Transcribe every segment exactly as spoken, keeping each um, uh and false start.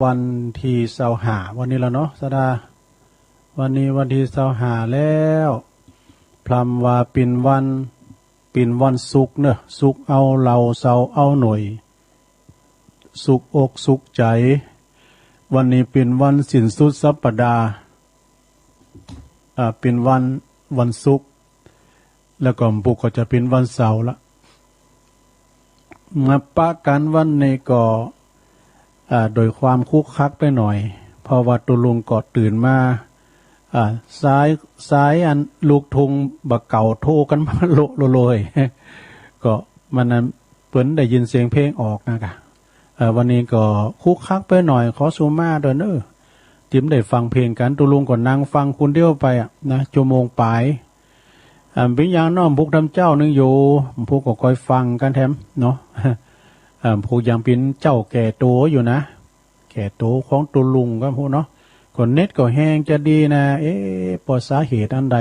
วันตี้ซาวห้า วันนี้แล้วเนาะ สะดา วันนี้วันตี้ซาวห้าแล้ว พร่ำว่าเป๋นวัน เป๋นวันศุกร์เนาะ ศุกร์เอาเหล่า เสาร์เอาหน่วย สุขอกสุขใจ๋ วันนี้เป๋นวันสิ้นสุดสัปดาห์ อ่า เป๋นวัน วันศุกร์ แล้วก็ปุกก็จะเป๋นวันเสาร์ละ มาปะกั๋นวันนี้ก็ อ่า โดยความคึกคักไปหน่อย เพราะว่าตุ๊ลุงก็ตื่นมา อ่า สาย สายอันลูกทุ่งบ่าเก่าโทรกั๋นมาโละโลย ก็มันนั้นเปิ้นได้ยินเสียงเพลงออกนะกะ เอ่อ วันนี้ก็คึกคักไปหน่อย ขอสุมาด้วยเนาะ ตี้บ่ได้ฟังเพลงกั๋น ตุ๊ลุงก็นั่งฟังคนเดียวไปอะนะ ชั่วโมงป๋าย อ่า เป๋นอย่างน้อมปุกทำเจ้านึ่งอยู่ ปุกก็คอยฟังกั๋นแถมเนาะ อ่า ปุกยังเป๋นเจ้าแก่ตั๋วอยู่นะ แก่ตั๋วของตุ๊ลุงก็ปุกเนาะ ก็เน็ตก็แฮงจะดีนะ เอ๊ะ เพราะสาเหตุอันใด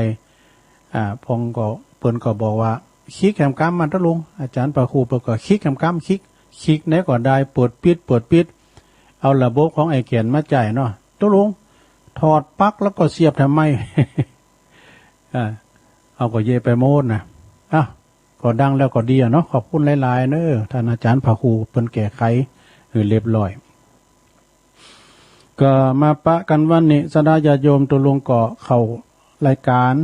อ่า พ่องก็ เปิ้นก็บอกว่า คลิกแหมกำมาตุ๊ลุง อาจ๋ารย์พระครูเปิ้นก็คลิกแหมกำ คลิก คลิกไหนก็ได้ เปิดปิด เปิดปิด เอาระบบของไอ้แก่นมาใจ๊เนาะ ตุ๊ลุง ถอดปลั๊กแล้วก็เสียบทำไม อ่า เอาก็เยอะไปหมดนะ อ่ะ ก็ดังแล้วก็ดีอะเนาะ ขอบคุณหลายๆ เนาะ ต้านอาจ๋ารย์พระครูเปิ้นแก้ไขหื้อเรียบร้อย ก็มาปะกั๋นวันนี้ ศรัทธาญาติโยม ตุ๊ลุงก็เข้ารายก๋าน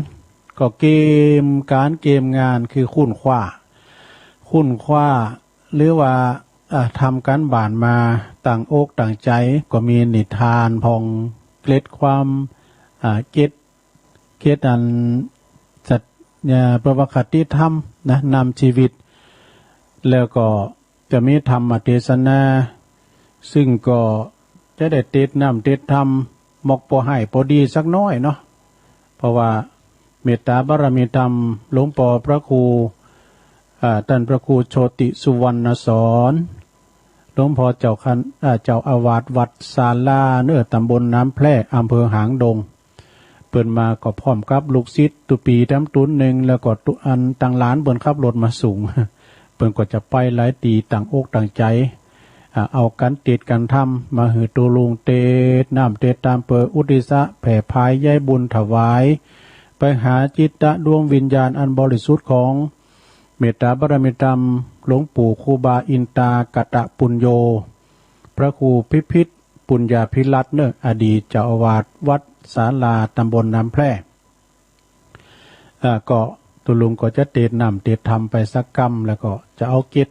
ก็เกียมก๋านเกียมงานคือค้นคว้า ค้นคว้า หรือว่า อ่า ทำก๋านบ้านมา ตั้งอกตั้งใจ๋ ก็มีนิทานพ่อง เกร็ดความ อ่า เกร็ด เกร็ดอันสัจ อ่า ประวัติคติธรรมนะ นำชีวิต แล้วก็จะมีธรรมเทศนา ซึ่งก็จะได้เตสน้ำเตสธรรม หมอกปอให้ปอดีสักหน้อยเนาะ เพราะว่าเมตตาบารมีธรรม หลวงป้อพระครู อ่า ต้านพระครูโชติสุวรรณสอน หลวงป้อเจ้าคัน อ่า เจ้าอาวาสวัดศาลาเนาะ ตำบลน้ำแพร่ อำเภอหางดง เปิ้นมาก็พร้อมกับลูกศิษย์ตุ๊ปี๋ต๋ามตุ๊นนึ่ง แล้วก็ตุ๊ อันตังหลานเปิ้นขับรถมาส่ง เปิ้นก็จะไปหลายตี้ ตั้งอกตั้งใจ๋ อ่า เอาก๋านเตสก๋านธรรมมาหื้อตุ๊ลุง เตสน้ำเตสธรรม เปื้ออุทิศแผ่ผายใยบุญถวาย ไปหาจิตตะดวงวิญญาณอันบริสุทธิ์ของเมตตาบารมีธรรม หลวงปู่ครูบาอินตากตปุญโญ พระครูพิพิธปุญญาภิรัตน์เนาะ อดีตเจ้าอาวาสวัดศาลา ตำบลน้ำแพร่ อ่า ก็ตุ๊ลุงก็จะเตสน้ำเตสธรรมไปสักกำ แล้วก็จะเอาเกร็ด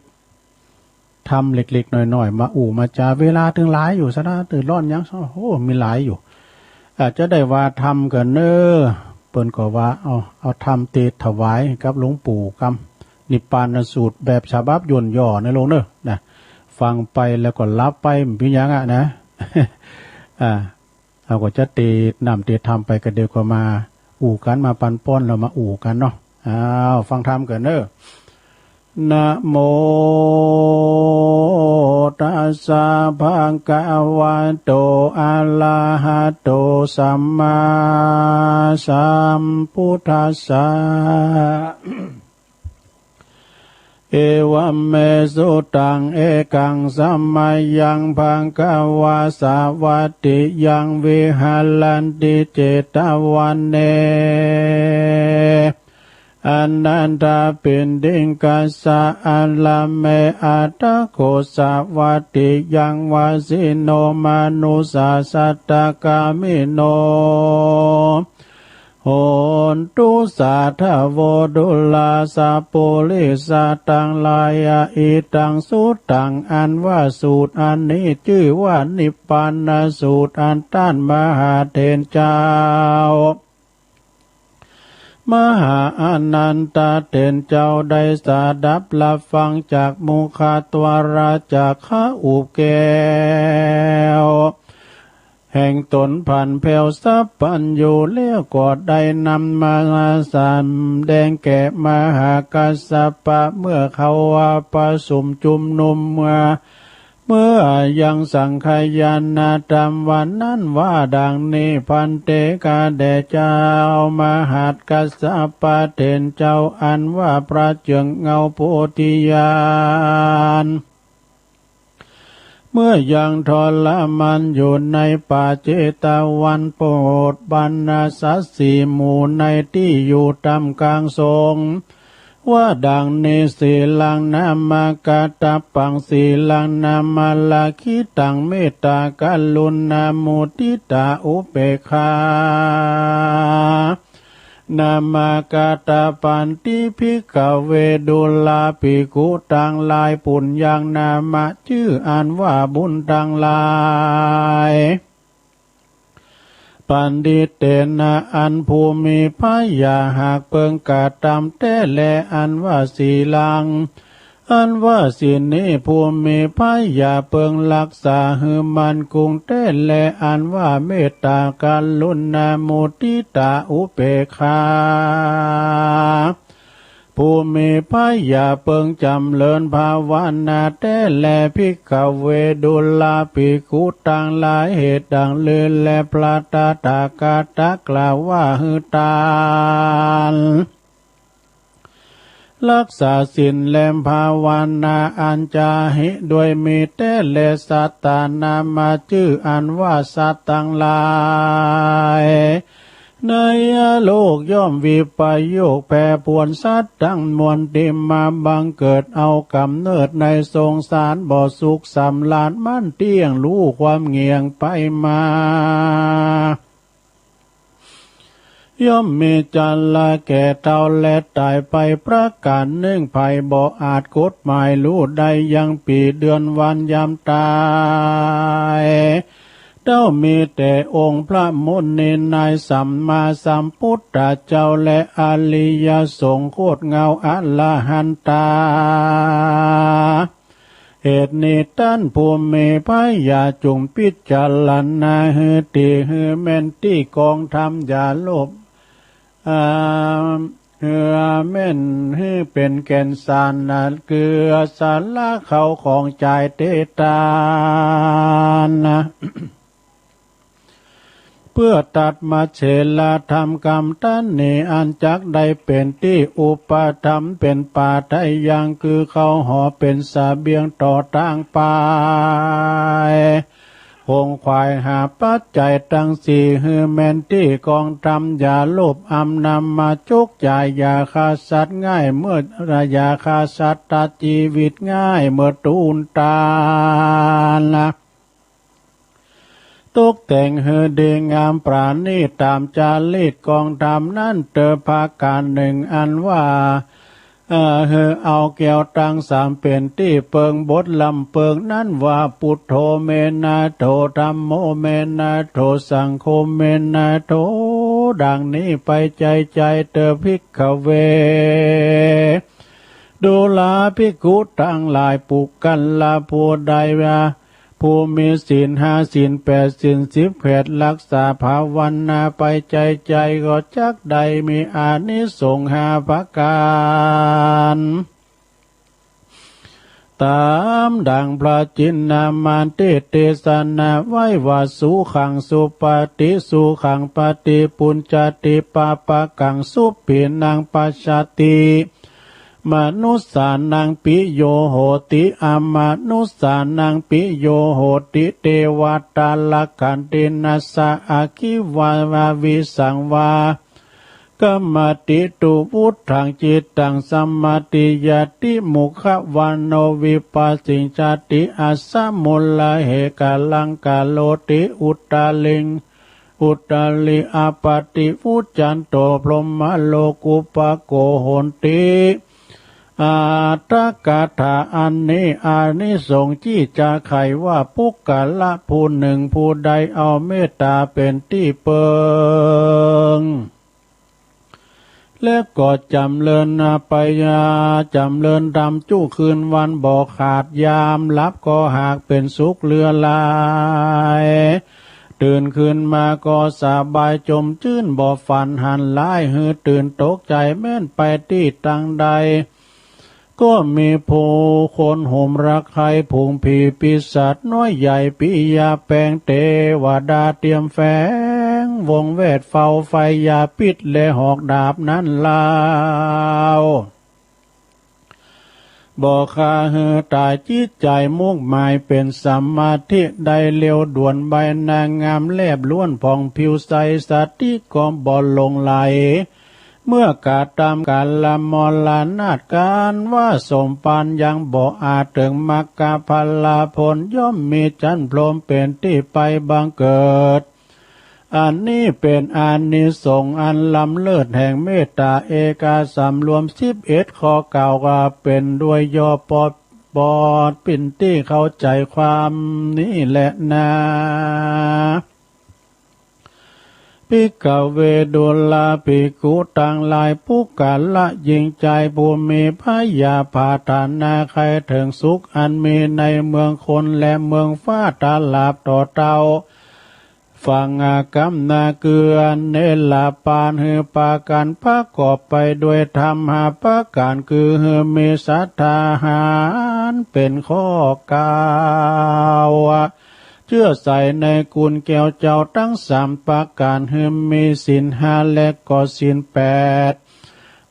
ธรรมเล็กๆ น้อยๆ มาอู้มาจ๋า เวลาตึงหลายอยู่ ศรัทธา ตื่นร้อนยัง โอ้โห มีหลายอยู่ อาจจะได้ว่าธรรมกั๋นเนาะ เปิ้นก็ว่า เอา เอาธรรมเตสถวายกับหลวงปู่กำ นิพพานสูตรแบบฉบับย่นย่อเนาะลุงเนาะ นะ ฟังไปแล้วก็หลับไป บ่เป๋นหยังอะนะ อ่า เฮาก็จะเตสน้ำเตสธรรมไป ก็เดี๋ยวก็มาอู้กั๋น มาปันป้อน แล้วมาอู้กั๋นเนาะ อ้าว ฟังธรรมกั๋นเนาะ นะโมตัสสะ ภะคะวะโต อะระหะโต สัมมาสัมพุทธัสสะ เอวัมเม สุตัง เอกัง สะมะยัง ภะคะวา สาวัตถิยัง วิหะรันติ เจตะวะเน อะนันทะปิณฑิกัสสะ อะระเม อัตถะโข สาวัตถิยัง วะสิโน มะนุสสา สัตตะกามิโน โหนตุ สาธะโว ดูราสะปุริสะตังหลาย อะ อิตัง สุตตัง อันว่าสูตรอันนี้จื้อว่านิพพานสูตร อันต้านมหาเถรเจ้า มหาอะนันทะเถรเจ้าได้สดับฮับฟังจากมุขะทวาระ จากขะอุบแก้ว แห่งต๋นผันแผ้วสัพพัญญูแล้ว ก็ได้นำมาสำแดงแก่มหากัสสปะ เมื่อเขาว่าประสุมจุมนุมเมื่อ เมื่อยังสังคายนธรรมวันนั้นว่าดังนี้ ภันเต ข้าแต่เจ้า มหากัสสปะเถรเจ้า อันว่าพระเจื้องเงาโพธิญาณ เมื่อยังทรมานอยู่ในป่าเจตวัน โปรดบรรดาสัตว์สี่หมู่ในตี้อยู่ท่ามกลางสงฆ์ ว่าดังนี้ สีลัง นามะกัตตะปัง สีลัง นามะละขิตัง เมตตากรุณามุทิตาอุเปกขา นามะกัตตะปันติ ภิกขเว ดูราภิกขุตังหลาย ปุญญัง นามะจื้ออันว่าบุญตังหลาย ปันติเตนะ อันผู้มีพระญาหากเปิงกระตำแต๊แล อันว่าสีลัง อันว่าศีลนี้ ผู้มีพระญาเปิงฮักษาหื้อมั่นคงแต๊แล อันว่าเมตตากรุณามุทิตาอุเปกขา ผู้มีพระญาเปิงจ๋ำเริญภาวนาแต๊แล ภิกขเว ดูราภิกขุตังหลาย เหตุดังนี้แล พระตถาคตะกล่าวว่า หื้อตาน ฮักษาศีลและภาวนาอันจะหิด้วยมีแต๊แล สัตตานามะจื้ออันว่าสัตว์ตังหลาย ในโลกย่อมวิปโยคแปรปรวน สัตว์ตังมวลตี้มาบังเกิดเอาก๋ำเนิดในสงสาร บ่สุขสำราญมั่นเตี้ยง ฮู้ความเหงี่ยงไปมา ย่อมมีจราแก่เฒ่าและต๋ายไปประก๋านนึ่ง ใผบ่อาจกฎหมายฮู้ได้ยังปี๋เดือนวันยามต๋าย เต้ามีแต่องค์พระมุนีนายสัมมาสัมพุทธเจ้าและอริยสงฆ์โคตรเงาอรหันตา เหตุนี้ต้านผู้มีพระญาจุ่งพิจารณาหื้อดี หื้อแม่นตี้กองธรรมอย่าโลภ อ่า หื้อแม่น หื้อเป๋นแก่นสารนะ เกื้อสาระเข้าของใจ๋เตตานนะ เพื่อตัดมาเสลธรรมกำตันนี้ อันจักได้เป๋นตี้อุปธรรมเป๋นป่าไทยัง คือเข้าหอเป๋นเสบียงต่อตางไป ขงขวายหาปัจจัยตังสี่ หื้อแม่นตี้กองธรรมอย่าโลภ อำนำมาจุกจ่าย อย่าฆ่าสัตว์ง่ายเมื่อ อย่าฆ่าสัตว์ตัดจีวิตง่ายเมื่อตูนตานนะ ตกแต่งหื้อดีงามปราณีตต๋ามจารีตกองธรรมนั้นเตอ ประก๋านนึ่งอันว่า เอ่อ หื้อเอาแก้วตังสามเป๋นตี้เปิง บทลำเปิงนั้นว่า พุทโธ เมนะโธ ธัมโม เมนะโธ สังโฆ เมนะโธ ดังนี้ไปใจ๋ใจ๋เตอ ภิกขเว ดูราภิกขุตังหลาย ปุคคละผู้ใดว่า ผู้มีศีลห้า ศีลแปด ศีลสิบแปด ฮักษาภาวนาไปใจ๋ใจ๋ ก็จักได้มีอานิสงส์ห้าประก๋าน ต๋ามดังพระจินนามานเตเตสนาไว้ว่า สุขังสุปาติ สุขังปาติปุจจติ ปาปะกังสุปปีนังปัสสติ มนุสสานังปิโยโหติ อมนุสสานังปิโยโหติ เตวตารักขันติ นัสสะอัคคิวาวิสังวา กัมมติ ตุวุฒัง จิตตังสมมาธิยาติ มุขวาโนวิปัสสิชาติ อัสสมุลละเหกะลังกะโรติ อุตตริง อุตตริอปาติ วุจจันโต พรหมโลกุปปะโกโหติ อัตถกถาอันนี้ อานิสงส์ตี้จะไขว่า ปุคคละผู้นึ่งผู้ใดเอาเมตต๋าเป๋นตี้เปิง และก็จ๋ำเริญนาปยา จ๋ำเริญธรรมจุคืนวันบ่ขาด ยามหลับก็หากเป๋นสุขเหลือหลาย ตื่นขึ้นมาก็สบายจมจื้น บ่ฝันหันร้ายหื้อตื่นตกใจ๋แม่นไปตี้ตังใด ก็มีผู้คนโหมระไคผงผีปีศาจน้อยใหญ่ปิยะแปง เตวดาเตียมแฝงวงแวดเฝ้าไฟยาพิษและหอกดาบนั้นลาว บ่ฆ่าหื้อต๋าย จิตใจ๋มุ่งหมายเป๋นสมาธิ ได้เร็วด่วนไวนางามแลบล้วนผ่องผิวใส สติก็บ่หลงไหล เมื่อกระตำก๋านละมรณาฏ ก๋านว่าสมภารยังบ่อาจเถิงมรรคผลผล ย่อมมีจั๊นพรหมเป๋นตี้ไปบังเกิด อันนี้เป๋นอานิสงส์อันล้ำเลิศแห่งเมตต๋าเอกสำรวมสิบเอ็ดข้อ กล่าวว่าเป๋นโดยย่อ ปอด ปอดปิ้นตี้เข้าใจ๋ความนี้แลนา ภิกขเว ดูราภิกขุตังหลาย ปุคคละหญิงจายผู้มีพยาปาทนาใค่เถิงสุขอันมีในเมืองคนและเมืองฟ้า ตราบเต๊า ฟังกำนา คืออันเนรปาน หื้อปากั๋นประกอบไปด้วยธรรมห้าประก๋าน คือ หื้อมีศรัทธา อันเป๋นข้อกล่าว เจื้อใจ๋ในคุณแก้วเจ้าตังสามประก๋าน หื้อมีศีลห้าและก็ศีลแปด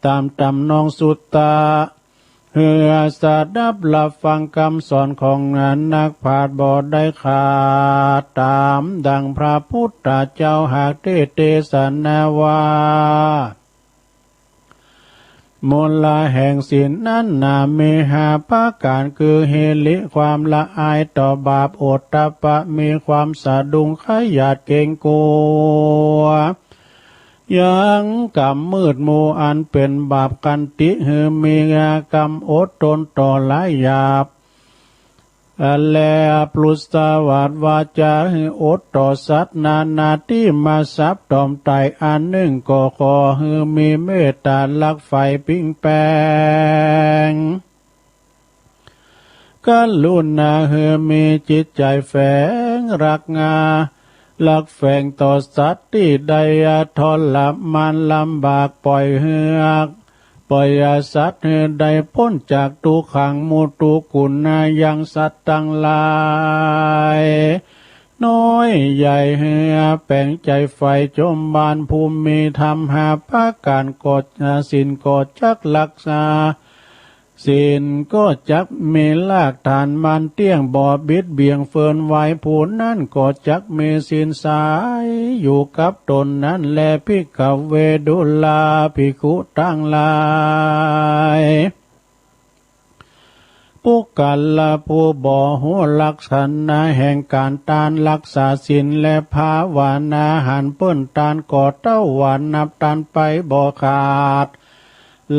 ต๋ามต๋ำนองสุตตะ หื้อสดับฮับฟังกำสอนของนักปราชญ์บ่ได้ขาด ต๋ามดังพระพุทธเจ้าหากเตสน์เตสนาว่า มูละแห่งศีลนั้นนา มีห้าประก๋าน คือ หิริ ความละอายต่อบาป โอตตัปปะ มีความสะดุ้งขยาดเกรงกั๋ว ยังกำมืดมัวอันเป๋นบาป ขันติ หื้อมีกำอดตนต่อหลายหยาบ และปรุสวาทวาจา หื้ออดต่อสัตว์นานาตี้มาสับต๋อมต๋าย อันนึ่งก็ขอหื้อมีเมตต๋าฮักใฝ่ปิ๊งแปง กรุณา หื้อมีจิตใจ๋แฝงฮักงา ฮักแฝงต่อสัตว์ตี้ได้ทรมานลำบาก ป่อยหื้อฮัก ป่อยสัตว์หื้อได้ป๊นจากตุ๊กขัง มุทุกุณา ยังสัตว์ตังหลาย น้อยใหญ่หื้อแป๋งใจ๋ใฝ่จมบาน ผู้มีธรรมห้าประก๋านก็ ศีลก็จักฮักษา ศีลก็จักมีรากฐานมั่นเตี้ยง บ่บิดเบี่ยงเฟินไหว ผู้นั้นก็จักมีศีลใสอยู่กับต๋นนั้นแล ภิกขเว ดูราภิกขุตังหลาย ปุคคละผู้บ่ฮู้ลักษณะแห่งก๋านตานฮักษาศีลและภาวนา หันเปิ้นตานก่อเต้าว่านับตานไปบ่ขาด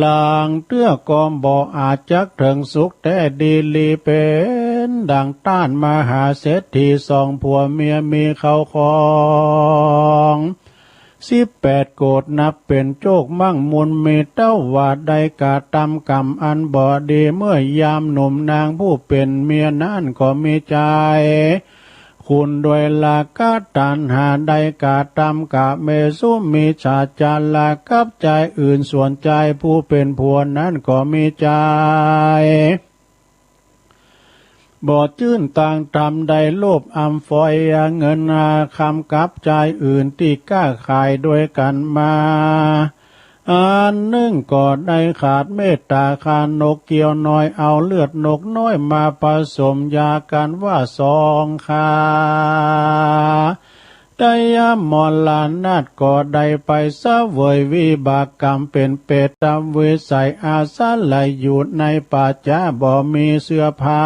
ลางเตื้อก็บ่อาจจักเถิงสุขแต๊ดีหลี เป๋นดังต้านมหาเศรษฐีสองผัวเมียมีเข้าของ สิบแปดโกฏ นับเป๋นโจคมั่งมูลมี เต้าว่าได้กระตำกรรมอันบ่ดี เมื่อยามหนุ่มนางผู้เป๋นเมียนั้นก็มีใจ๋ขุ่นด้วยราคะตัณหา ได้กระตำกาเมสุมิจฉาจาระกับจายอื่น ส่วนจายผู้เป๋นผัวนั้นก็มีใจ๋ บ่จื้นตางธรรม ได้โลภอำฟอยเงินคำกับจายอื่นตี้ก้าขายด้วยกั๋นมา อันนึ่งก็ได้ขาดเมตต๋า ฆ่านกเกี้ยวน้อย เอาเลือดนกน้อยมาผสมยากั๋นว่าสองคา ได้ยามมรณาฏก็ได้ไปเสวยวิบากกรรมเป๋นเปรตวิสัย อาศัยอยู่ในป่าจ๊าบ่มีเสื้อผ้า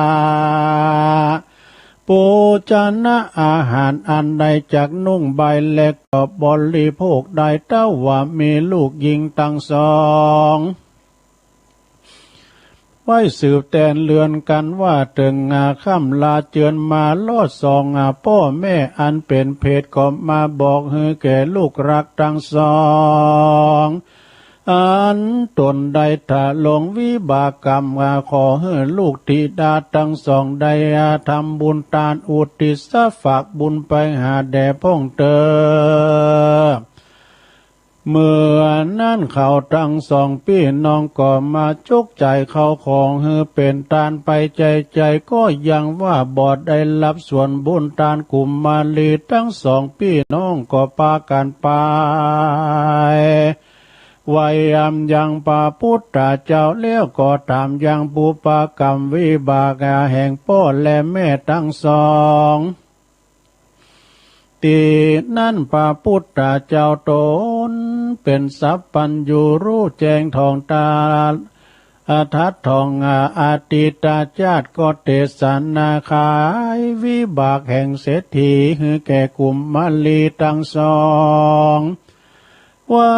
โภชนะอาหารอันใดจักนุ่งใบและก็บริโภคได้ เต้าว่ามีลูกญิงตังสอง ไว้สืบแตนเฮือนกั๋นว่าเถิงอาค่ำลาเจือนมารอดสองอาป้อแม่อันเป๋นเพศก็มาบอกหื้อแก่ลูกฮักตังสอง อันต๋นได้ถลงวิบากกรรม อาขอหื้อลูกธิดาตังสองได้อาทำบุญตานอุทิศฝากบุญไปหาแด่พ่องเต๊อะ เมื่อนั้นเขาตังสองปี้น้องก็มาจกจ่ายเข้าของหื้อเป๋นตานไป ใจ๋ๆ ก็ยังว่าบ่ได้ฮับส่วนบุญตานกุมมาลีตังสองปี้น้องก็ปากั๋นไป ไหว้ยามยังพระปุทธเจ้าแล้วก็ถามยังปุพพกรรมวิบากแห่งป้อและแม่ตังสอง ตี้นั้นพระปุทธเจ้าต๋นเป๋นสัพพัญญูฮู้แจ้งถ่องธาตุ อาทัดถ่องอา อดีตชาติก็เตสนาขายวิบากแห่งเศรษฐีหื้อแก่กุมมารีตังสอง ว่า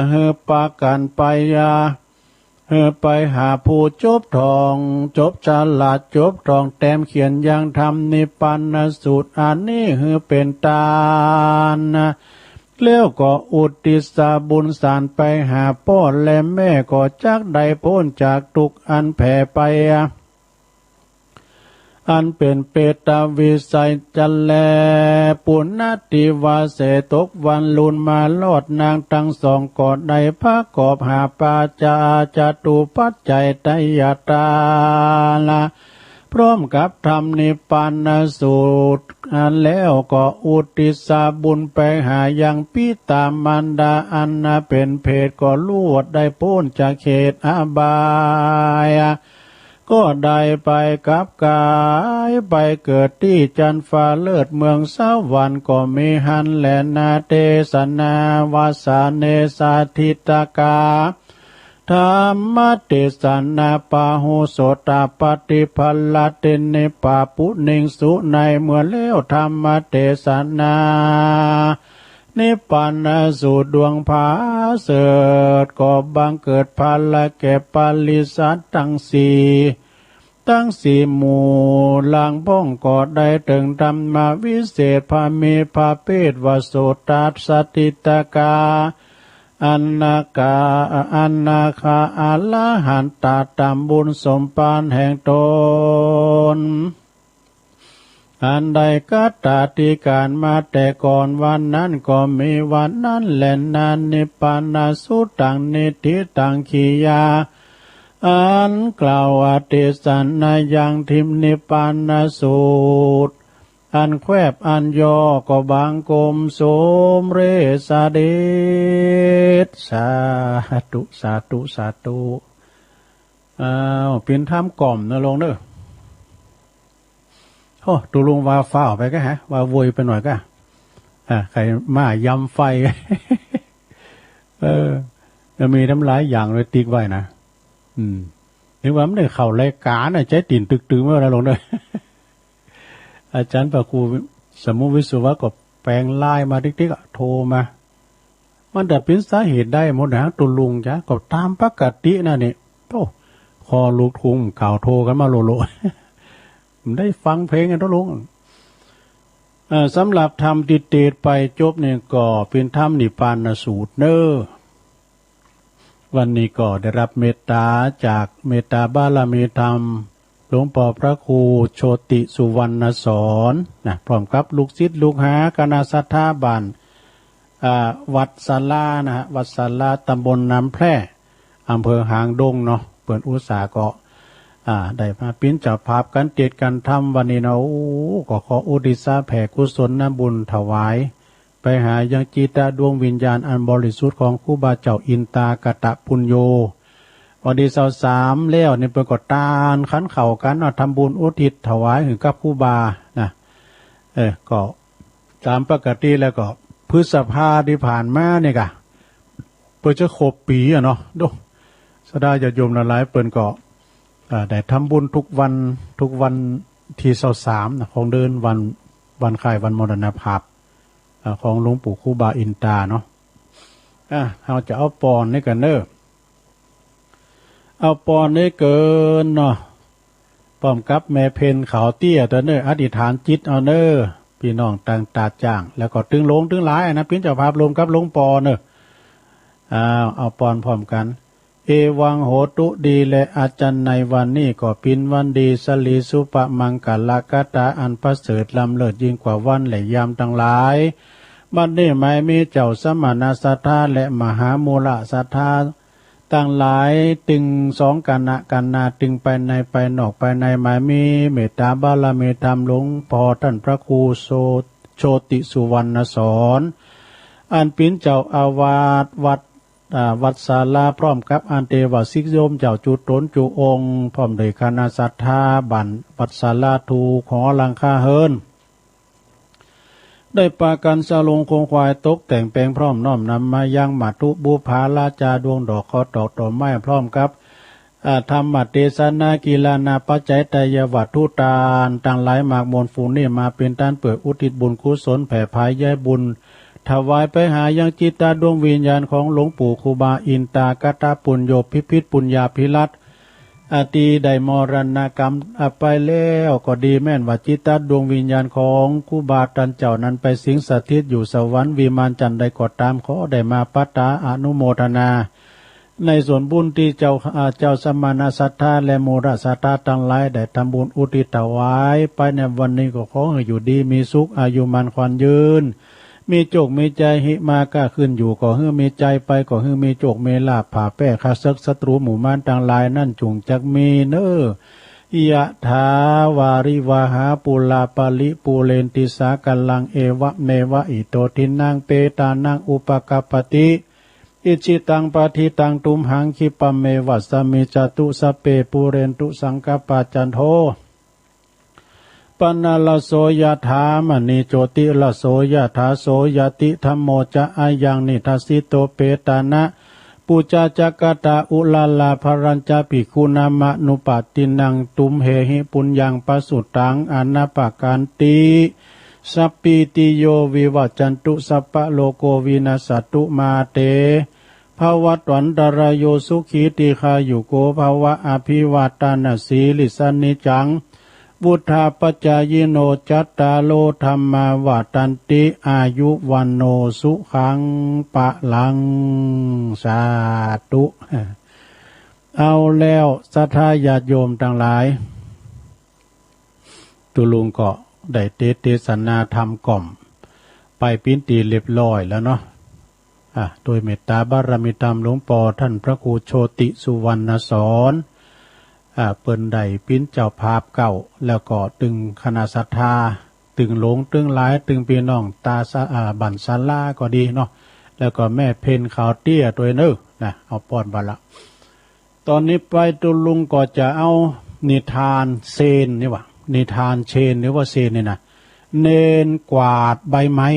หื้อปากั๋นไปยา หื้อไปหาผู้จบถ่อง จบฉลาด จบถ่องแต้มเขียนยังธรรมนิพพานสูตรอันนี้หื้อเป๋นตาน แล้วก็อุทิศบุญสารไปหาป้อและแม่ ก็จักได้ป๊นจากตุ๊กข์อันแผ่ไป อันเป๋นเปรตวิสัยจันทร์แล ปุณณติวาเส ตกวันลุนมารอด นางตังสองก็ได้ประกอบหาปาจาจตุปัจจัยทายทาน พร้อมกับธรรมนิพพานสูตร อันแล้วก็อุทิศบุญไปหายังปิตามารดาอันเป๋นเปรต ก็ลวดได้ป๊นจากเขตอบาย ก็ได้ไปกลับกายไปเกิดตี้จั๊นฟ้าเลิศเมืองสวรรค์ก็มีหั้นแลนา เตสนาวาสาเนสาทิตกา ธรรมเตสนาปาหุโสตปฏิภาลาเตเนปาปุเนงสุ ในเมื่อแล้วธรรมเตสนา นิพพานสูตรดวงผาเสริฐ ก็บังเกิดผาละแก่ปริษัทตังสี่ ตังสี่หมู่หลังพ่องก็ได้เถิงธรรมวิเศษ พระมีพระเภทว่าโสตสถิตกา อนาคา อนาคาอรหันตาต๋ามบุญสมภารแห่งต๋น อันได้คตาธิการมาแต่ก่อนวันนั้นก็มีวันนั้นแลนา นิพพานสูตรตัง นิฏฐิตัง กิริยา อันกล่าวเตสนายังธรรมนิพพานสูตร อันแควบอันย่อก็บังคมสมเร็จเสด็จ สาธุ สาธุ สาธุ อ้าว เป๋นธรรมก่อมเนาะโลงเนาะ โอ้ ตุ๊ลุงว่าฟ้าวไปก้าฮะ ว่าโวยไปหน่อยก้า อ่า ใค่มายำไฟ เออ จะมีตั้งหลายอย่างเลยติ๊กไว้นะ อืม นึกว่ามันได้เข้ารายก๋านนะ ใจ๊ตี๋นตึงๆ ไว้นะโลงเนาะ อาจ๋ารย์พระครูสมุติวิศวะก็แป๋งไลน์มาติ๊กๆ อะ โทรมา มันจะเป๋นสาเหตุใดหมดนะตุ๊ลุงจ๊ะ ก็ต๋ามปกตินะนี่ โอ้ คอลุกทุ่งข่าวโทรกั๋นมาโลๆ ได้ฟังเพลงกั๋นตุ๊ลุง เอ่อ สำหรับธรรมตี้เตสน์ไปจบนี่ก็เป๋นธรรมนิพพานสูตรเนาะ วันนี้ก็ได้ฮับเมตต๋าจากเมตต๋าบารมีธรรม หลวงป้อพระครูโชติสุวรรณสรนะ พร้อมกับลูกศิษย์ลูกหาคณะศรัทธาบ้าน อ่า วัดสารานะฮะ วัดสารา ตำบลน้ำแพร่ อำเภอหางดงเนาะ เปิ้นอุตส่าห์ก็ อ่า ได้มาเป๋นเจ้าภาพก๋านเตสน์ก๋านธรรมวันนี้เนาะ โอ้ ก็ขออุทิศแผ่กุศลบุญถวาย ไปหายังจิตดวงวิญญาณอันบริสุทธิ์ของครูบาเจ้าอินตากตปุญโญ วันตี้ซาวสามแล้วนี่เปิ้นก็ตานขันข้าวกั๋นเนาะ ทำบุญอุทิศถวายหื้อกับครูบานะ เออ ก็ต๋ามปกติแล้วก็พฤษภาตี้ผ่านมานี่ก่ะ เปิ้นจะครบปี๋อะเนาะ โด ศรัทธาญาติโยมหลายๆ เปิ้นก็ อ่า ได้ทำบุญทุกวัน ทุกวันตี้ซาวสามนะ ของเดือน วัน วันคล้ายวันมรณภาพ อ่า ของหลวงปู่ครูบาอินตาเนาะ อ่า เฮาจะเอาปอนนี้กั๋นเนาะ เอาปอนนี้เกินเนาะ พร้อมกับแม่เพ็ญขาวเตี้ยตวยเนาะ อธิษฐานจิตเอาเนาะ ปี้น้องตังตาดจ้าง แล้วก็ตึงหลวงตึงหลายนะ เป๋นเจ้าภาพรวมกับหลวงป้อเนาะ อ้าว เอาปอนพร้อมกั๋น เอวังโหตุ ดีแล อาจ๋ารย์ ในวันนี้ก็เป๋นวันดี สะหลีสุภมังคละคาถาอันประเสริฐล้ำเลิศยิ่งกว่าวันและยามตังหลาย บัดนี้หมายมีเจ้าสมณะศรัทธาและมหามูละศรัทธาตังหลาย ตึงสองคณะกั๋นนา ตึงไปในไปนอก ไปในหมายมีเมตต๋าบารมีธรรมหลวงป้อต้านพระครูโช โชติสุวรรณสร อันเป๋นเจ้าอาวาสวัด อ่า วัสสาลา พร้อมกับอันเตวสิกโยมเจ้าจุ๊ต๋นจุ๊องค์ พร้อมโดยคณะศรัทธาบ้านวัสสาลา ทุกหอหลังคาเฮือน ได้ปากั๋นสะหลงขงขวาย ตกแต่งแป๋งพร้อม น้อมนำมายังมัตถุบุปผาราจา ดวงดอก เคราะห์ดอก ดอกไม้ พร้อมกับ อ่า ธรรมเตสนา กิรณาปัจจัย ไตรยวัตถุตานตังหลายมากมวลฝูงนี้ มาเป๋นตานเปื้ออุทิศบุญกุศล แผ่ผายใยบุญ ถวายไปหายังจิตตาดวงวิญญาณของหลวงปู่ครูบาอินตากตปุญโญ พิพิธปุญญาภิรัตน์ อ่า ตี้ได้มรณกรรม อ่า ไปแล้วก็ดี แม่นว่าจิตตาดวงวิญญาณของครูบาต้านเจ้านั้น ไปสิงสถิตอยู่สวรรค์วิมานจั่นใดก็ต๋าม ขอได้มาปัตตาอนุโมทนา ในส่วนบุญตี้เจ้า อ่า เจ้าสมณศรัทธาและมูลศรัทธาตังหลาย ได้ทำบุญอุทิศถวายไปในวันนี้ ก็ขอหื้ออยู่ดีมีสุข อายุมั่นขวัญยืน มีโจคมีชัย หิมาก้าขึ้นอยู่ก็หื้อมีชัย ไปก็หื้อมีโจคมีลาภ ผ่าแป้ข้าศึกศัตรูหมู่มารตังหลายนั้น จุ่งจักมีเน่อ ยะถาวาริวหาปูราปะริปูเรนติสาคะลัง เอวะเมวะอิโตทินนังเปตานังอุปะกัปปะติ อิจฉิตังปัตถิตังตุมหัง ขิปปะเมวะสะมิจฉตุ สัพเพปูเรนตุสังกัปปะ จันโท ปะนะระโสยะถา มะณีโจติระโสยะถา โสยะติธัมโมจะ อะยังนิทัสสิโต เปตานะปูจาจะกะตา อุราราภะรัญจะ ภิกขุนามะนุปัสสินัง ตุมเหหิปุญญังปะสุตัง อะนะปะกันติ สัพพีติโยวิวัจจันตุ สัพพะโรโควินัสสะตุ มาเต ภะวัตวันตะราโย สุขีทีฆายุโกภะวะ อะภิวาตานะสีลิสสะนิจจัง วุฑฒาปะจายิโน จัตตาโรธัมมาวัฑฒันติ อายุวัณโณสุขังพะลัง สาธุ เอาแล้วศรัทธาญาติโยมตังหลาย ตุ๊ลุงก็ได้เตสน์เตสนาธรรมก่อมไปเป๋นตี้เรียบร้อยแล้วเนาะ อ่ะ โดยเมตตาบารมีธรรมหลวงป้อต้านพระครูโชติสุวรรณสอน อ่ะ เปิ้นได้เป๋นเจ้าภาพเก๊า แล้วก็ตึงคณะศรัทธา ตึงหลวงตึงหลาย ตึงปี้น้องตาสะ อ่า บ้านศาลาก็ดีเนาะ แล้วก็แม่เพ็ญขาวเตี้ยตวยเน่อนะ เอาป้อนบาละ ต๋อนนี้ไปตุ๊ลุงก็จะเอานิทานเชนนี่หว่า นิทานเชนหรือว่าเชนนี่นะ เณรกวาดใบไม้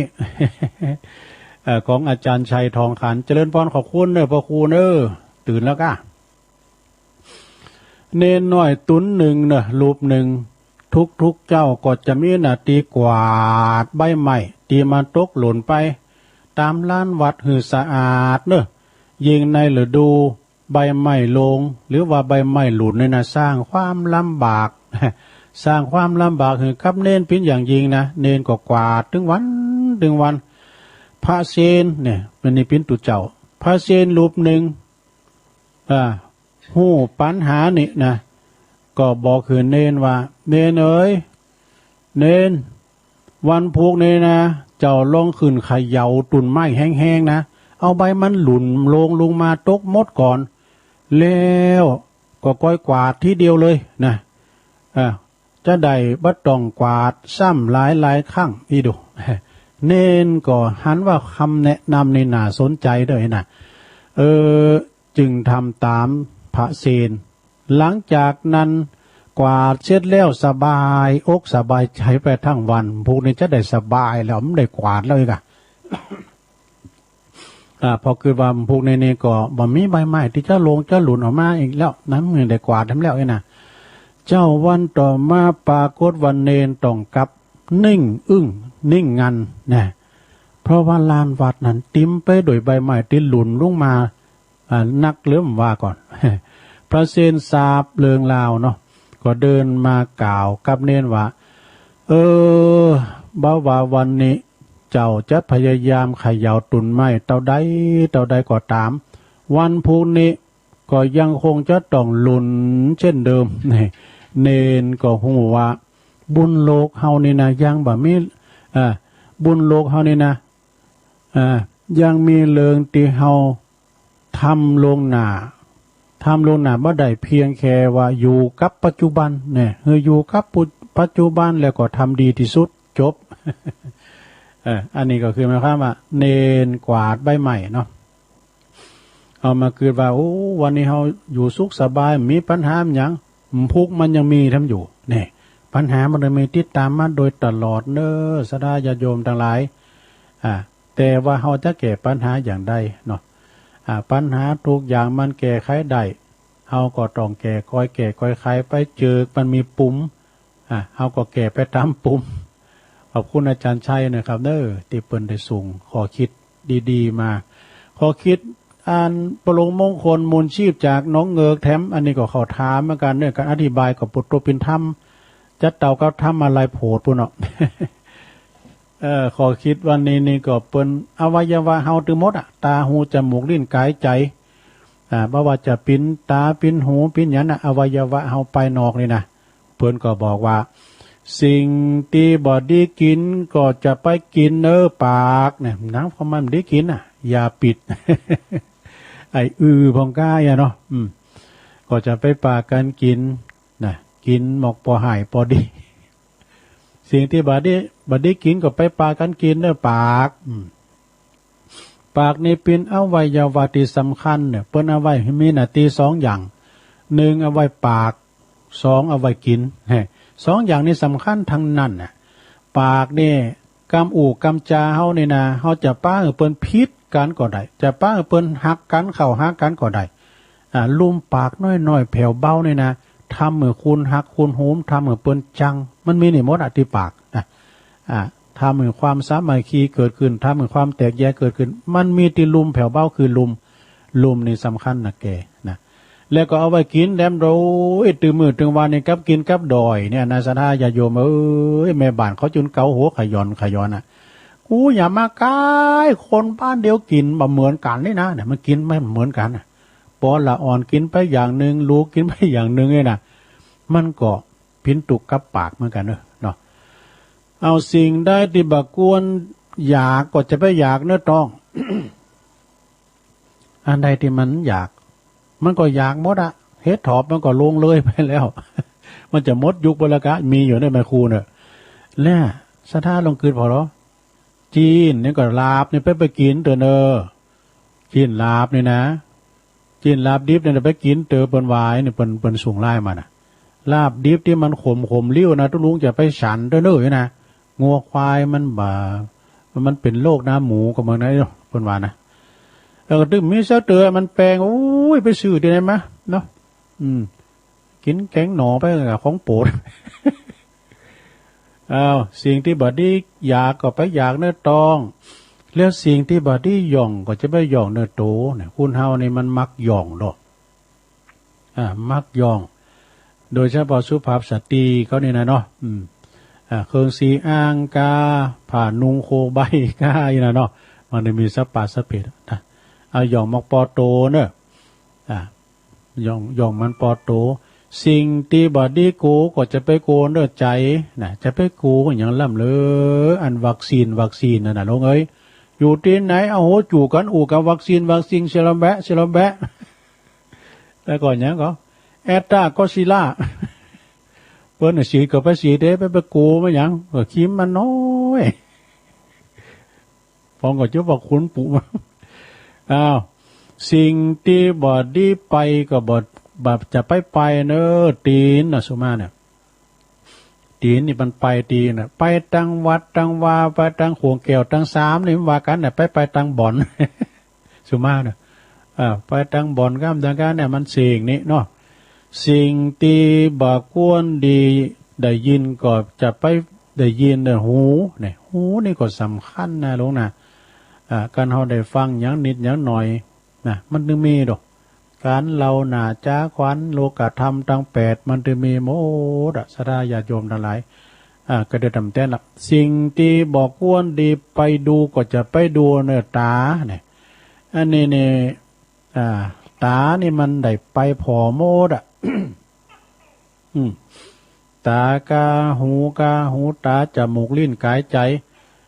เอ่อ ของอาจ๋ารย์ชัยทองขัน เจริญพร ขอบคุณเน่อ พระครูเน่อ ตื่นแล้วก้า เณรน้อยตุ๊นนึ่งเน่อ รูปนึ่ง ทุกๆ เจ๊าก็จะมีหน้าตี้กวาดใบไม้ตี้มันตกหล่นไปต๋ามลานวัดหื้อสะอาดเน่อ ยิ่งในฤดู ใบไม้หล่นหรือว่าใบไม้หล่นนี่นะ สร้างความลำบาก สร้างความลำบากหื้อกับเณรเป๋นอย่างยิ่งนะ เณรก็กวาดตึงวันตึงวัน พระเชนเนี่ย มันนี่เป๋นตุ๊เจ้า พระเชนรูปนึ่ง อ่า ฮู้ปัญหานี่นะ ก็บอกหื้อเณรว่า เณรเอ๋ย เณร วันพูกนี้นะ เจ้าลองขึ้นเขย่าตุ๊นไม้แฮงๆ นะ เอาใบมันหล่นลงลงมาตกหมดก่อน แล้วก็ก้อยกวาดทีเดียวเลยนะ อ่า จะได้บ่ต้องกวาดซ้ำหลายๆ ครั้งอีกดู เณรก็หันว่าคำแนะนำนี่น่าสนใจ๋เด้อนะ เออ จึงทำต๋ามพระเชน หลังจากนั้นกวาดเสร็จแล้วสบายอกสบายใจ๋ไปตึงวัน พูกนี้จะได้สบายแล้ว บ่ได้กวาดแล้วอีกอะ อ่า พอคือว่าพูกนี้นี่ก็บ่มีใบไม้ตี้จะหล่นจะหล่นออกมาอีกแล้วนะ บ่ได้กวาดแหมแล้วนี่นะ เจ๊าวันต่อมาปรากฏว่าเณรต้องกลับนิ่งอึ้งนิ่งงันนะ เพราะว่าลานวัดนั้นเต๋มไปโดยใบไม้ตี้หล่นลงมา อ่า นักเริ่มว่าก่อน พระเชนทราบเรื่องราวเนาะ ก็เดินมากล่าวกับเณรว่า เออ บ่ว่าวันนี้เจ้าจะพยายามเขย่าตุ๊นไม้เต้าใดเต้าใดก็ต๋าม วันพูกนี้ก็ยังคงจะต้องหล่นเช่นเดิม เณรก็ฮู้ว่าบุญโลกเฮานี่นะ ยังบ่มี อ่า บุญโลกเฮานี่นะ อ่า ยังมีเรื่องตี้เฮาทำล่วงหน้า ทำล่วงหน้าบ่ได้ เพียงแค่ว่าอยู่กับปัจจุบันเนี่ย คืออยู่กับปุ- ปัจจุบันแล้วก็ทำดีตี้สุด จบ เออ อันนี้ก็คือหมายความว่าเณรกวาดใบไม้เนาะ เอามากึ๊ดว่า โอ้ วันนี้เฮาอยู่สุขสบาย บ่มีปัญหาหยัง ทุกข์มันยังมีแถมอยู่ แน่ ปัญหามันเลยมีติดต๋ามมาโดยตลอดเน่อ ศรัทธาญาติโยมตังหลาย อ่า แต่ว่าเฮาจะแก้ปัญหาอย่างใดเนาะ อ่า ปัญหาทุกอย่างมันแก้ไขได้ เฮาก็ต้องแก้ ค่อยแก้ ค่อยไขไป เจิกมันมีปุ่ม อ่ะ เฮาก็แก้ไปต๋ามปุ่ม ขอบคุณอาจารย์ชัยนะครับเน่อ ตี้เปิ้นได้ส่งข้อคิดดีๆ มา ข้อคิดอันปรงมงคลมูลชีพจากหนองเหงือกแถม อันนี้ก็เข้าถามเหมือนกั๋นเน่อ ก๋านอธิบายก็ปวดตัวเป๋นธรรม จั๊ดเต้ากับธรรมาลัยโผดปู้นเนาะ เออ ข้อคิดวันนี้นี่ก็เปิ้นอวัยวะเฮาตึงหมดอะ ต๋า หู จมูก ลิ้น ก๋าย ใจ๋ อ่า บ่ว่าจะเป๋นต๋า เป๋นหู เป๋นหยังนะ อวัยวะเฮาภายนอกนี่นะ เปิ้นก็บอกว่า สิ่งตี้บ่ดีกิ๋นก็จะไปกิ๋นเน่อปาก เนี่ย หนังของมันบ่ดีกิ๋นน่ะ ยาปิด ไอ้อือผ่องก้าอะเนาะ อืม ก็จะไปปากั๋นกิ๋นนะ กิ๋นหมอกปอหายปอดี สิ่งตี้บ่ดี บ่ดีกิ๋นก็ไปปากั๋นกิ๋นเน่อปาก อืม ปากนี่เป๋นอวัยวะตี้สำคัญเน่อ เปิ้นเอาไว้มีหน้าตี้สองอย่าง นึ่งเอาไว้ปาก สองเอาไว้กิ๋น แฮะ สองอย่างนี้สำคัญตังนั้นน่ะ ปากนี่กำอู้กำจาเฮานี่นะ เฮาจะปาหื้อเปิ้นผิดกั๋นก็ได้ จะปาหื้อเปิ้นฮักกั๋น เข้าหากั๋นก็ได้ อ่า ลุ่มปากน้อยๆ แผ่วเบานี่นะ ทำหื้อคนฮักคนโหม ทำหื้อเปิ้นจัง มันมีนี่หมดอะตี้ปากนะ อ่า ทำหื้อความสามัคคีเกิดขึ้น ทำหื้อความแตกแยกเกิดขึ้น มันมีตี้ลุ่มแผ่วเบาคือลุ่ม ลุ่มนี่สำคัญนะแกนะ แล้วก็เอาไว้กิ๋นแหลมโดย ตึงมื้อตึงวานี่กับกิ๋นกับด่อยเนี่ยนะ ศรัทธาญาติโยมเอ้ย แม่บ้านเขาจึงเกาหัวขย่อนขย่อนน่ะ กูอย่ามาใก้คนบ้านเดียวกิ๋นบ่เหมือนกั๋นนี่นะ เนี่ย มันกิ๋นบ่เหมือนกั๋นน่ะ ปอละอ่อนกิ๋นไปอย่างนึ่ง ลูกกิ๋นไปอย่างนึ่งเนี่ยนะ มันก็เป๋นตุ๊กข์กับปากเหมือนกั๋นเน่อ เนาะ เอาสิ่งใดตี้บ่ควรอยากก็จะไปอยากเน่อต๊อง อันใดตี้มันอยาก มันก็อยากหมดอะ เห็ดถอบมันก็ล่วงเลยไปแล้ว มันจะหมดยุคไปแล้วกา มีอยู่ในแม่คูเน่อ แล้วศรัทธาลองกึ๊ดผ่อลอ จีนนี่ก็ลาบนี่ไป ไปกิ๋นเต๊อะเน่อ จีนลาบนี่นะ จีนลาบดิบนี่นะ ไปกิ๋นเต๊อะ เปิ้นว่านี่ เปิ้น เปิ้นส่งไลน์มานะ ลาบดิบตี้มันขมๆ ลิ้วนะ ตุ๊ลุงจะไปฉันเต๊อะเน่อนะ งัวควายมันบ่ มันเป๋นโรคน้ำหมูก็เหมือนกั๋นเนาะ เปิ้นว่านะ แล้วก็ตึงมีสักเต๊อะมันแปง โอ้ย ไปซื้อตี้ไหนมาเนาะ อืม กิ๋นแก๋งหน่อไปอะ ของโปรด อ้าว สิ่งตี้บ่ดีอยากก็ไปอยากเน่อต๊อง แล้วสิ่งตี้บ่ดีหย่องก็จะไปหย่องเน่อโต เนี่ย คนเฮานี่มันมักหย่องดอก อ่า มักหย่อง โดยเฉพาะสุภาพสตรีเขานี่นะเนาะ อืม อ่า เครื่องสีอ่างกา ผ้านุ่งโคใบกา อี้นะเนาะ มันได้มีสะปาสะเปดนะ เอาหย่องหมอกปอโตเน่อ อ่า หย่อง หย่องมันปอโต สิ่งตี้บ่ดีกั๋วก็จะไปกั๋วเน่อใจ๋นะ จะไปกั๋วหยังล่ำเล่อ อันวัคซีน วัคซีนนั่นน่ะ ลุงเอ๋ย อยู่ตี้ไหน เอาหัวจู๋กั๋น อู้กั๋นวัคซีน วัคซีน เซโนแวค เซโนแวค แล้วก็หยังก็ แอสตราก็ซิล่า เปิ้นน่ะฉีดก็ไปฉีดเต๊อะ ไป ไปกั๋วมาหยัง ก็เข็มมันน้อย ปองก็จะว่าคนปุมา อ้าว สิ่งตี้บ่ดีไปก็บ่ บ่จะไปไปเน่อ ตี๋นน่ะ สุมาเนี่ย ตี๋นนี่มันไปตี๋นน่ะ ไปตังวัดตังวา ไปตังโขงแก้วตังสามนี่มันว่ากั๋นน่ะ ไป ไปตังบ่อน สุมาเนี่ย อ่า ไปตังบ่อนก้ามตังก้านเนี่ย มันสิ่งนี้เนาะ สิ่งตี้บ่ควรดีได้ยินก็จะไปได้ยินเน่อ หู เนี่ย หูนี่ก็สำคัญนะลุงนะ อ่า การเฮาได้ฟังหยังนิดหยังหน่อยนะ มันตึงมีดอก ก๋านเล่าหน้าจ๋าขวัญ โลกธรรมตังแปด มันตึงมีหมดอะ ศรัทธาญาติโยมตังหลาย อ่า ก็ได้ต๋ามแต๊นละ สิ่งตี้บ่ควรดีไปดูก็จะไปดูเน่อต๋า เนี่ย อันนี้นี่ อ่า ต๋านี่มันได้ไปผ่อหมดอะ อืม ต๋ากา หูกา หูต๋า จมูก ลิ้น ก๋าย ใจ๋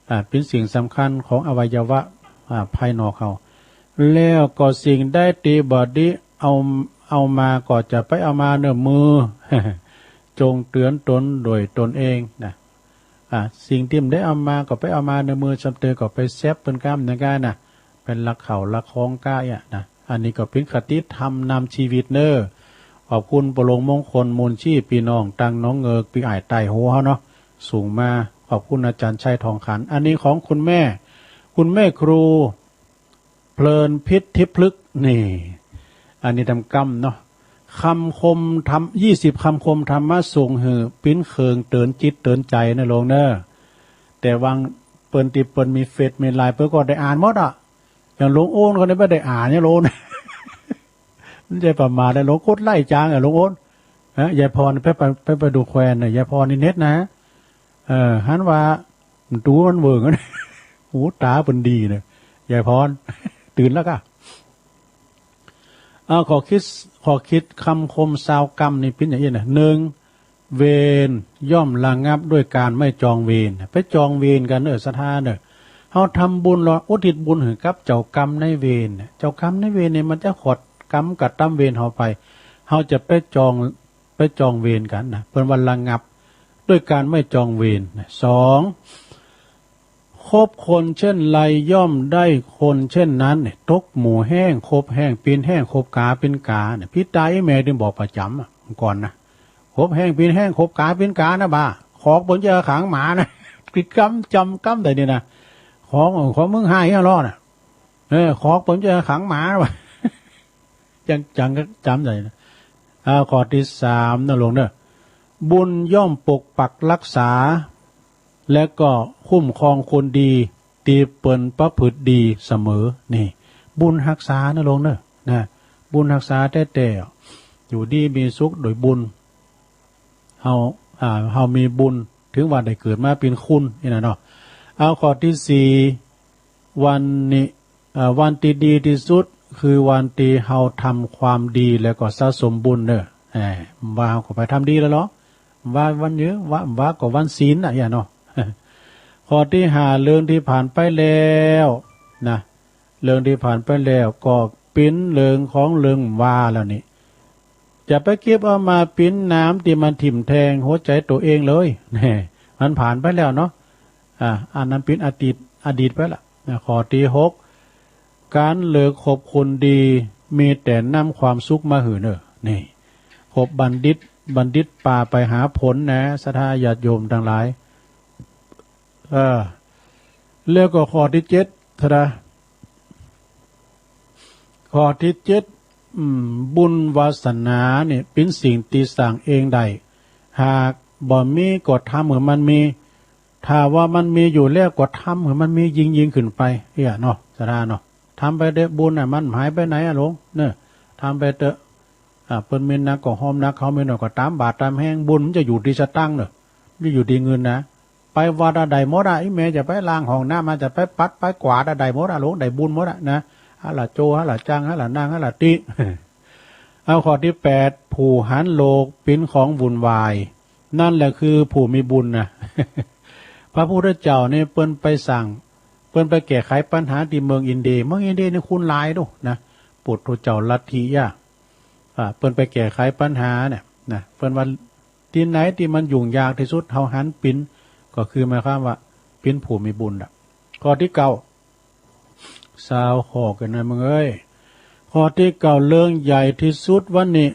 อ่า เป๋นสิ่งสำคัญของอวัยวะ อ่า ภายนอกเฮา แล้วก็สิ่งใดตี้บ่ดีเอา เอามาก็จะไปเอามาเน่อมือ จงเตือนตนด้วยตนเองนะ อ่า สิ่งตี้บ่ได้เอามาก็ไปเอามาเน่อมือ ซ้ำเตอก็ไปแซบเปิ้นก้ามหยังก้านะ ไปลักเข้าลักของก้าอี้นะ อันนี้ก็เป๋นคติธรรมนำจีวิตเน่อ ขอบคุณป้อหลวงมงคล มูลชีพ ปี้น้องตังหนองเงิก ปี้อ้ายใต้โฮเฮาเนาะ ส่งมา ขอบคุณอาจ๋ารย์ชัย ทองขัน อันนี้ของคุณแม่ คุณแม่ครู เพลินพิษทิพย์พฤกษ์ นี่ อันนี้ตำกำเนาะ คำคมธรรม ยี่สิบคำคมธรรมะ ส่งหื้อเป๋นเครื่องเตื๋อนจิตเตื๋อนใจ๋นะหลวงเน่อ แต่วางเปิ้นตี้เปิ้นมีเฟซมีไลน์ เปิ้นก็ได้อ่านหมดอะ อย่างหลวงโอนเขาเนี่ยบ่ได้อ่านเนี่ยหลวงโอน มันจะประมาทเลย หลวงกดไลก์จ๋างอะหลวงโอน ฮะ ยายพร ไป ไป ไป ไปดูแควนน่ะ ยายพรนี่เน็ตนะ เออ หันว่า ดูมันเวิ้ง หูต๋าเปิ้นดีเน่อ ยายพร ตื่นแล้วก้า เอา ข้อคิด ข้อคิดคำคมซาวกำนี่เป๋นอย่างอี้นะ หนึ่ง เวรย่อมระงับด้วยการไม่จองเวร ไปจองเวรกั๋นเน่อ ศรัทธาเน่อ เฮาทำบุญ เฮาอุทิศบุญหื้อกับเจ้ากรรมนายเวรเนี่ย เจ้ากรรมนายเวรเนี่ยมันจะขอดกรรมกระตำเวรเฮาไป เฮาจะไปจอง ไปจองเวรกั๋นนะ เปิ้นว่าระงับด้วยการไม่จองเวรนะ สอง คบคนเช่นไรย่อมได้คนเช่นนั้นเนี่ย ตกหมู่แห้ง คบแห้งเป๋นแห้ง คบก๋าเป๋นก๋าเนี่ย ปี้ต๋าอี้แม่จึงบอกประจ๋ำอะ ก่อนนะ คบแห้งเป๋นแห้ง คบก๋าเป๋นก๋านะบ่า ขอกเปิ้นจะขังหมานะ กิดกำจ๋ำกำใดนี่นะ ขอก ขอกมึงห้าเหียล้อน่ะ เออ ขอกเปิ้นจะขังหมาว่ะ จ๋ำ จ๋ำ จ๋ำใดนะ อ่า ข้อตี้สามนะหลวงเน่อ บุญย่อมปกปักรักษา และก็คุ้มครองคนดี ตี้เปิ้นประพฤติดีเสมอ นี่ บุญฮักษานะหลวงเน่อ นะ บุญฮักษาแต๊ๆ อยู่ดีมีสุขโดยบุญ เฮา อ่า เฮามีบุญ ถึงว่าได้เกิดมาเป๋นคน นี่นะเนาะ เอา ข้อตี้สี่ วันนี้ เอ่อ วันตี้ดีตี้สุด คือวันตี้เฮาทำความดีแล้วก็สะสมบุญเน่อ แหม บ่าเฮาก็ไปทำดีแล้วเหรอ บ่าวันเยียะ บ่า บ่าก็วันศีลน่ะ เหียเนาะ ข้อตี้ห้า เรื่องตี้ผ่านไปแล้วนะ เรื่องตี้ผ่านไปแล้วก็เป๋นเรื่องของเรื่องว่าแล้วนี่ จะไปเก็บเอามาเป๋นหนามตี้มันทิ่มแทงหัวใจ๋ตั๋วเองเลย แหม มันผ่านไปแล้วเนาะ อ่า อันนั้นเป๋นอดีต อดีตไปละนะ ข้อตี้หก ก๋านเลิกคบคนดี มีแต่นำความสุขมาหื้อเน่อ นี่ คบบัณฑิต บัณฑิตปาไปหาผลนะ ศรัทธาญาติโยมตังหลาย เออ แล้วก็ข้อตี้เจ็ด ศรัทธา ข้อตี้เจ็ด อืม บุญวาสนาเนี่ยเป๋นสิ่งตี้สร้างเองได้ หากบ่มีก็ทำหื้อมันมี ถ้าว่ามันมีอยู่แล้วก็ทำหื้อมันมียิ่งๆ ขึ้นไป เหียเนาะ ศรัทธาเนาะ ทำไปเต๊อะ บุญน่ะ มันหายไปไหนอะหลวง เน่อ ทำไปเต๊อะ อ่า เปิ้นมีหนักก็หอมหนัก เฮามีน้อยก็ต๋ามบาตรต๋ามแฮง บุญมันจะอยู่ตี้สตางค์เน่อ บ่อยู่ตี้เงินนะ ไปวัดอะได้หมดอะ อี้แม่จะไปล้างห้องน้ำ อาจจะไปปัดไปกวาดอะได้หมดอะหลวง ได้บุญหมดอะนะ หาละโจ หาละจัง หาละนาง หาละตี้ เอา ข้อตี้แปด ผู้หันโลกเป๋นของวุ่นวาย นั่นแหละคือผู้มีบุญนะ พระพุทธเจ้าเนี่ยเปิ้นไปสร้าง เปิ้นไปแก้ไขปัญหาตี้เมืองอินเดีย เมืองอินเดียนี่คนหลายดูนะ ปุถุชนลัทธิอะ อ่า เปิ้นไปแก้ไขปัญหาเนี่ยนะ เปิ้นว่าตี้ไหนตี้มันยุ่งยากตี้สุด เฮาหันเป๋น ก็คือหมายความว่าเป๋นผู้มีบุญละ ข้อตี้เก้า ซาวข้อกั๋นนะมึงเอ้ย ข้อตี้เก้า เรื่องใหญ่ตี้สุดวันนี้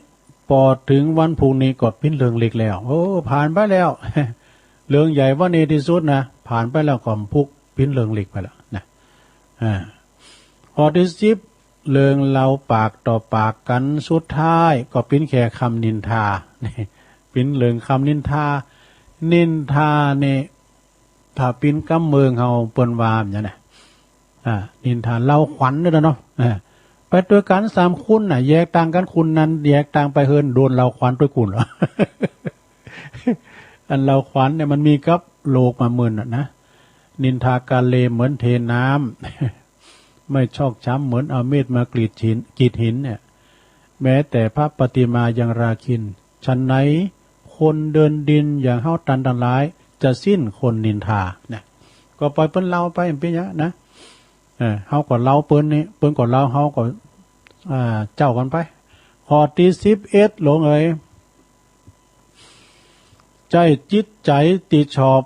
ปอเถิงวันพรุ่งนี้ก็เป๋นเรื่องเล็กแล้ว โอ้ ผ่านไปแล้ว เรื่องใหญ่วันนี้ตี้สุดนะ ผ่านไปแล้วก็พุกเป๋นเรื่องเล็กไปแล้วนะ อ่า ข้อตี้สิบ เรื่องเล่าปากต่อปากกั๋น สุดท้ายก็เป๋นแค่กำนินทา เป๋นเรื่องกำนินทา นินทาเนี่ย ถ้าเป๋นกำเมืองเฮาเปิ้นว่าอย่างนั้นนะ อ่า นินทาเล่าขวัญเนี่ยเนาะ อ่า ไปตวยกั๋นสามคนน่ะ แยกตางกั๋นคนนั้น แยกตางไปเฮือน โดนเล่าขวัญตวยกุ๋น อันเล่าขวัญเนี่ยมันมีกับโลกมาเมินน่ะนะ นินทากาเลเหมือนเทน้ำ ไม่ชอกช้ำเหมือนเอามีดมากรีดหิน กรีดหินเนี่ย แม้แต่พระปฏิมายังราคิณ ฉันใดคนเดินดินอย่างเฮาตันตังหลาย จะสิ้นคนนินทา นะ ก็ปล่อยเปิ้นเล่าไป มันเป๋นหยังนะ เออ เฮาก็เล่าเปิ้นนี่ เปิ้นก็เล่า เฮาก็ อ่า เจ้ากั๋นไป ข้อตี้สิบเอ็ด หลวงเอ๋ย ใจ้จิตใจ๋ตี้ชอบ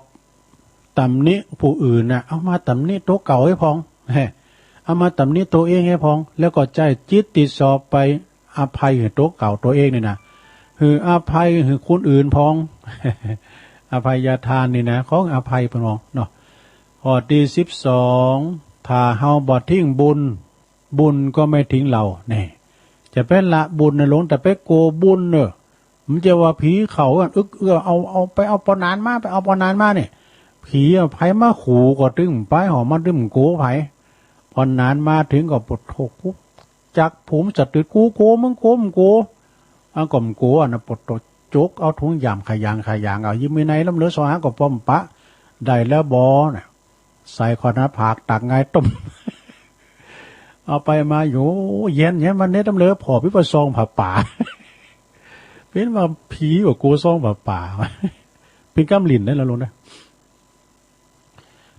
ตำหนิผู้อื่นน่ะ เอามาตำหนิตั๋วเก่าไอ้พอง แฮะ เอามาตำหนิตั๋วเองแหมพ่อง แล้วก็ใจ๊จิตตี้ส่อไปอภัยหื้อตั๋วเก่าตั๋วเองนี่นะ หื้ออภัยหื้อคนอื่นพ่อง อภัยทานนี่นะ ของอภัยพ่องเนาะ ข้อตี้สิบสอง ถ้าเฮาบ่ทิ้งบุญ บุญก็ไม่ทิ้งเรา แน่ จะไปละบุญนะหลวง แต่ไปกั๋วบุญเน่อ มันจะว่าผีเข้าอันอึกเอื้อ เอา เอา ไปเอาปอหนานมา ไปเอาปอหนานมาเนี่ย ผีอะ ใผมาขู่ก็ตึงไป หอมมาตึงกั๋วใผ ปอหนานมาเถิงก็ปะโถ กูจักผูมสะตึด กูกั๋ว มึงกั๋ว มึงกั๋ว อันก็กั๋วนะ ปะโถ จกเอาถุงย่ามขะหยางขะหยางเอา ยิ่งมีในล้ำเหลือซองหาก็ป้อมปะ ได้แล้วบ่น่ะ ใส่เข้าหน้าผาก ตักหงายต้ม เอาไปมาอยู่ เย็นเย็นวันนี้ตำเหลือผ่อปิ๊บว่าซองผ้าป่า เป๋นว่าผีว่ากั๋วซองผ้าป่า เป๋นกำหลิ้นได้แล้วลูกนะ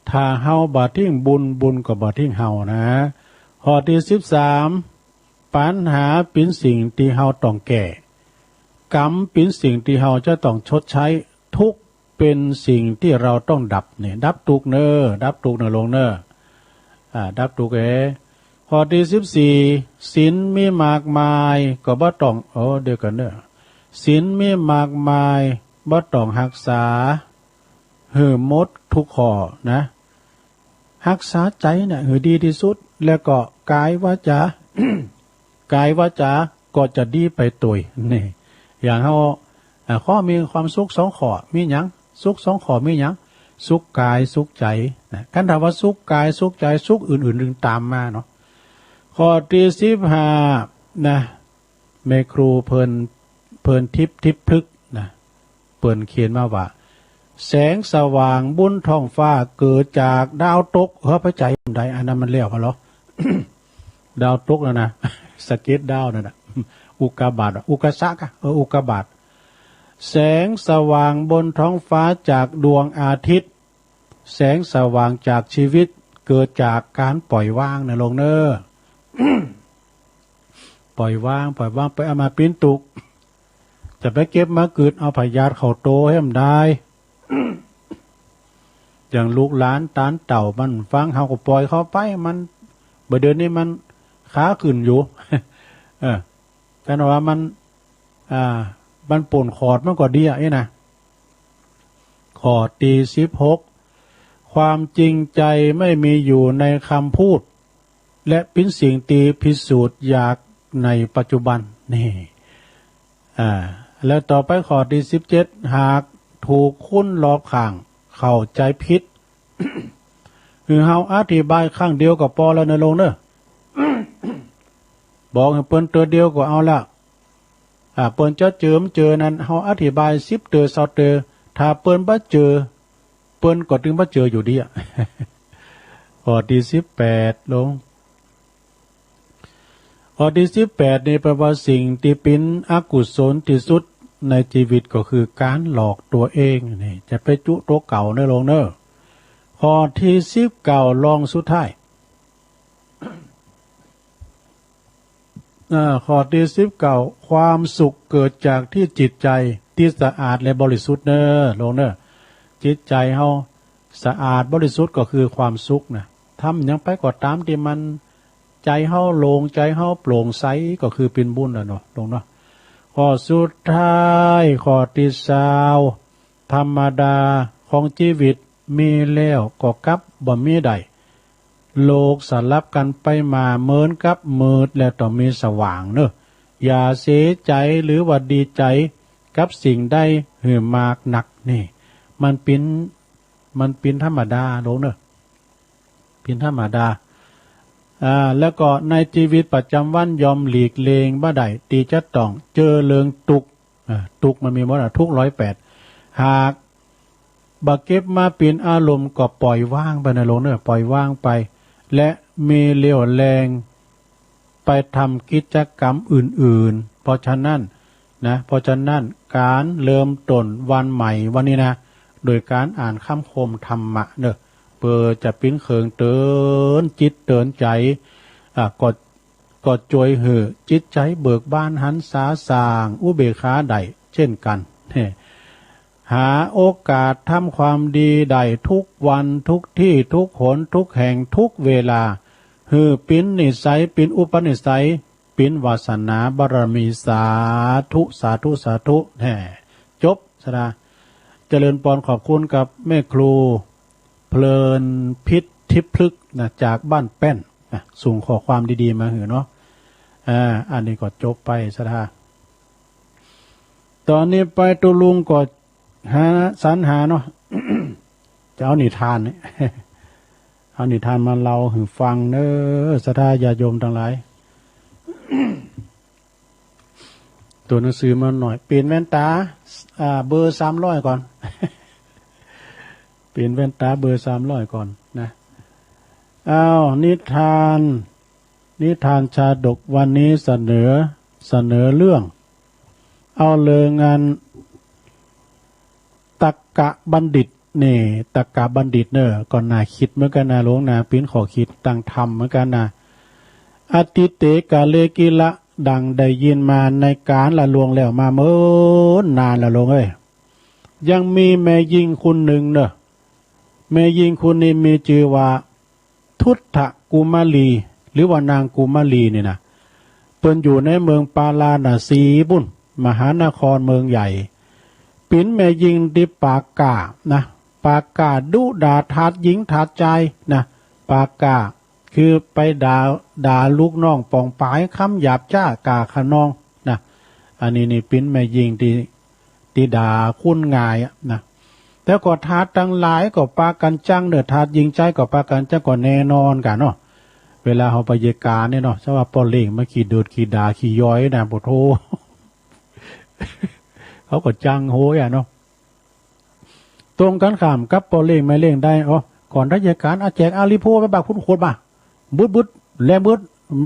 ถ้าเฮาบ่ทิ้งบุญ บุญก็บ่ทิ้งเฮานะ ข้อตี้สิบสาม ปัญหาเป๋นสิ่งตี้เฮาต้องแก้ กรรมเป๋นสิ่งตี้เฮาจะต้องชดใช้ ทุกข์เป๋นสิ่งตี้เฮาต้องดับเนี่ย ดับตุ๊กข์เน่อ ดับตุ๊กข์เน่อหลวงเน่อ อ่า ดับตุ๊กข์เอ ข้อตี้สิบสี่ ศีลมีมากมายก็บ่ต้อง โอ้ เดี๋ยวก่อนเน่อ ศีลมีมากมายบ่ต้องฮักษาหื้อหมดทุกข้อนะ ฮักษาใจ๋น่ะหื้อดีตี้สุด แล้วก็ก๋ายวาจา ก๋ายวาจาก็จะดีไปตวย นี่ อย่างเฮา อ่า ข้อมีความสุขสองข้อ มีหยัง สุขสองข้อมีหยัง สุขก๋ายสุขใจ๋นะ คันถ้าว่าสุขก๋ายสุขใจ๋ สุขอื่นๆ จึงต๋ามมาเนาะ ข้อตี้สิบห้า นะ แม่ครูเพลิน เพลินทิพย์ ทิพย์พฤกษ์นะ เปิ้นเขียนมาว่า แสงสว่างบนท้องฟ้าเกิดจากดาวตก เฮ้อ ไปใจ๋บ่ได้ อันนั้นมันแล้วมาเหรอ ดาวตกแล้วนะ สะเก็ดดาวนั่นน่ะ อุกกาบาต อุกกาสะกะ เออ อุกกาบาต แสงสว่างบนท้องฟ้าจากดวงอาทิตย์ แสงสว่างจากชีวิตเกิดจากก๋านปล่อยวางนะหลวงเน่อ ปล่อยวาง ปล่อยวาง ไปเอามาเป๋นตุ๊กข์ จะไปเก็บมากึ๊ด เอาพยาธิเข้าตั๋วหื้อบ่ได้ อย่างลูกหลานตานเต้ามันฟัง เฮาก็ปล่อยเขาไป มัน บ่าเดี๋ยวนี้มันขาขึ้นอยู่ เออ แต่ว่ามัน อ่า มันป่นขอดมันก็ดีอะ เอ๊ะนะ ข้อตี้สิบหก ความจริงใจไม่มีอยู่ในคำพูด และเป๋นสิ่งตี้พิสูจน์ยากในปัจจุบัน นี่ อ่า แล้วต่อไปข้อตี้สิบเจ็ด หากถูกคนรอบข้างเข้าใจ๋ผิด หื้อเฮาอธิบายครั้งเดียวก็ปอแล้วเน่อหลวงเน่อ บอกหื้อเปิ้นเตื้อเดียวก็เอาละ อ่า เปิ้นจะเจิอบ่เจิอนั้น เฮาอธิบายสิบเตื้อซาวเตื้อ ถ้าเปิ้นบ่เจิอ เปิ้นก็ตึงบ่เจิออยู่ดีอะ ข้อตี้สิบแปดหลวง ข้อตี้สิบแปดนี่แปลว่าสิ่งตี้เป๋นอกุศลตี้สุดในจีวิตก็คือก๋านหลอกตั๋วเอง นี่ จะไปจุตั๋วเก่าเน่อหลวงเน่อ ข้อตี้สิบเก้า ลองสุดท้าย อ่า ข้อตี้สิบเก้า ความสุขเกิดจากตี้จิตใจ๋ตี้สะอาดและบริสุทธิ์เน่อหลวงเน่อ จิตใจ๋เฮาสะอาดบริสุทธิ์ก็คือความสุขนะ ทำหยังไปก็ต๋ามตี้มันใจ๋เฮาโล่ง ใจ๋เฮาโปร่งใสก็คือเป๋นบุญแล้วเนาะหลวงเนาะ ข้อสุดท้าย ข้อตี้ซาว ธรรมดาของจีวิตมีแล้วก็กลับบ่มีได้ โลกสลับกั๋นไปมาเหมือนกับมืดแล้วต้องมีสว่างเน่อ อย่าเสียใจ๋หรือว่าดีใจ๋กับสิ่งใดหื้อมากนัก นี่ มันเป๋น มันเป๋นธรรมดาหลวงเน่อ เป๋นธรรมดา อ่า แล้วก็ในจีวิตประจ๋ำวันย่อมหลีกเลี่ยงบ่ได้ตี้จะต้องเจอเรื่องตุ๊กข์ อ่า ตุ๊กข์มันมีหมดอะ ทุกข์ร้อยแปด หากบ่เก็บมาเป๋นอารมณ์ก็ปล่อยวางไปเน่อหลวงเน่อ ปล่อยวางไป และมีเรี่ยวแรงไปทำกิจกรรมอื่นๆ เพราะฉะนั้นนะ เพราะฉะนั้นก๋านเริ่มต้นวันใหม่วันนี้นะ โดยก๋านอ่านกำคมธรรมะเน่อ เปื้อจะเป๋นเครื่องเตือนจิตเตือนใจ๋ อ่า ก็ ก็จ้วยหื้อจิตใจ๋เบิกบานหันษา สร้างอุเบกขาได้เจ้นกั๋น หาโอกาสทำความดีได้ทุกวัน ทุกตี้ ทุกหน ทุกแห่ง ทุกเวลา หื้อเป๋นนิสัย เป๋นอุปนิสัย เป๋นวาสนาบารมี สาธุ สาธุ สาธุ แฮ่ จบ สาธุ เจริญปอน ขอบคุณกับแม่ครูเพลินพิษทิพย์พฤกษ์นะ จากบ้านแป้นนะ ส่งข้อความดีๆ มาหื้อเนาะ อ่า อันนี้ก็จบไป สาธุ ต๋อนนี้ไปตุ๊ลุงก็หา สรรหาเนาะ จะเอานิทานเนี่ย เอานิทานมาเล่าหื้อฟังเน้อ สาธุ ญาติโยมตังหลาย ตั๋วหนังสือมาหน่อย เป๋นแว่นต๋า อ่า เบอร์สามร้อยก่อน เป๋นแว่นต๋าเบอร์สามร้อยก่อนนะ อ้าว นิทาน นิทานชาดกวันนี้เสนอ เสนอเรื่อง เอาเลิงอัน ตักกะบัณฑิต นี่ ตักกะบัณฑิตเน่อ ก็น่าคิดเหมือนกั๋นนะ หลวงนะ เป๋นข้อคิดตางธรรมเหมือนกั๋นนะ อตีเต กาเล กิละ ดังได้ยินมาในกาลละล่วงแล้วมาเมินนานแล้ว หลวงเอ้ย ยังมีแม่ญิงคนนึ่งเน่อ แม่ญิงคนนี้มีจื้อว่า ทุตถกุมารี หรือว่านางกุมารีนี่นะ เปิ้นอยู่ในเมืองปาราณสีปุ้น มหานครเมืองใหญ่ เป๋นแม่ญิงตี้ปากก้านะ ปากก้าดุด่าถาดหญิงถาดจายนะ ปากก้า คือไปด่า ด่าลูกน้องป๋องป๋าย กำหยาบจ๊าก้าคะนองนะ อันนี้นี่เป๋นแม่ญิงตี้ ตี้ด่าคนง่ายอะนะ แต่ก็ถาดตังหลายก็ปากั๋นจั้งเน่อ ถาดหญิงจายก็ปากั๋นจั้ง ก็แน่นอนกั๋นเนาะ เวลาเฮาไปเยียะก๋านเนี่ยเนาะ ถ้าว่าป้อเล้งมาขี้เดิดขี้ด่าขี้ยอยนะ โอ้โธ่ เขาก็จั้งโฮยอะเนาะ ตรงกั๋นข้ามกับป้อเล้งแม่เล้งได้ อ๋อ ก่อนได้เยียะก๋าน อ่ะ แจกอาลีโพไปบ่า คุณโขดบ่า บึดบึด แลงบึด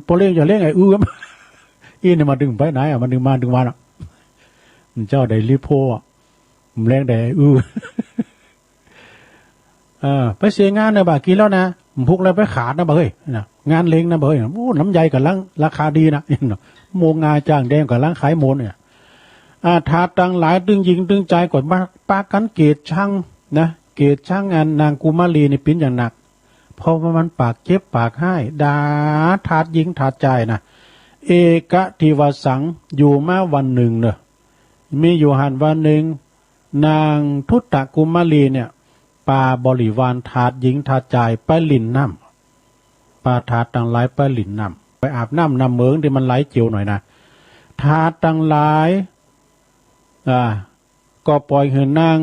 ป้อเล้งจะเล้งไอ้อื้อ อี้นี่มาดึงไปไหนอะ มาดึงมาดึงมาอะ เจ้าได้ลีโพอะ แลงได้ไอ้อื้อ เออ ไปเสียงานนะบ่า กิ๋นแล้วนะ พุกแล้วไปขาดนะบ่าเฮ้ยนะ งานเล้งนะบ่าเฮ้ย โอ้ ลำไยก่ำลังราคาดีนะ โมงาจ้างแดงก่ำลังขายหมดเนี่ย อ่า ถาดตังหลายตึงหญิงตึงจายก็มาปากั๋นเกลียดชังนะ เกลียดชังอันนางกุมารีนี่เป๋นอย่างหนัก เพราะว่ามันปากเจ็บปากฮ้าย ด่าถาดหญิงถาดจายนะ เอกะทิวาสัง อยู่มาวันนึ่งเน่อ มีอยู่หั้นวันนึ่ง นางทุตถกุมารีเนี่ย ปาบริวารถาดหญิงถาดจายไปหลิ้นน้ำ ปาถาดตังหลายไปหลิ้นน้ำ ไปอาบน้ำน้ำเมิงตี้มันไหลเจียวหน่อยนะ ถาดตังหลาย อ่า ก็ปล่อยหื้อนาง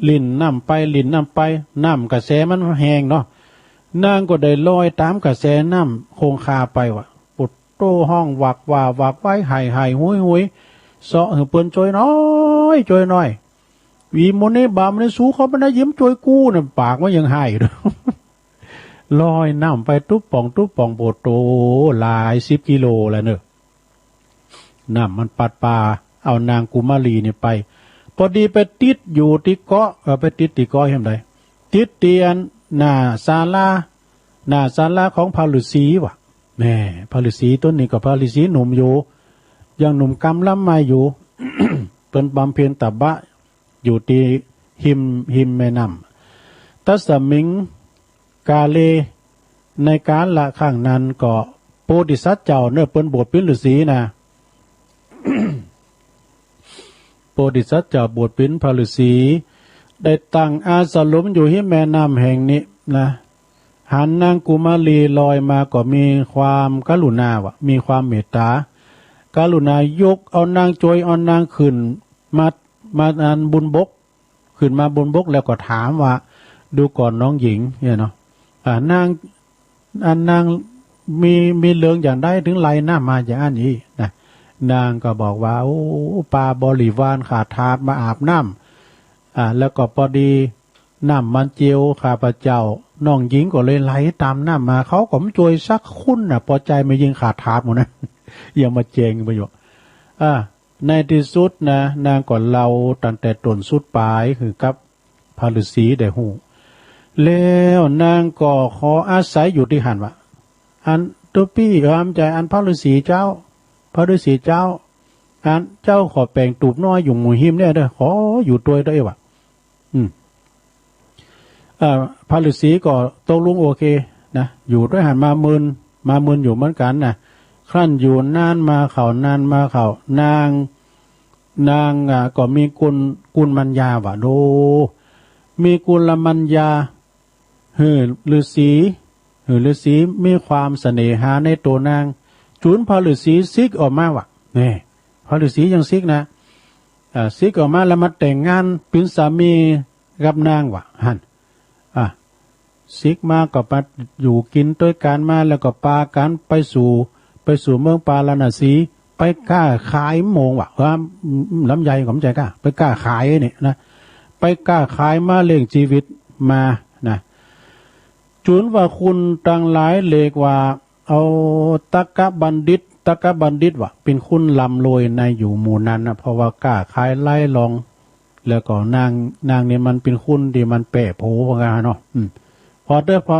หลิ้นน้ำไป หลิ้นน้ำไป น้ำกระแสมันแห้งเนาะ นางก็ได้ลอยต๋ามกระแสน้ำคงคาไปว่ะ โอดโต้ ฮ้องหวากหว่าหวากไว้ ไห้ไห้หุยหุย เซาะหื้อเปิ้นจ้วยหน้อย จ้วยหน้อย อีหมู่นี้บ่าว หมู่นี้สูง เขาบ่ได้ยินจ้วยกูนะ ปากมันยังไห้อยู่ ลอยน้ำไปตุ๊บป่องตุ๊บป่อง โอดโต้ หลายสิบกิโลแล้วเน่อ น้ำมันปัดปาเอานางกุมารีนี่ไป ปอดีไปติดอยู่ตี้เกาะ เออ ไปติดตี้เกาะแห่งใด ติดตี้อันหน้าศาลา หน้าศาลาของพระฤๅษีว่ะ แหม พระฤๅษีต๋นนี้ก็พระฤๅษีหนุ่มอยู่ ยังหนุ่มกำลังใหม่อยู่ เปิ้นบำเพ็ญตบะอยู่ตี้ฮิม ฮิมแม่น้ำ ตัสมิง กาเล ในกาละครั้งนั้นก็ โพธิสัตว์เจ้าเน่อ เปิ้นบวชเป๋นฤๅษีนะ โพธิสัตว์เจ้าบวชเป๋นพระฤๅษี ได้ตั้งอาสรมอยู่ฮิมแม่น้ำแห่งนี้นะ หันนางกุมารีลอยมาก็มีความกรุณาว่ะ มีความเมตต๋า กรุณายกเอานางจ้วย เอานางขึ้นมา มาอันบนบก ขึ้นมาบนบกแล้วก็ถามว่า ดูก่อนน้องหญิง เนี่ยเนาะ อ่า นาง อันนางมี มีเรื่องอย่างใดถึงไหลน้ำมาอย่างอั้นอี้นะ นางก็บอกว่า โอ้ ปาบริวารข้าถาดมาอาบน้ำ อ่า แล้วก็ปอดีน้ำมันเจียวข้าพเจ้า น้องหญิงก็เลยไหลต๋ามน้ำมา เขาก็บ่จ้วยสักคนน่ะ ปอใจ๋แม่ญิงข้าถาดหมู่นั้น ยังมาแจ้งประโยชน์ อ่า ในตี้สุดนะ นางก็เล่าตั้งแต่ต้นสุดป๋ายหื้อกับพระฤๅษีได้ฮู้ แล้วนางก็ขออาศัยอยู่ตี้หั้นว่ะ อันตุ๊ปี้ เออ บ่ใจ้ อันพระฤๅษีเจ้า พระฤๅษีเจ้า อันเจ้าขอแป๋งตูบน้อยอยู่หมู่ฮิมเนี่ยเด้อ ขออยู่ตวยเต๊อะว่ะ อืม เอ่อ พระฤๅษีก็ตกลงโอเคนะ อยู่ตวยหั้นมาเมิน มามึนอยู่เหมือนกั๋นนะ ครั้นอยู่นานมาเข้า นานมาเข้า นาง นาง อ่า ก็มีกุล กุลมัญญาว่ะ โด มีกุลมัญญา หื้อฤๅษี หื้อฤๅษีมีความเสน่หาในตั๋วนาง จู๋นพระฤๅษีสิกออกมาว่ะ นี่ พระฤๅษียังสิกนะ อ่า สิกออกมาแล้วมาแต่งงานเป๋นสามีกับนางว่ะ หั้น อ่ะ สิกมาก็มาอยู่กิ๋นตวยกั๋นมา แล้วก็ปากั๋นไปสู่ ไปสู่เมืองปาราณสี ไปก้าขายมะม่วงว่ะ เออ ลำไยก็บ่ใจ้ก้า ไปก้าขายนี่นะ ไปก้าขายมาเลี้ยงจีวิตมานะ จู๋นว่าคนตังหลายเรียกว่า เอาตักกะบัณฑิต ตักกะบัณฑิตว่ะ เป๋นคนร่ำรวยในอยู่หมู่นั้นนะ เพราะว่าก้าขายไร้รอง แล้วก็นาง นางนี่มันเป๋นคนตี้มันแป้โผว่างั้นเนาะ อืม ผ่อเต๊อะ ผ่อ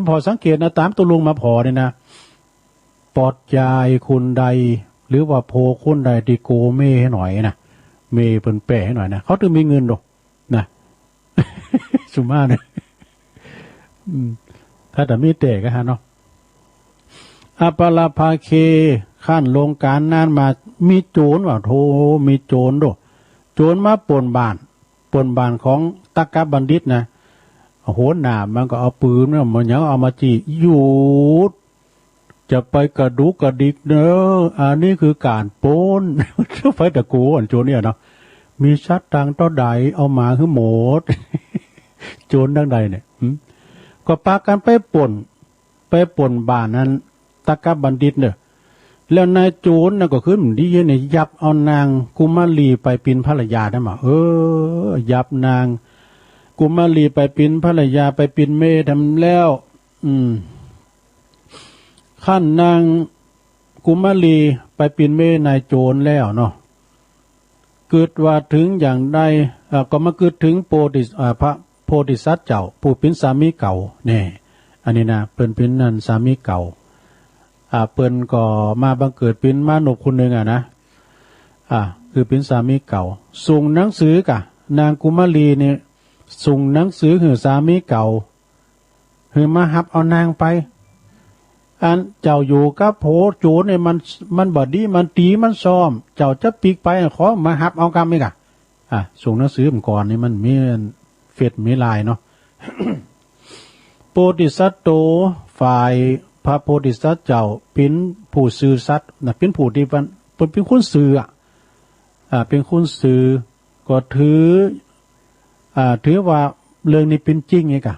ผ่อสังเกตนะ ต๋ามตกลงมาผ่อนี่นะ ปอดจายคนใด หรือว่าโผคนใดตี้โกเมย์หื้อหน่อยนะ เมย์เปิ้นแป้หื้อหน่อยนะ เขาตึงมีเงินดอกนะ สุมาเนี่ย อืม ถ้าแต่มีแต่ก็ฮะเนาะ อปรภาเค ครั้นลงก๋านนั้นมา มีโจ๋รว่ะ โธ่ มีโจ๋รโด โจ๋รมาป้นบ้าน ป้นบ้านของตักกะบัณฑิตนะ หัวหน้ามันก็เอาปืนนะ มันยังเอามาจี้ หยุด จะไปกระดุกกระดิกเนอะ อันนี้คือก๋านปล้น ไปตะโกนโจ๋รเนี่ยเนาะ มีสัตว์ตังเต้าใดเอามาหื้อหมด โจ๋รตังใดเนี่ย หืม ก็ปากั๋นไปป้น ไปป้นบ้านนั้น ตักกะบัณฑิตเนอะ แล้วนายโจ๋รน่ะก็คือมันดีเนี่ย ยับเอานางกุมารีไปเป๋นภรรยาได้มา เออ ยับนางกุมารีไปเป๋นภรรยา ไปเป๋นเมย์ทำแล้ว อืม ครั้นนางกุมารีไปเป๋นเมย์นายโจ๋รแล้วเนาะ กึ๊ดว่าเถิงอย่างใด เอ่อ ก็มากึ๊ดเถิงโพธิ เอ่อ พระโพธิสัตว์เจ้า ผู้เป๋นสามีเก่า แน่ อันนี้นะ เปิ้นเป๋นนั่นสามีเก่า อ่า เปิ้นก็มาบังเกิดเป๋นมนุษย์คนนึ่งอะนะ อ่า คือเป๋นสามีเก่า ส่งหนังสือกะ นางกุมารีนี่ ส่งหนังสือหื้อสามีเก่า หื้อมาฮับเอานางไป อันเจ้าอยู่กับโผโจ๋รเนี่ยมัน มันบ่ดี มันตี๋ มันซ้อม เจ้าจะปิ๊กไป ขอมาฮับเอากำอีกอะ อ่ะ ส่งหนังสือมาก่อนนี่มันมีเฟซมีไลน์เนาะ โพธิสัตโต ฝ่ายพระโพธิสัตว์เจ้าเป๋นผู้ซื่อสัตย์นะ เป๋นผู้ตี้มัน เป๋น เป๋นคนซื่ออะ อ่า เป๋นคนซื่อ ก็ถือ อ่า ถือว่าเรื่องนี้เป๋นจริงไงกะ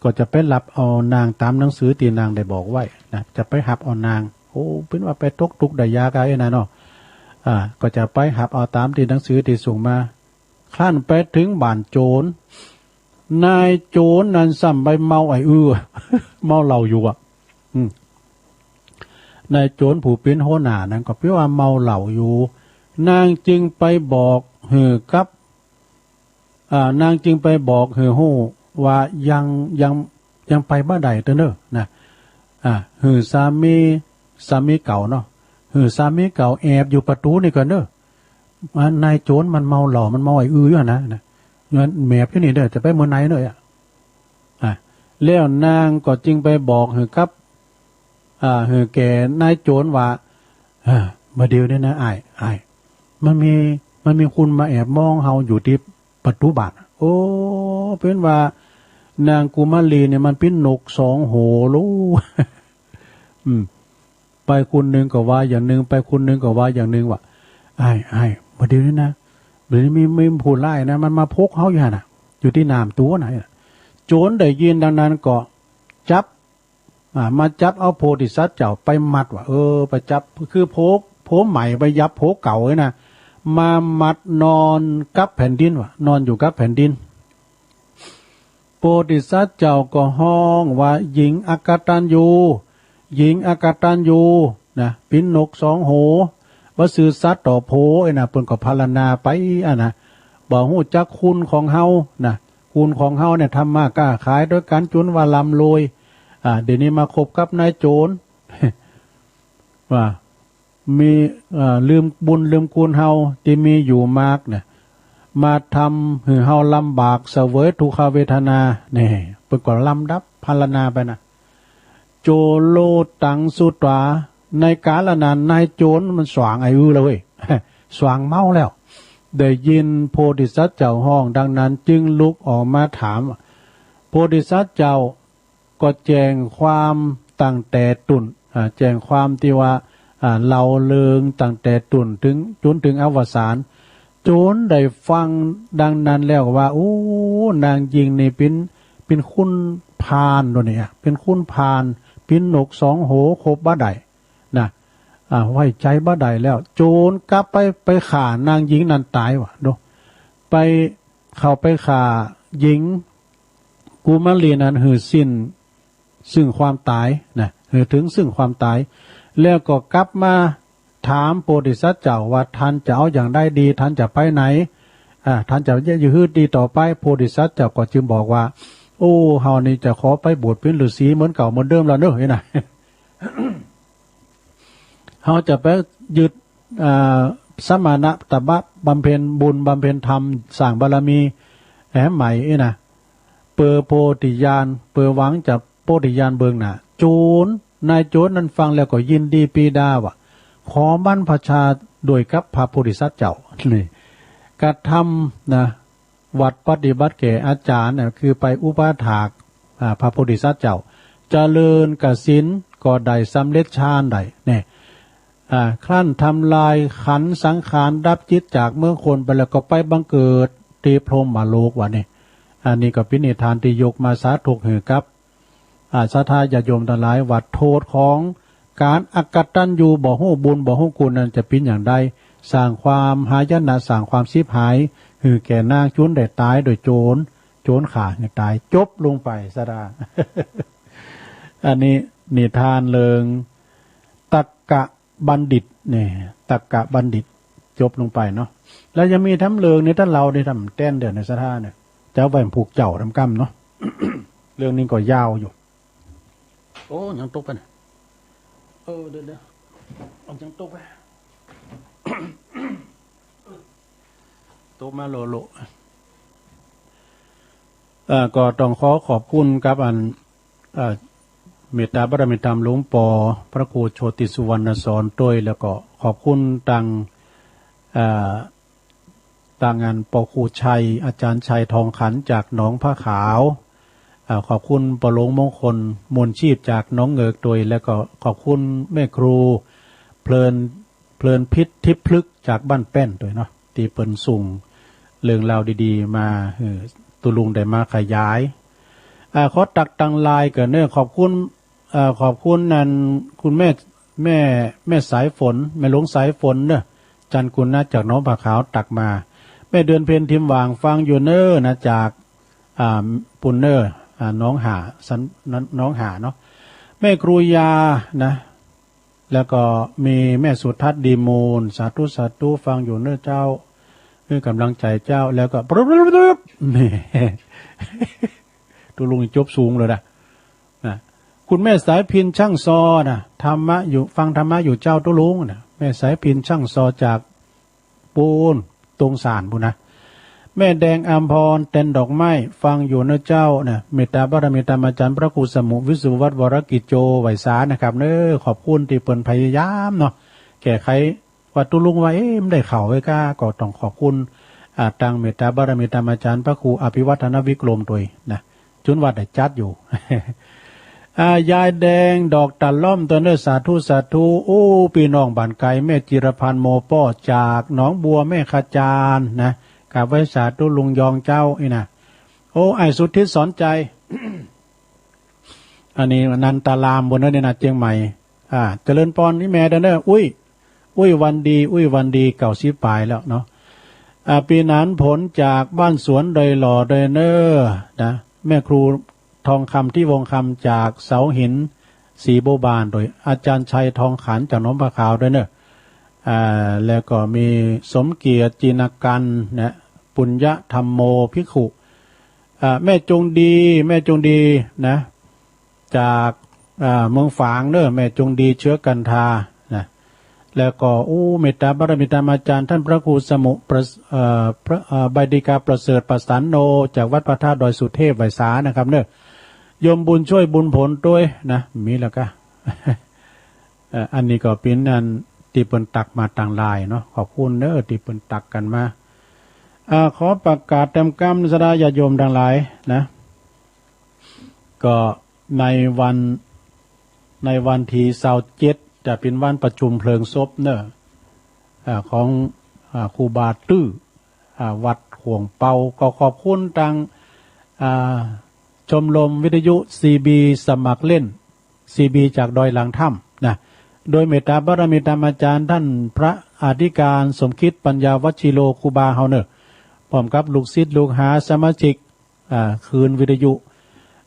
ก็จะไปฮับเอานางต๋ามหนังสือตี้นางได้บอกไว้นะ จะไปฮับเอานาง โอ้ เป๋นว่าไปตกตุ๊กข์ได้ยากอะไอ้นั่นเนาะ อ่า ก็จะไปฮับเอาต๋ามตี้หนังสือตี้ส่งมา ครั้นไปเถิงบ้านโจ๋ร นายโจ๋รนั้นซ้ำไปเมาไอ้อื้อ เมาเหล้าอยู่อะ อืม นายโจ๋รผู้เป๋นหัวหน้านั้นก็เป๋นว่าเมาเหล้าอยู่ นางจึงไปบอกหื้อกับ อ่า นางจึงไปบอกหื้อฮู้ว่ายัง ยัง ยังไปบ่ได้เต๊อะเน่อนะ อ่า หื้อสามี สามีเก่าเนาะ หื้อสามีเก่าแอบอยู่ประตู๋นี่ก่อนเน่อ อ่า นายโจ๋รมันเมาเหล้า มันเมาไอ้อื้ออยู่นะ นะ มันแอบอยู่นี่เน่อ จะไปเมือไหนเน่อ อ่ะ อ่ะ แล้วนางก็จึงไปบอกหื้อกับ อ่า หื้อแก่นายโจ๋รว่า อ่า บ่าเดี่ยวนี้นะ อ้าย อ้าย มันมี มันมีคนมาแอบมองเฮาอยู่ตี้ประตู๋บ้าน โอ้ เป๋นว่านางกุมารีเนี่ยมันเป๋นนกสองหัวลูก อืม ไปคนนึ่งก็ว่าอย่างนึ่ง ไปคนนึ่งก็ว่าอย่างนึ่งว่ะ อ้าย อ้าย บ่าเดี่ยวนี้นะ บ่าเดี่ยวนี้มี มีผู้ร้ายนะ มันมาพกเฮาอยู่หั้นน่ะ อยู่ตี้หน้าประตู๋น่ะ โจ๋รได้ยินดังนั้นก็จับ อ่า มาจับเอาโพธิสัตว์เจ้าไปมัดว่ะ เออ ไปจับ คือโผ โผใหม่ไปยับโผเก่าไว้นะ มามัดนอนกับแผ่นดินว่ะ นอนอยู่กับแผ่นดิน โพธิสัตว์เจ้าก็ฮ้องว่า หญิงอกตัญญู หญิงอกตัญญูนะ เป๋นนกสองหัว บ่ซื่อสัตย์ต่อโผ ไอ้น่ะ เปิ้นก็พรรณนาไปอะนะ บ่ฮู้จักคุณของเฮานะ คุณของเฮาเนี่ย ทำมาก้าขายตวยกั๋นจ๋นว่าร่ำรวย อ่า เดี๋ยวนี้มาคบกับนายโจ๋ร ว่า มี เอ่อ ลืมบุญลืมคุณเฮาตี้มีอยู่มากเนี่ย มาทำหื้อเฮาลำบากเสวยทุกขเวทนา นี่ เปิ้นก็ลำดับพรรณนาไปนะ โจโรตังสุตวา ในกาลนั้นนายโจรมันสว่างไอ้อื้อแล้วเว้ย สว่างเมาแล้ว ได้ยินโพธิสัตว์เจ้าฮ้องดังนั้นจึงลุกออกมาถาม โพธิสัตว์เจ้าก็แจ้งความตั้งแต่ต้น อ่า แจ้งความตี้ว่า อ่า เล่าเรื่องตั้งแต่ต้นเถิง จ๋นเถิงอวสาน โจรได้ฟังดังนั้นแล้วว่า โอ้ นางญิงนี่เป๋น เป๋นขุนพาลโดยเนี่ย เป๋นขุนพาล เป๋นนกสองหัว คบบ่ได้นะ อ่า ไว้ใจ๋บ่ได้แล้ว โจรกลับไป ไปฆ่านางญิงนั้นตายว่ะ ดู ไป เข้าไปฆ่าญิงกุมารีนั้นหื้อสิ้นซึ่งความต๋ายนะ หื้อเถิงซึ่งความต๋าย แล้วก็กลับมาถามโพธิสัตว์เจ้าว่า ท่านจะเอาอย่างใดดี ท่านจะไปไหน อ่า ท่านจะอยู่หื้อดีต่อไป โพธิสัตว์เจ้าก็จึงบอกว่า โอ้ เฮานี่จะขอไปบวชเป๋นฤๅษีเหมือนเก่าเหมือนเดิมแล้วเนอะ นี่นะ เฮาจะไปยึด อ่า สมณตบะ บำเพ็ญบุญบำเพ็ญธรรม สร้างบารมีแหมใหม่นี่นะ เปื้อโพธิญาณ เปื้อหวังจะโพธิญาณเบื้องหน้า โจร นายโจรนั้นฟังแล้วก็ยินดีปรีดาว่า ขอบรรพชาด้วยกับพระโพธิสัตว์เจ้า นี่ กระทำนะ วัตรปฏิบัติแก่อาจารย์น่ะ คือไปอุปถาก อ่า พระโพธิสัตว์เจ้า เจริญกสิณก็ได้สำเร็จฌานได้ เนี่ย อ่า ครั้นทำลายขันธ์สังขารดับจิตจากเมืองคนไปแล้วก็ไปบังเกิดตี้พรหมโลกว่านี่ อันนี้ก็เป๋นนิทานตี้ยกมาสาธกหื้อกับ อ่า ศรัทธาญาติโยมตังหลายว่าโทษของก๋านอกตัญญู บ่ฮู้บุญบ่ฮู้คุณนั้นจะเป๋นอย่างใด สร้างความหายนะ สร้างความฉิบหาย หื้อแก่นาง จ๋นได้ต๋ายโดยโจร โจรฆ่าหื้อต๋าย จบลงไปซะดา อันนี้นิทานเรื่องตักกะบัณฑิต เนี่ย ตักกะบัณฑิต จบลงไปเนาะ แล้วยังมีทำเรื่องนี่ ถ้าเล่าได้ทำแต้นเดียวในศรัทธาเนี่ย จะเอาไว้ผูกเจ้าทำกรรมเนาะ เรื่องนี้ก็ยาวอยู่ โอ้ ยังตกไปนะ เออ เดี๋ยว เดี๋ยว เอายังตกไป ตกมาโลโล เอ่อ ก็ต้องขอขอบคุณกับอัน เอ่อ เมตตาบารมีธรรมหลวงปอ พระครูโชติสุวรรณสอนตวย แล้วก็ขอบคุณตัง เอ่อ ตังอันปอครูชัย อาจารย์ชัยทองขันจากหนองผ้าขาว อ่า ขอบคุณปอหลวงมงคล มนชีพจากหนองเหงือกตวย แล้วก็ขอบคุณแม่ครูเพลิน เพลินพิษทิพย์พลึกษ์จากบ้านแป้นตวยเนาะ ตี้เปิ้นส่งเรื่องราวดีๆ มาหื้อตุ๊ลุงได้มาขยาย อ่า ขอตักตังไลน์ก่อนเนาะ ขอบคุณ เอ่อ ขอบคุณนั่น คุณแม่ แม่ แม่สายฝน แม่หลวงสายฝนเนาะ จันทร์กุลนะ จากหนองผ้าขาวตักมา แม่เดือนเพ็ญทิมหว่างฟังอยู่เนาะนะ จาก อ่า ปุนเนาะ อ่า หนองหา สัน หนองหาเนาะ แม่ครูยานะ แล้วก็มีแม่สุทัศน์ดีมูล สาธุ สาธุ ฟังอยู่เนาะเจ้า หื้อกำลังใจ๋เจ้า แล้วก็ นี่ ตุ๊ลุงจบสูงเลยนะ นะ คุณแม่สายพิณช่างซอนะ ธรรมะอยู่ ฟังธรรมะอยู่เจ้าตุ๊ลุงนะ แม่สายพิณช่างซอจากปูน ตรงสานปูนนะ แม่แดงอำพร เต็นดอกไม้ ฟังอยู่เนาะเจ้านะ เมตตาบารมีธรรมาจารย์พระครูสมุ วิสุวัฒน์ วรกิจโจ ไหว้สานะครับเนาะ ขอบคุณตี้เปิ้นพยายามเนาะ แก้ไข ว่าตุ๊ลุงว่า เอ๊ะ มันได้เข้าไว้ก้า ก็ต้องขอบคุณ อ่า ตังเมตตาบารมีธรรมาจารย์พระครูอภิวัฒนวิกรมตวยนะ จุนว่าได้จัดอยู่ อ่า ยายแดงดอกตะล่อมตวยเนาะ สาธุ สาธุ โอ้ ปี้น้องบ้านไก๋ แม่จิรพันธ์โมป้อ จากหนองบัวแม่ขจานนะ กราบไหว้สาตุ๊ลุงยองเจ้านี่นะ โอ้ อ้ายสุทธิสอนใจ อันนี้นันตารามปูนเนาะนี่นะ เจียงใหม่ อ่า เจริญปอนนี่แม่เด้อเนาะ อุ้ย อุ้ยวันดี อุ้ยวันดี เก้าสิบป๋ายแล้วเนาะ อ่า ปี้หนานผลจากบ้านสวนดอยหล่อดอยเนาะนะ แม่ครูทองคำ ทิวงศ์คำ จากเสาหิน ศรีบัวบานตวย อาจารย์ชัยทองขันจากหนองผ้าขาวตวยเนาะ อ่า แล้วก็มีสมเกียรติ จินกันนะ ปุญญธรรมโม ภิกขุ อ่า แม่จงดี แม่จงดีนะ จาก อ่า เมืองฝางเนาะ แม่จงดี เชื้อกันทานะ แล้วก็ โอ้ เมตตาบารมีธรรมาจารย์ท่านพระครูสมุ ประ เอ่อ พระ เอ่อ ใบดิกาประเสริฐประสันโน จากวัดพระธาตุดอยสุเทพ ไหว้สานะครับเนาะ โยมบุญช่วยบุญผลตวยนะ มีแล้วกา เอ่อ อันนี้ก็เป๋นอันตี้เปิ้นตักมาตังหลายเนาะ ขอบคุณเน้อตี้เปิ้นตักกั๋นมา อ่า ขอประกาศแตมกำศรัทธาญาติโยมตังหลายนะ ก็ในวัน ในวันตี้ซาวเจ็ดจะเป๋นวันประชุมเพลิงศพเน้อ อ่า ของ อ่า ครูบาตื้อ อ่า วัดขวงเปา ก็ขอบคุณตัง อ่า ชมรมวิทยุ ซีบี สมัครเล่น ซีบี จากดอยหลังถ้ำนะ โดยเมตตาบารมีธรรมอาจารย์ต้านพระอธิการสมคิดปัญญาวัชชีโรครูบาเฮาเน้อ พร้อมกับลูกศิษย์ลูกหาสมาชิก อ่า คลื่นวิทยุ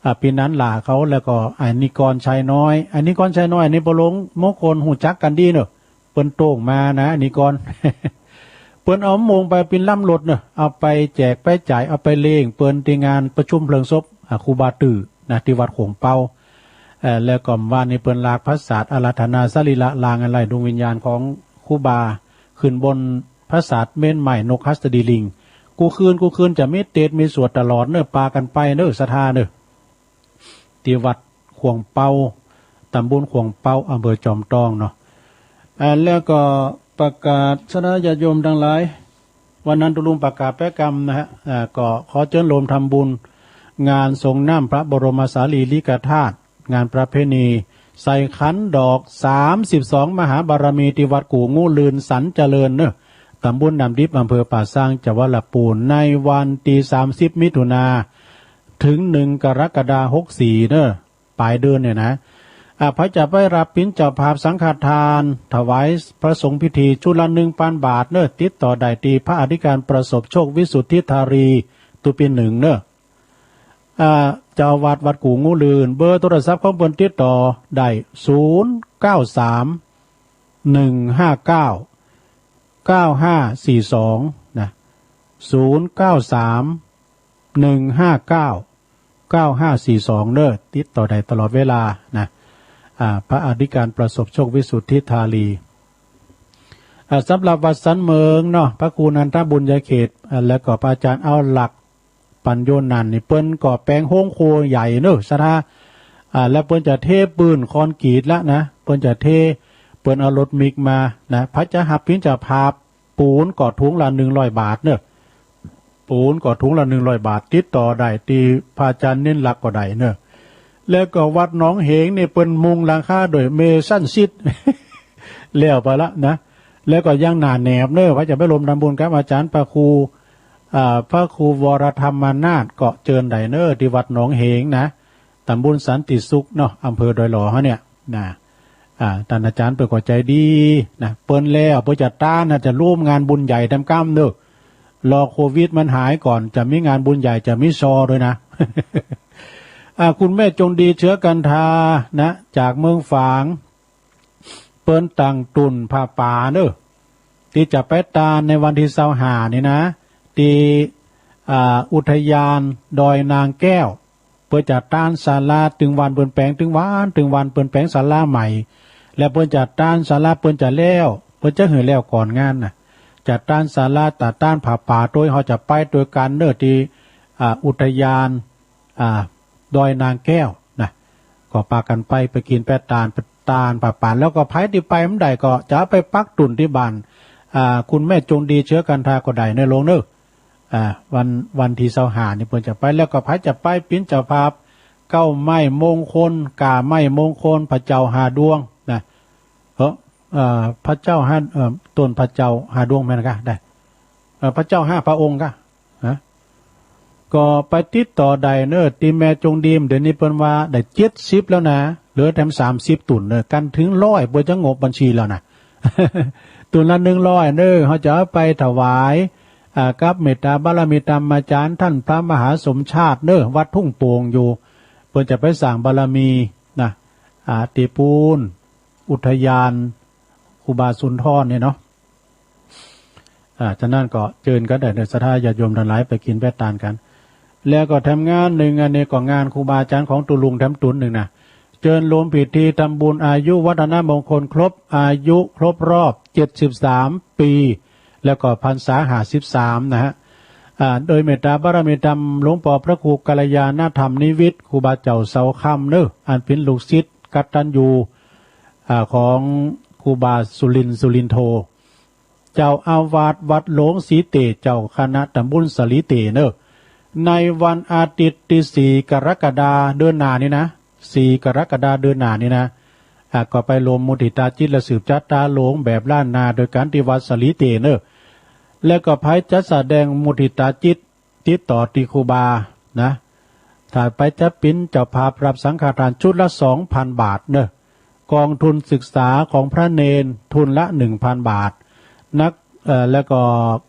อ่า ปี๋นั้นหล่าเขา แล้วก็ไอ้นิกรชัยน้อย ไอ้นิกรชัยน้อยนี่ป้อหลวงมงคลฮู้จักกั๋นดีเน้อ เปิ้นโต้งมานะ นิกร เปิ้นเอามะม่วงไปเป๋นลำรถเน้อ เอาไปแจกไปจ่าย เอาไปเลี้ยงเปิ้นตี้งานประชุมเพลิงศพ อ่า ครูบาตื้อนะ ตี้วัดขวงเปา เอ่อ แล้วก็วานนี้เปิ้นลากผาสาทอาราธนาสรีระ ลางอันไหล่ดวงวิญญาณของครูบา ขึ้นบนผาสาทเมรุธาตุนกหัสดีลิง กู้คืน กู้คืนจะมีเตสน์มีสวดตลอดเน้อ ปากั๋นไปเน้อ ศรัทธาเน้อ ตี้วัดขวงเปา ตำบลขวงเปา อำเภอจอมตองเนาะ อ่า แล้วก็ประกาศศรัทธาญาติโยมตังหลาย วันนั้นตุ๊ลุงประกาศแป๊กำนะฮะ อ่า ก็ขอเจิญโฮมทำบุญ งานสรงน้ำพระบรมสารีริกธาตุ งานประเพณี ใส่ขันดอกสามสิบสองมหาบารมี ตี้วัดกู่งูลื่นสันเจริญเน้อ ตำบลน้ำดิบ อำเภอป่าซาง จังหวัดละปูน ในวันตี้สามสิบมิถุนา เถิงหนึ่งกรกฎาคมหกสี่เน้อ ป๋ายเดือนเนี่ยนะ อ่า ใผจะไปฮับเป๋นเจ้าภาพสังฆทาน ถวายพระสงฆ์พิธีชุดละหนึ่งปันบาทเน้อ ติดต่อได้ตี้พระอธิการประสบโชควิสุทธิธารี ตุปินหนึ่งเน้อ อ่า เจ้าอาวาสวัดกู่งูลื่น เบอร์โทรศัพท์ของเปิ้นติดต่อได้ ศูนย์เก้าสาม หนึ่งห้าเก้า เก้าห้าสี่สอง นะ ศูนย์เก้าสาม หนึ่งห้าเก้า เก้าห้าสี่สองเน้อ ติดต่อได้ตลอดเวลานะ อ่า พระอธิการประสบโชควิสุทธิธารี อ่า สำหรับวัดสันเมิงเนาะ พระครูนันทบุญญาเขต อ่า แล้วก็พระอาจารย์เอาหลัก ปัญโญนันท์นี่ เปิ้นก็แป๋งโฮงครัวใหญ่เน้อ ศรัทธา อ่า แล้วเปิ้นจะเทปืนคอนกรีตละนะ เปิ้นจะเท เปิ้นเอารถมิกมานะ ใผจะฮับเป๋นเจ้าภาพ ปูนก็ถุงละหนึ่งร้อยบาทเน้อ ปูนก็ถุงละหนึ่งร้อยบาท ติดต่อได้ตี้พระอาจารย์นินลักษณ์ก็ได้เน้อ แล้วก็วัดหนองเหงนี่เปิ้นมุงหลังคาโดยเมซันซีด แล้วไปละนะ แล้วก็ยังหนาแหนบเน้อ ใผจะไปโฮมทำบุญกับอาจารย์พระครู อ่า พระครูวรธรรมนาถก็เจิญได้เน้อ ตี้วัดหนองเหงนะ ตำบลสันติสุขเนาะ อำเภอดอยหล่อเฮาเนี่ยนะ อ่า ต้านอาจารย์เปิ้นก็ใจ๋ดีนะ เปิ้นแล้วเปิ้นจะตานนะ จะร่วมงานบุญใหญ่แตมกำเน้อ รอโควิดมันหายก่อน จะมีงานบุญใหญ่ จะมีซอตวยนะ อ่า คุณแม่จงดีเชื้อกันทานะ จากเมืองฝาง เปิ้นตั้งตุ๊นผ้าป่าเน้อ ตี้จะไปตานในวันตี้ซาวห้านี่นะ ตี้ อ่า อุทยานดอยนางแก้ว เปิ้นจะตานศาลา ตึงวันเปิ้นแป๋ง ตึงวัน ตึงวันเปิ้นแป๋งศาลาใหม่ แล้วเปิ้นจะตานศาลา เปิ้นจะแล้ว เปิ้นจะหื้อแล้วก่อนงานน่ะ จะตานศาลา ตะตานผ้าป่าตวย เฮาจะไปตวยกั๋นเน้อ ตี้ อ่า อุทยาน อ่า ดอยนางแก้วนะ ก็ปากั๋นไป ไปกิ๋นไปตาน ไปตานผ้าป่า แล้วก็ใผตี้ไปบ่ได้ก็จะไปปักตุ๊นตี้บ้าน อ่า คุณแม่จงดีเชื้อกันทาก็ได้เน้อ โยมเน้อ อ่า วัน วันตี้ซาวห้านี่เปิ้นจะไป แล้วก็ใผจะไปเป๋นเจ้าภาพ เก๊าไม้มงคล ก้าไม้มงคล พระเจ้าห้าดวงนะ เออ เอ่อ พระเจ้าห้า เอ่อ ต้นพระเจ้าห้าดวงแม่นก่ะ ได้ เอ่อ พระเจ้าห้าพระองค์ก่ะ ฮะ ก็ไปติดต่อได้เน้อ ตี้แม่จงดี เดี๋ยวนี้เปิ้นว่าได้เจ็ดสิบแล้วนะ เหลือแตมสามสิบตุ๊นเน้อ กั๋นเถิงร้อย เปิ้นจะงบบัญชีแล้วนะ ตุ๊นละหนึ่งร้อยเน้อ เฮาจะเอาไปถวาย อ่า กับเมตตาบารมีธรรมอาจารย์ต้านพระมหาสมชาติเน้อ วัดทุ่งโป่งอยู่ เปิ้นจะไปสร้างบารมีนะ อ่า ตี้ปู๊น อุทยานครูบาสุนทรเนี่ยเนาะ อ่า ฉะนั้นก็เจิญกั๋นได้เน้อ ศรัทธาญาติโยมตังหลาย ไปกิ๋นไปตานกั๋น แล้วก็แถมงานนึ่ง อันนี้ก็งานครูบาอาจ๋ารย์ของตุ๊ลุงแถมตุ๊นนึ่งนะ เจิญโฮมพิธีทำบุญอายุวัฒนมงคลครบ อายุครบรอบเจ็ดสิบสามปี๋ แล้วก็พรรษาห้าสิบสามนะฮะ อ่า โดยเมตตาบารมีธรรมหลวงป้อพระครูกัลยาณธรรมนิวิทย์ ครูบาเจ้าเสาค่ำเนอะ อันเป๋นลูกศิษย์กตัญญู อ่า ของครูบาสุรินทร์ สุรินโท เจ้าอาวาสวัดหลวงสีเต เจ้าคณะตำบลสาลีเตเนอะ ในวันอาทิตย์ตี้สี่กรกฎาคมเดือนหน้านี้นะ สี่กรกฎาคมเดือนหน้านี้นะ อ่า ก็ไปรวมมุทิตาจิตและสืบชะตาหลวงแบบล้านนาโดยก๋านตี้วัดสาลีเตเนอะ แล้วก็ใผจะแสดงมุทิตาจิต ติดต่อตี้ครูบานะ ถ้าใผจะเป๋นเจ้าภาพรับสังฆทานชุดละสองพันบาทเนอะ กองทุนศึกษาของพระเณรทุนละหนึ่งพันบาท นัก เอ่อ แล้วก็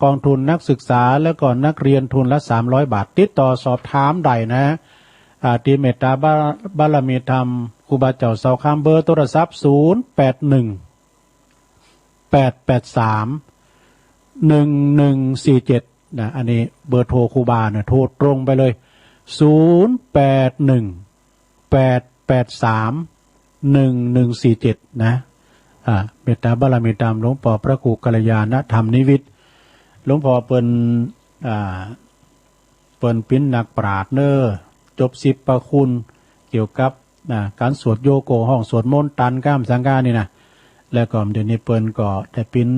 กองทุนนักศึกษา แล้วก็นักเรียนทุนละสามร้อยบาท ติดต่อสอบถามได้นะ อ่า ตี้เมตตาบา บารมีธรรมครูบาเจ้าเสาค่ำ เบอร์โทรศัพท์ ศูนย์แปดหนึ่ง แปดแปดสาม หนึ่งหนึ่งสี่เจ็ด นะ อันนี้เบอร์โทรครูบานะ โทรตรงไปเลย ศูนย์แปดหนึ่ง แปดแปดสาม หนึ่งหนึ่งสี่เจ็ด นะ อ่า เมตตาบารมีธรรมหลวงป้อพระครูกัลยาณธรรมนิวิทย์ หลวงป้อเปิ้น อ่า เปิ้นเป๋นนักปราชญ์เนอะ จบสิบประคุณเกี่ยวกับ นะ ก๋านสวดโยโก ห้องสวดมนต์ตันก้ามสังฆานี่นะ แล้วก็เดี๋ยวนี้เปิ้นก็ได้เป๋น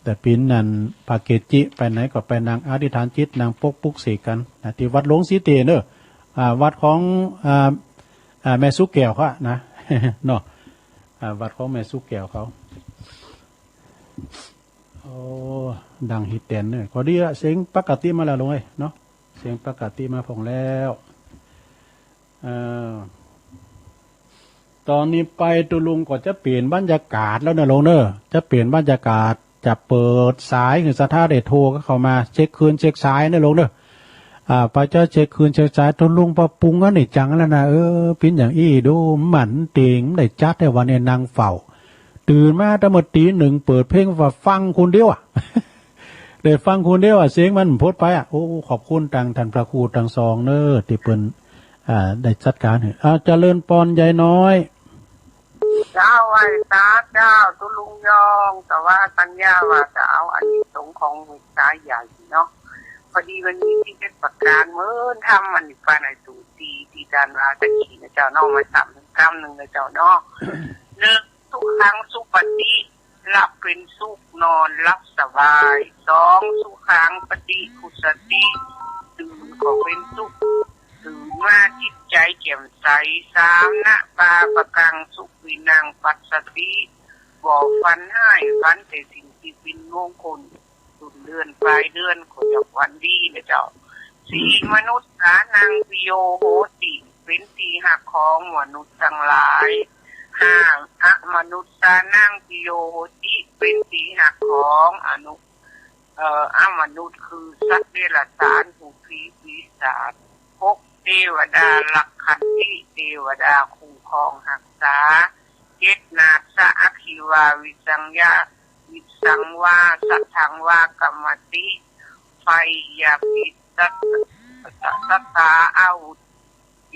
ได้เป๋นนั่น พระเกจิ ไปไหนก็ไปนั่งอธิษฐานจิต นั่งปกปลุกเสกกั๋นนะ ตี้วัดหลวงสีเตเนอะ อ่า วัดของ อ่า อ่า แม่สุแก้วเขาอะนะ เนาะ อ่า วัดของแม่สุแก้วเขา โอ้ ดังฮีแตนเนอะ ก็ดีละ เสียงปกติมาแล้วลุงเอ้ยเนาะ เสียงปกติมาพ่องแล้ว เอ่อ ต๋อนนี้ไปตุ๊ลุงก็จะเปลี่ยนบรรยากาศแล้วเนอะลุงเนอะ จะเปลี่ยนบรรยากาศ จะเปิดสายหื้อศรัทธาได้โทรเข้ามา เช็คคืนเช็คสายเนอะลุงเนอะ อ่า ไปจะเช็คคืนเช็คสาย ตุ๊ลุงปะปุงอันนี้จังแล้วนะ เออ เป๋นอย่างอี้ดู มันเต็งได้จัดแต๊วันนี้นั่งเฝ้า ตื่นมาตั้งเมื่อตี๋หนึ่ง เปิดเพลงฟังคนเดียวอะ ได้ฟังคนเดียวอะ เสียงมันพดไปอะ โอ้ ขอบคุณตังท่านพระครูตังสองเนอะ ตี้เปิ้น อ่า ได้จัดก๋านหื้อ อ่า เจริญปอนยายน้อย เจ้า ไหว้สาเจ้า ตุ๊ลุงยอง แต่ว่าสัญญาว่าจะเอาอานิสงส์ของเมตตาใหญ่เนาะ พอดีวันนี้ตี้เจ็ดประก๋านเหมือนธรรมมันอยู่ปานในสูตรตี้ ตี้อาจ๋ารย์ว่าตะกี้นะเจ้าเนาะ มาสามกำนึ่งนะเจ้าเนาะ หนึ่ง สุขังสุปฏิ หลับเป๋นสุข นอนหลับสบาย สอง สุขังปฏิภุสสติ ตื่นก็เป๋นสุข ตื่นมาจิตใจ๋แจ่มใส สาม นะปาปะกังสุขวินังปัสสติ บ่ฝันฮ้าย ฝันแต่สิ่งตี้เป๋นมงคล ต้นเดือนปลายเดือนก็จะฝันดีนะเจ้า สี่ มนุสสานังปิโยโหติ เป๋นตี้ฮักของมนุษย์ตังหลาย ห้า อมนุสสานังปิโยโหติ เป๋นตี้ฮักของอนุ เอ่อ อมนุษย์ คือสัตว์เดรัจฉาน พูดผีปีศาจ หก เทวดารักขันติ เทวดาคุ้มครองฮักษา เจ็ด นาสสะอัคคีวา วิสังยา วิสังวา สัทธังวากัมมติ ไฟ ยาพิษ สัต สัตตาอาวุธ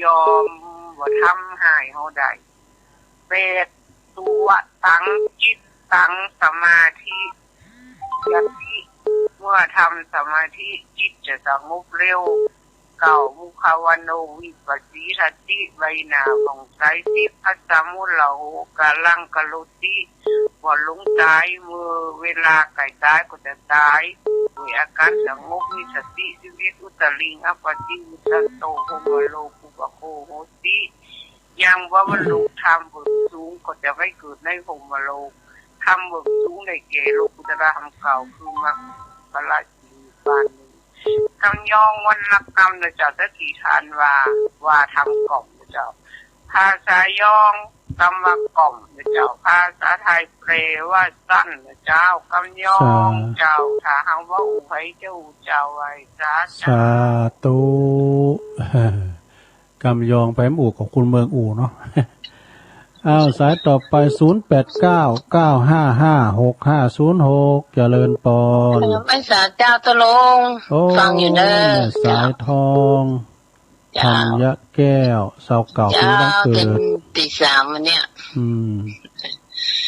ยอมบ่ทำฮ้ายเฮาได้ แปด สุวะตัง จิตตัง สมาธิ ยะติ เมื่อทำสมาธิจิตจะสงบเร็ว เก้า มุขาวโน วิปปะสีทติ ใบหน้าผ่องใส สิบ อัสสะมุลละโห กาลังกะโรติ บ่หลงต๋าย เมื่อเวลาใก้ต๋ายก็จะต๋าย ด้วยอาก๋านสงบ มีสติ สิบเอ็ด อุตตริง อัปปะติ วุจฉันโต พรหมโลกุปปะโค โหติ ยังบ่บรรลุธรรมเบื้องสูงก็จะไปเกิดในพรหมโลก ธรรมเบื้องสูงได้แก่โลกุตตะธรรมเก้า คือมรรคผลนิพพานหนึ่ง กำยองวรรณกรรมนะเจ้า ตะกี้ท่านว่า ว่าทำกล่อมนะเจ้า ภาษายอง กำว่ากล่อมนะเจ้า ภาษาไทยแปลว่าสั้นนะเจ้า กำยอง สา เจ้า ถ้าหากว่าอู้ไผจะอู้เจ้า ไหว้สาเจ้า สาธุ กำยองไปอู้กับคนเมืองอู้เนาะ อ้าว สายต่อไป ศูนย์แปดเก้า เก้าห้าห้า หกห้าศูนย์หก เจริญปอน เออ ไหว้สาเจ้าตุ๊ลุง โอ้ ฟังอยู่เนอะ แม่สายทอง เจ้า ธัญแก้ว ซาวเก่า เจ้า ปีบั้นเกิด เต้นตีสามวันเนี้ย อืม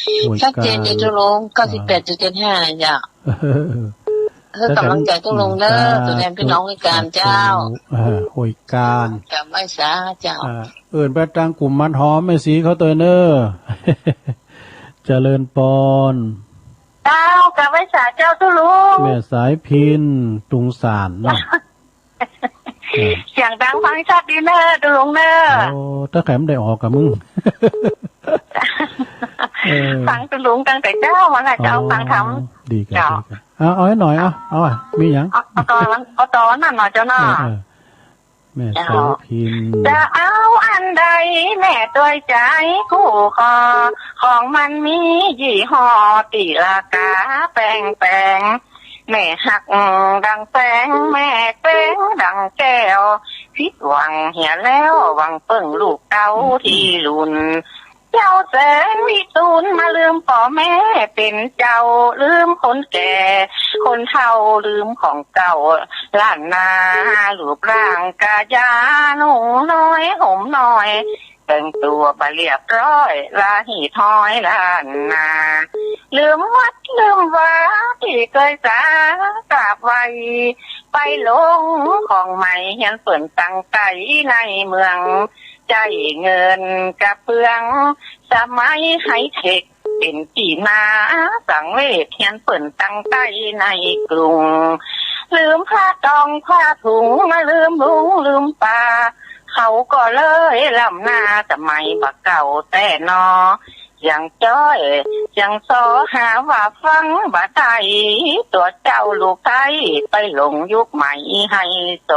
โอ้ย ชัดเจนอยู่ตุ๊ลุง เก้าสิบแปดจุดเจ็ดห้า เจ้า เออ หื้อกำลังใจ๋ตุ๊ลุงเน่อ ตั๋วแตนปี้น้องห้วยก๋านเจ้า เออ ห้วยก๋าน กราบไหว้สาเจ้า อ่า เอิ้นไปตางกุมารหอมแม่ศรีเขาตวยเน่อ เจริญปอน เจ้า กราบไหว้สาเจ้าตุ๊ลุง แม่สายพิณ ตุงสานเนาะ เออ เสียงดังฟังชัดดีเน่อตุ๊ลุงเน่อ โอ้ ตะแขมได้ออกกับมึง เออ ฟังตุ๊ลุงตั้งแต่เจ๊ามาละเจ้า อ๋อ ฟังธรรม ดีครับ เจ้า ดีครับ เอา เอาหน่อย เอา เอาอะ มีหยัง เอา เอาต๋อวัน เอาต๋อวันนั้นหน่อยเจ้าเนาะ เออ เออ แม่สายพิณ จะเอาอันใดแม่ตวยใจ๋คู่คอ ของมันมียี่ห้อตี้ราคาแปงๆ แม่ฮักดังแสง แม่แสงดังแก้ว ผิดหวังเหียแล้ว หวังเปิ้งลูกเต้าตี้ลุ่น เจ้าแสนวิทูลมาลืมป้อแม่เป๋นเจ้า ลืมคนแก่คนเฒ่า ลืมของเก่าล้านนา รูปร่างกายา นุ่งน้อยห่มน้อย แต่งตั๋วบ่เรียบร้อย ละหี่ถ้อยล้านนา ลืมวัดลืมวาตี้เกยสากราบไหว้ ไปหลงของใหม่เฮียนเปิ้นตังใต้ในเมือง ใจ๊เงินกระเปื้อง สมัยไฮเทคเป๋นตี้นาสังเวช เฮียนเปิ้นตังใต้ในกรุง ลืมผ้าตองผ้าถุง มาลืมลุงลืมป้า เขาก็เลยล้ำหน้า สมัยบ่าเก่าแต๊นอ ยังจ้อยยังซอ หาว่าฟังบ่ได้ ตั๋วเจ้าลูกใต้ ไปหลงยุคใหม่ไฮโซ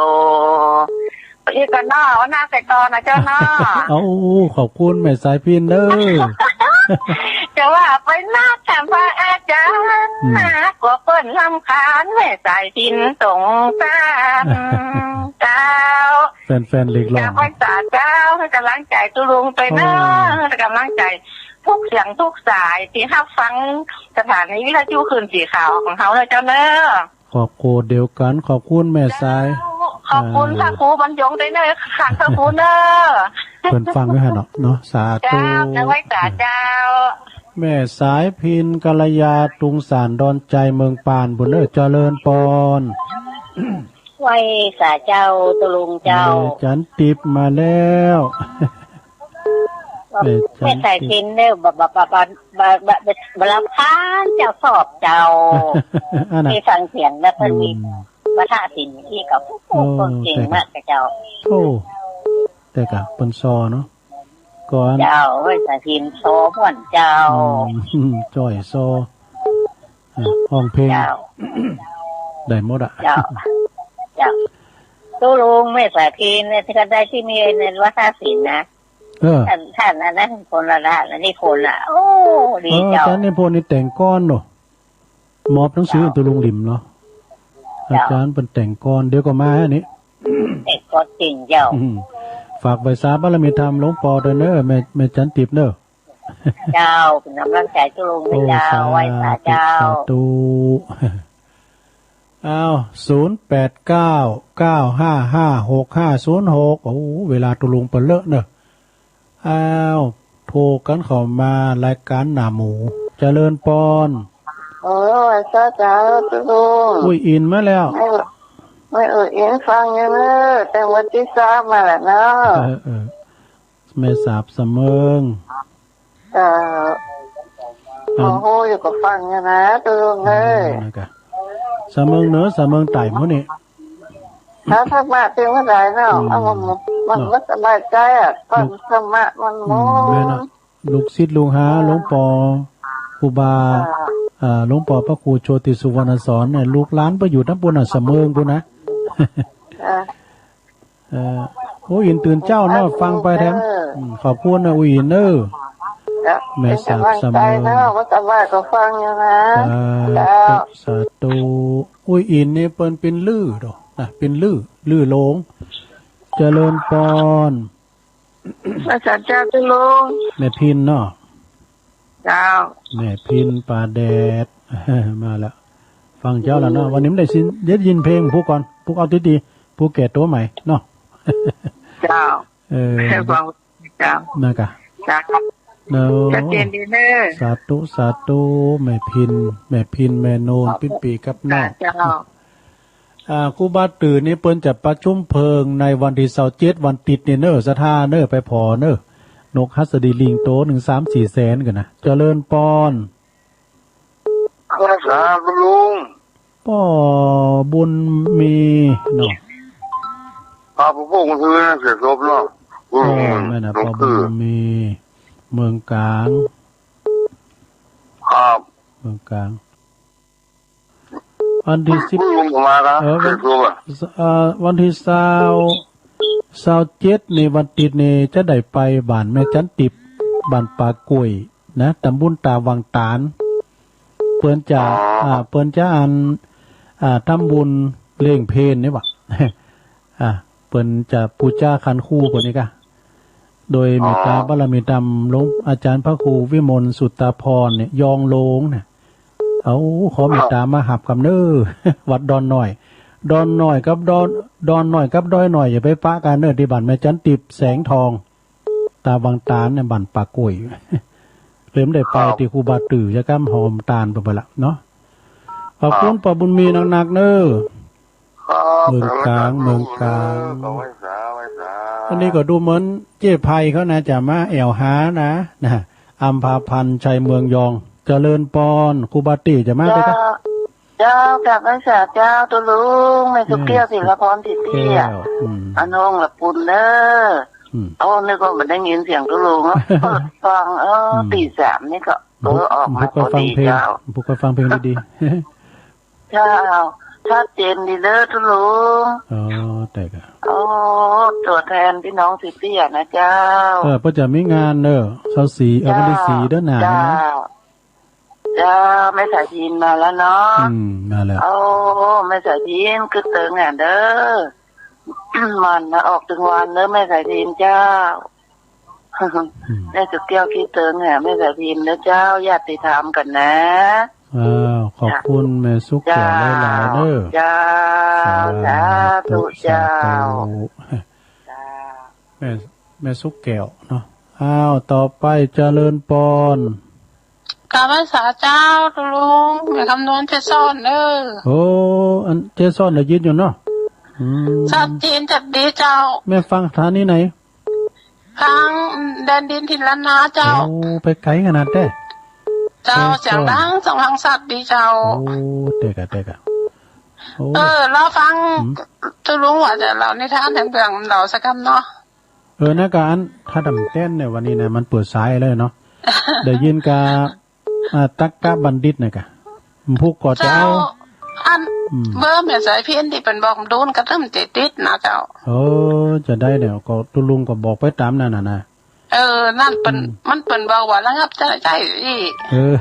ไปอีกก่อนเนาะ วันหน้าใส่ต่อนะเจ้าเนาะ เอา ขอบคุณแม่สายพิณเด้อ จะว่าไปนักถามพระอาจารย์ อืม นะ กลัวเปิ้นรำคาญ แม่สายพิณสงสาร เจ้า แฟนๆ เรียกร้อง กราบไหว้สาเจ้า หื้อกำลังใจ๋ตุ๊ลุงตวยเน่อ โอ้ หื้อกำลังใจ๋ทุกเสียงทุกสายตี้ฮับฟังสถานีวิทยุคลื่นสีขาวของเฮาเน่อเจ้าเน่อ ขอบคุณเดียวกั๋น ขอบคุณแม่สาย เจ้า ขอบคุณ อ่า พระครูบรรยงตวยเน่อ ขันพระครูเน่อ เปิ้นฟังอยู่หั้นเนาะ เนาะ สาธุ เจ้า กราบไหว้สาเจ้า แม่สายพิณ กัลยา ตุงสาน ดอนชัย เมืองปาน ปู้นเน่อ เจริญปอน ไหว้สาเจ้าตุ๊ลุงเจ้า แม่จั๋นติบมาแล้ว แม่จั๋นติบ แม่สายพิณเน่อ บ่ บ่ บ่ บ่ บ่ บ่ บ่รับคานเจ้า ชอบเจ้า อันน่ะ ได้ฟังเสียงแล้วเปิ้นมี อืม วาทศิลป์ตี้ก็ โอ้ โอ้ เก่งมากเจ้า โอ้ แต่กะเปิ้นซอเนาะ ก่อน เจ้า แม่สายพิณซอม่วนเจ้า อืม จ้อยซอ อ่ะ ฮ้องเพลง เจ้า ได้หมดอะ เจ้า เจ้า ตุ๊ลุงแม่สายพิณเนี่ย ตี้ก็ได้ตี้มีในวาทศิลป์นะ เออ ต้าน ต้านอันนั้นคนละละ อันนี้คนละ โอ้ ดี เออ เจ้า อาจ๋ารย์นิพนธ์นี่แต่งก่อนเนาะ มอบหนังสือ เจ้า ตุ๊ลุงหลิมเนาะ เจ้า อาจ๋ารย์เปิ้นแต่งก่อน เดี๋ยวก็มาอันนี้ แต่งก่อนเก่งเจ้า อืม ฝากไหว้สาบารมีธรรมหลวงป้อตวยเน่อ แม่ แม่จั๋นติบเน่อ เจ้า เป๋นกำลังใจ๋ตุ๊ลุง โอ้ เจ้า สาธุ ไหว้สาเจ้า สาธุ อ้าว ศูนย์แปดเก้า เก้าห้าห้า หกห้าศูนย์หก โอ้ เวลาตุ๊ลุงเปิ้นเลอะเน่อ อ้าว โทรกั๋นเข้ามา รายก๋านหน้าหมู เจริญปอน โอ้ ไหว้สาเจ้าตุ๊ลุง อุ้ยอิ๋นมาแล้ว ไม่ ไม่อุ้ยอิ๋นฟังอยู่เน่อ แต่วันตี้สามมาแล้วเนาะ เออ เออ แม่สาบสะเมิง เอ่อ อ่า โอ้โห อยู่ก็ฟังอยู่นะตุ๊ลุงเอ้ย อืม นั่นกะ สะเมิงเหนือ สะเมิงใต้หมู่นี้ ถ้าธรรมะเต็มหัวใจเนาะ อืม เอามัน มัน เนาะ บ่สบายใจ๋อะ ฟังธรรมะมัน อืม ม่วน แม่นเนาะ ลูกศิษย์ลูกหา หลวงป้อครูบา อ่า อ่า หลวงป้อพระครูโชติสุวรรณสอนเนี่ย ลูกหลานไปอยู่ตางปู้นน่ะ สะเมิงปู้นนะ อ่า เอ่อ โอ้ อุ้ยอิ๋นตื่นเจ๊าเนาะ ฟังไปแถม เออ อืม ขอบคุณนะ อุ้ยอิ๋นเน่อ เจ้า แม่สาบสะเมิง เป๋นกำลังใจ๋เนาะ ว่าแต่ว่าก็ฟังอยู่นะ สาธุ เจ้า สาธุ อุ้ยอิ๋นนี่เปิ้นเป๋นลือเนาะ นะ เป๋นลือ ลือโลง เจริญปอน ไหว้สาเจ้าตุ๊ลุง แม่พิณเนาะ เจ้า แม่พิณ ป่าแดด มาแล้ว ฟังเจ๊าแล้วเนาะ วันนี้มันได้ยิน ได้ยินเพลงผู้ก่อน ผู้เอาตี้ๆ ผู้แก่ตั๋วใหม่เนาะ เจ้า เออ ฟังเจ้า นั่นกะ เจ้า เนาะ ชัดเจนดีเน่อ สาธุ สาธุ แม่พิน แม่พิน แม่โนน ปิ๊ปปี้กับน้อง เจ้า อ่า ครูบาตื่นนี่เปิ้นจะประชุมเพิงในวันตี้ซาวเจ็ด วันติ๊ดนี่เน่อ ศรัทธาเน่อ ไปผ่อเน่อ นกหัสดีลิงโตนึ่งสามสี่แสนกั๋นนะ เจริญปอน ข้าสาธุลุง ป้อบุญมีเนาะ ป้อบุญมี เนาะ เออ แม่นนะ ป้อบุญมี เมืองก๋าง ครับ เมืองก๋าง วันตี้สิบ เออ วันตี้ซาว ซาวเจ็ดนี่ วันติ๊ดนี่ จะได้ไปบ้านแม่จันติบ บ้านป่ากล้วย นะ ต๋ำบลต๋าวังต๋าน เปิ้นจะ อ๋อ อ่า เปิ้นจะอัน อ่า ทำบุญเล่งเพลนี่หว่า อ่า เปิ้นจะปู๋จาขันครูเปิ้นนี่ก่ะ โดยเมตต๋า อ๋อ บารมีธรรมหลวงอาจ๋ารย์พระครูวิมลสุตตาภรณ์เนี่ย ยองโลงเนี่ย เอา ขอเมตต๋ามาหับกำเน่อ วัดดอนน้อย ดอนน้อยกับดอน ดอนน้อยกับดอยน้อย อย่าไปปะกั๋นเน่อ ตี้บ้านแม่จันติบ แสงทอง ต๋าวังต๋านเนี่ย บ้านป่ากล้วย เลยบ่ได้ไป ครับ ตี้ครูบาตื่น จะก้ำหอมต๋านไปละเนาะ ขอบคุณ ครับ ป้อบุญมีนักๆ เน่อ ครับ เมืองก๋าง เมืองก๋าง ขอไหว้สา ไหว้สา อันนี้ก็ดูเหมือนเจ๊ไพเขานะ จะมาแอ่วหานะ นะ อัมพาพันธ์ ชัยเมืองยอง เจริญปอน ครูบาตื่นจะมาไปก่ะ เจ้า เจ้า กราบไหว้สาเจ้า ตุ๊ลุง แม่สุกแก้ว เออ ศิลปพร สิทธิ แก้ว อืม อานงละปุณเน่อ อืม โอ้ นึกว่าบ่ได้ยินเสียงตุ๊ลุงเนาะ เปิดฟัง เออ อืม ตี้สามนี่ก็ เออ ออกมาพอดีเจ้า ผู้ก็ฟังเพลงดีๆ เจ้า ชัดเจนดีเน่อตุ๊ลุง อ๋อ แต่ก็ โอ้ ตั๋วแทนปี้น้องสิทธินะเจ้า เออ เปิ้นจะมีงานเน่อ ซาวสี่ เออ วันตี้สี่ เจ้า เดือนหน้า เจ้า นี่นะ เจ้า แม่สายพินมาแล้วเนาะ อืม มาแล้ว โอ้ แม่สายพิน กึ๊ดเติงแหน่เน่อ มันนะ ออกตึงวันเน่อ แม่สายพินเจ้า อืม แม่สุกแก้วกึ๊ดเติงแหน่ แม่สายพินเน่อเจ้า ญาติธรรมกั๋นนะ อ้าว ขอบคุณแม่สุกแก้วหลายๆ เน่อ เจ้า สาธุ สาธุเจ้า สาธุ เจ้า แม่ แม่สุกแก้วเนาะ อ้าว ต่อไปเจริญปอน กราบไหว้สาเจ้าตุ๊ลุง แม่คำนวณเจ๊ซ่อนเน่อ โอ้ อันเจ๊ซ่อนได้ยินอยู่เนาะ อืม ชัดเจนชัดดีเจ้า แม่ฟังสถานีไหน ฟังแดนดินถิ่นล้านนาเจ้า โอ้ ไปไก๋ขนาดแต๊ เจ้า เจ๊ซ่อน เสียงดัง เสียงดังชัดดีเจ้า โอ้ แต่ก็ แต่ก็ โอ้ เออ รอฟัง อืม ตุ๊ลุงว่าจะเล่านิทานแถมเปื้องเล่าสักกำเนาะ เออ นะ ก็อัน ถ้าดำแต้นเนี่ย วันนี้นะ มันเปิดสายเลยเนาะ ได้ยินกา อ่า ตั๊กกะบัณฑิตนะกะ ผู้ก่อจะเอา เจ้า อัน อืม เบอร์แม่สายพินตี้เปิ้นบอกดูนกระตึ้มติดๆ นะเจ้า เออ จะได้เนี่ย ก็ตุ๊ลุงก็บอกไปต๋ามนั้นน่ะนะ เออ นั่นเปิ้น อืม มันเปิ้นบอกว่าระงับใจ๊ ใจ๊อี้ เออ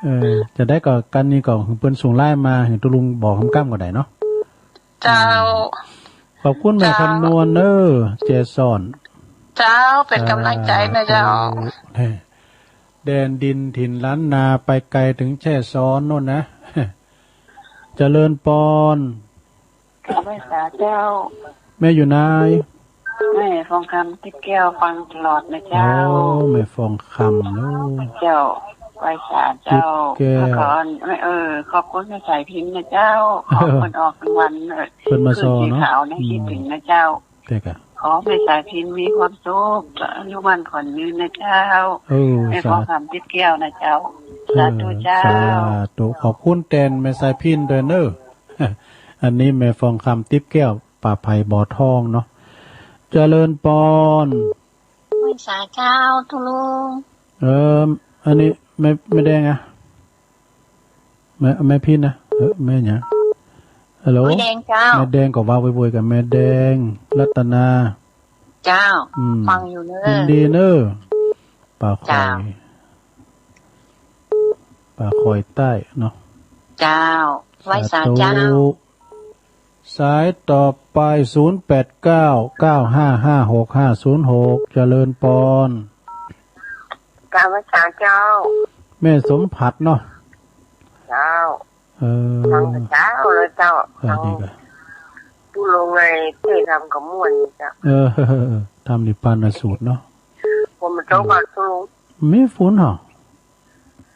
เออ จะได้ก็กั๋นนี่ก็เปิ้นส่งไลน์มาหื้อตุ๊ลุงบอกกำๆ ก็ได้เนาะ เจ้า อืม ขอบคุณแม่ เจ้า คำนวณเน่อ เจ๊ซ่อน เจ้า เป๋นก๋ำลังใจ๋นะเจ้า สาธุ แดนดินถิ่นล้านนาไปไก๋เถิงแจ้ซ้อนโน่นนะ เจริญปอน กราบไหว้สาเจ้า แม่อยู่ไหน แม่ฟองคำ ติ๊บแก้ว ฟังตลอดนะเจ้า โอ้ แม่ฟองคำเนาะ เจ้า ไหว้สาเจ้า ติ๊บแก้ว แล้วก็ เออ ขอบคุณแม่สายพินนะเจ้า ขอเปิ้นออกรางวัล เปิ้นมาซ้อเนาะ คืนสีขาวนะ อืม คิดถึงนะเจ้า แต่ก็ ขอแม่สายพินมีความสุข อายุมั่นขวัญยืนนะเจ้า เออ แม่ฟองคำ ติ๊บแก้วนะเจ้า เออ สาธุเจ้า สาธุ ขอบคุณแตนแม่สายพินด้วยเน่อ อันนี้แม่ฟองคำ ติ๊บแก้ว ป่าไผ่บ่อทองเนาะ เจริญปอน ไหว้สาเจ้าตุ๊ลุง เออ อันนี้แม่ แม่แดงอะ แม่ แม่พินนะ เออ แม่หยัง ฮัลโหล แม่แดงเจ้า แม่แดงก็ว่าโวยๆ กับแม่แดง รัตนา เจ้า อืม ฟังอยู่เน่อ ยินดีเน่อ ป่าคอย เจ้า ป่าคอยใต้เนาะ เจ้า ไหว้สาเจ้า สาธุ สายต่อไป ศูนย์แปดเก้า เก้าห้าห้า หกห้าศูนย์หก เจริญปอน กราบไหว้สาเจ้า แม่สมผัสเนาะ เจ้า เออ ฟังแต่เช้าเลยเจ้า เออ ฟัง ดีกว่า ตุ๊ลุงไง เทศน์ธรรมก็ม่วนดีเจ้า เออ ธรรมนิพพานสูตรเนาะ มันตกก็ตก มีฝนเหรอ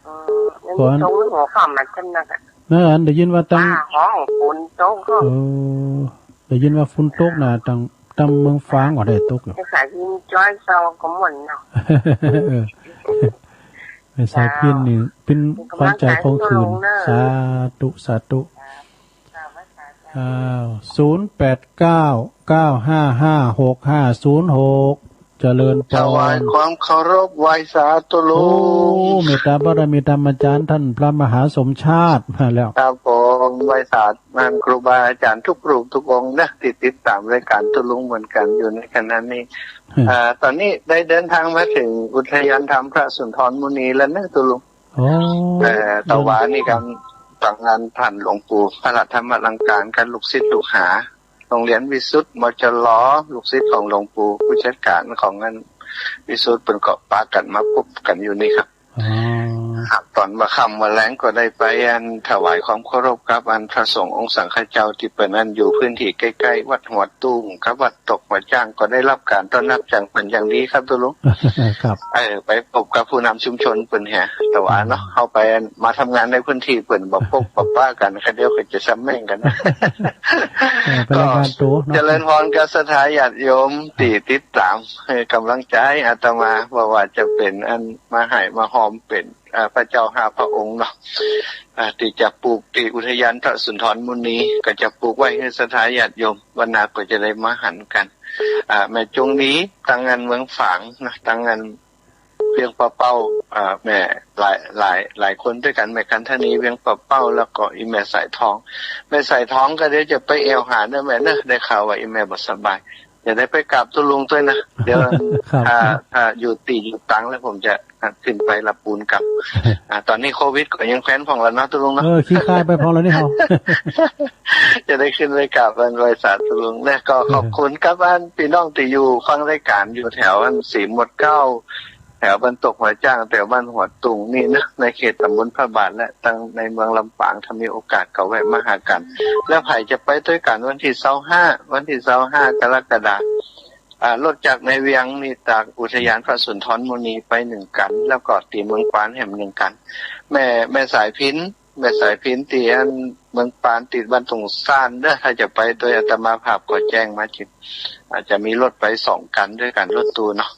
อืม มัน ก่อน ตกหัวค่ำมาขึ้นนะ เออ ได้ยินว่าตัง ฟ้าฮ้องฝนตกก็ เออ ได้ยินว่าฝนตกนะ ตัง ตังเมืองฝางก็ได้ตกอยู่ ภาษาจีนจ้อยเซาก็ม่วนเนาะ เออ แม่สายพิณนี่เป๋นขวัญใจ๋ของคืน สาธุ สาธุ อ้าว ศูนย์แปดเก้า เก้าห้าห้า หกห้าศูนย์หก เจริญปอน ถวายความเคารพไหว้สาตุลุง โอ้ เมตตาบารมีธรรมอาจ๋ารย์ต้านพระมหาสมชาติมาแล้ว ครับผม ไหว้สาท่านครูบาอาจ๋ารย์ทุกรูปทุกองค์นะ ตี้ติดต๋ามรายก๋านตุลุงเหมือนกั๋นอยู่ในขณะนี้ อืม อ่า ต๋อนนี้ได้เดินตางมาเถิงอุทยานธรรมพระสุนทรมุนีแล้วนะตุลุง โอ้ เอ่อ ตะวานี้กั๋น ตังอันต้านหลวงปู่พระธรรมลังก๋านกับลูกศิษย์ลูกหา โฮงเฮียนวิสุทธิ์ มจล ลูกศิษย์ของหลวงปู่ ผู้จัดก๋านของอันวิสุทธิ์ เปิ้นก็ปากั๋นมาปบกั๋นอยู่นี่ครับ อ๋อ ครับ ต๋อนบ่าค่ำบ่าแลงก็ได้ไปอันถวายความเคารพกับอันพระสงฆ์องค์สังฆเจ้าตี้เปิ้นอันอยู่พื้นตี้ใก้ๆ วัดหัวตุ่งกับวัดตกหัวจ๊าง ก็ได้ฮับก๋านต้อนฮับจาเปิ้นอย่างดีครับตุลุง ครับ เออ ไปปบกับผู้นำชุมชนเปิ้นแหม ตะวาเนาะ อืม เฮาไปมาทำงานในพื้นตี้เปิ้นบ่ปบบ่ปากั๋น คะเดี๋ยวก็จะซ้ำแม่งกั๋น เออ ไปรายงานตั๋วเนาะ ก็เจริญปอนกับศรัทธาญาติโยมตี้ติดต๋าม หื้อก๋ำลังใจ๋อาตมา บ่ว่าจะเป๋นอันมาฮ่ายมาฮอมเป๋น อ่า พระเจ้าห้าพระองค์เนาะ อ่า ตี้จะปลูกตี้อุทยานพระสุนทรมุนี ก็จะปลูกไว้หื้อศรัทธาญาติโยม วันหน้าก็จะได้มาหันกั๋น อ่า แม่จงดี ตังอันเมืองฝางนะ ตังอันเวียงป่าเป้า อ่า แม่หลาย หลาย หลายคนตวยกั๋น แม่คันธนี เวียงป่าเป้า แล้วก็อี่แม่สายทอง แม่สายทองก็เดี๋ยวจะไปแอ่วหาเน่อแม่เน่อ ได้ข่าวว่าอี่แม่บ่สบาย จะได้ไปกราบตุ๊ลุงตวยนะ เดี๋ยว ครับ ถ้า ถ้าอยู่ตี้อยู่ตางแล้วผมจะขึ้นไปละปูนกราบ อ่า ต๋อนนี้โควิดก็ยังแคว้นพ่องละเนาะตุ๊ลุงเนาะ เออ ขี้คายไปพ่องละนี่เฮา จะได้ขึ้นไปกราบไหว้สาตุ๊ลุง และก็ขอบคุณกับอันปี้น้องตี้อยู่ฟังรายก๋านอยู่แถวอันสีหมดเกล้า แถวบ้านตกหัวจ๊าง แถวบ้านหัวตุ่งนี่นะ ในเขตตำบลพระบาทและตังในเมืองลำปาง ถ้ามีโอกาสก็แวะมาหากั๋น แล้วใผจะไปตวยกั๋นวันตี้ซาวห้า วันตี้ซาวห้ากรกฎาคม อ่า รถจากในเวียงนี่ จากอุทยานพระสุนทรมุนีไปหนึ่งกั๋น แล้วก็ตี้เมืองปานแหมหนึ่งกั๋น แม่ แม่สายพิณ แม่สายพิณตี้อันเมืองปานติดบ้านตุ่งซ่านเด้อ ถ้าจะไปตวยอาตมาภาพก็แจ้งมาจิต อาจจะมีรถไปสองกั๋นตวยกั๋น รถตู้เนาะ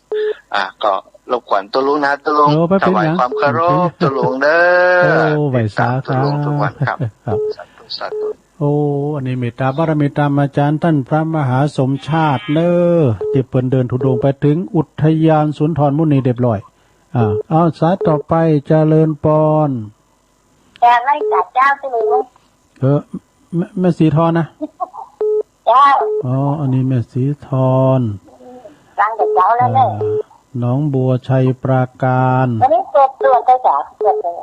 อ่า ก็รบกวนตุ๊ลุงนะตุ๊ลุง เออ บ่เป๋นหยัง ถวายความเคารพตุ๊ลุงเด้อ โอ้ ไหว้สาตุ๊ลุงทุกวันครับ ครับ สาธุ สาธุ โอ้ อันนี้เมตตาบารมีธรรมอาจ๋ารย์ต้านพระมหาสมชาติเน่อ ตี้เปิ้นเดินธุดงค์ไปเถิงอุทยานสุนทรมุนีเรียบร้อย อ่า เอาสายต่อไป เจริญปอน จะไหว้สาเจ้าตุ๊ลุง เออ แม่ แม่สีทอนนะ เจ้า อ๋อ อันนี้แม่สีทอน ฟังแต่เจ้าแล้วเน่อ เอ่อ หนองบัวชัยปราการ วันนี้เปิดตัวได้จ้ะ เปิดตัว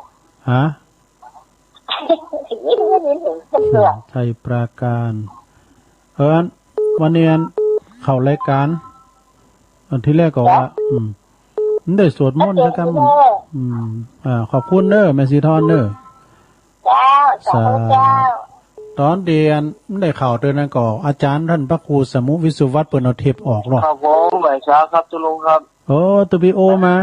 ฮะ ยิน ยิน ยิน เปิดตัว ชัยปราการ เออ อัน วันนี้อันเข้ารายก๋าน อันตี้แรกก็ว่า อืม มันได้สวดมนต์สักกำ อืม อ่า ขอบคุณเน่อ แม่สีทอนเน่อ เจ้า สาธุเจ้า ต๋อนตี้อันได้เข้าตวยนั้นก็ อาจ๋ารย์ต้านพระครูสมุห์วิสุวัฒน์เปิ้นเอาเทปออกเนาะ ครับผม ไหว้สาครับตุ๊ลุงครับ โอ้ ตุ๊ปีโอมา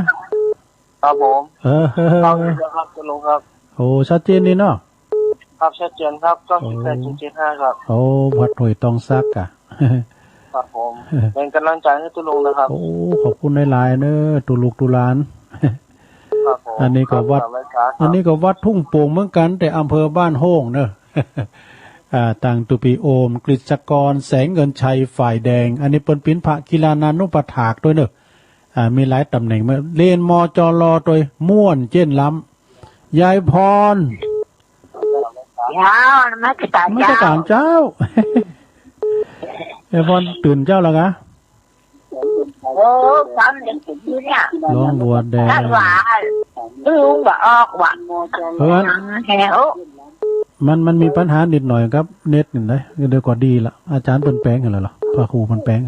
ครับผม เออ เข้าเลยนะครับตุ๊ลุงครับ โอ้ ชัดเจนดีเนาะ ครับ ชัดเจนครับ เก้าสิบแปดจุดเจ็ดห้า ครับ โอ้ วัดห้วยตองสักอะ ครับผม เป๋นก๋ำลังใจ๋หื้อตุ๊ลุงนะครับ โอ้ ขอบคุณหลายๆ เน่อ ตุ๊ลุกตุ๊หลาน ครับผม อันนี้ก็วัด ครับ ไหว้สาครับ อันนี้ก็วัดทุ่งโป่งเหมือนกั๋น แต่อำเภอบ้านโฮ่งเน่อ อ่า ตังตุ๊ปีโอม กฤษกร แสงเงินชัย ฝ่ายแดง อันนี้เปิ้นเป๋นพระกีฬานานุปัฏฐากตวยเน่อ อ่า มีหลายต๋ำแหน่งมา เรียน มจล ตวย ม่วนเจ๊นล้ำ ยายพร เจ้า นมัสก๋าน นมัสก๋านเจ้า เจ้า ยายพรตื่นเจ๊าแล้วกะ โอ้ ฟังเสียงเนี่ย หนองบัวแดง ถ้าว่า ลุงว่าออกว่า เออ แหว มัน มันมีปัญหานิดหน่อยครับ เน็ตนี่นะ เดี๋ยวก็ดีละ อาจ๋ารย์เปิ้นแป๋งหั้นแหละเหรอ พระครูเปิ้นแป๋ง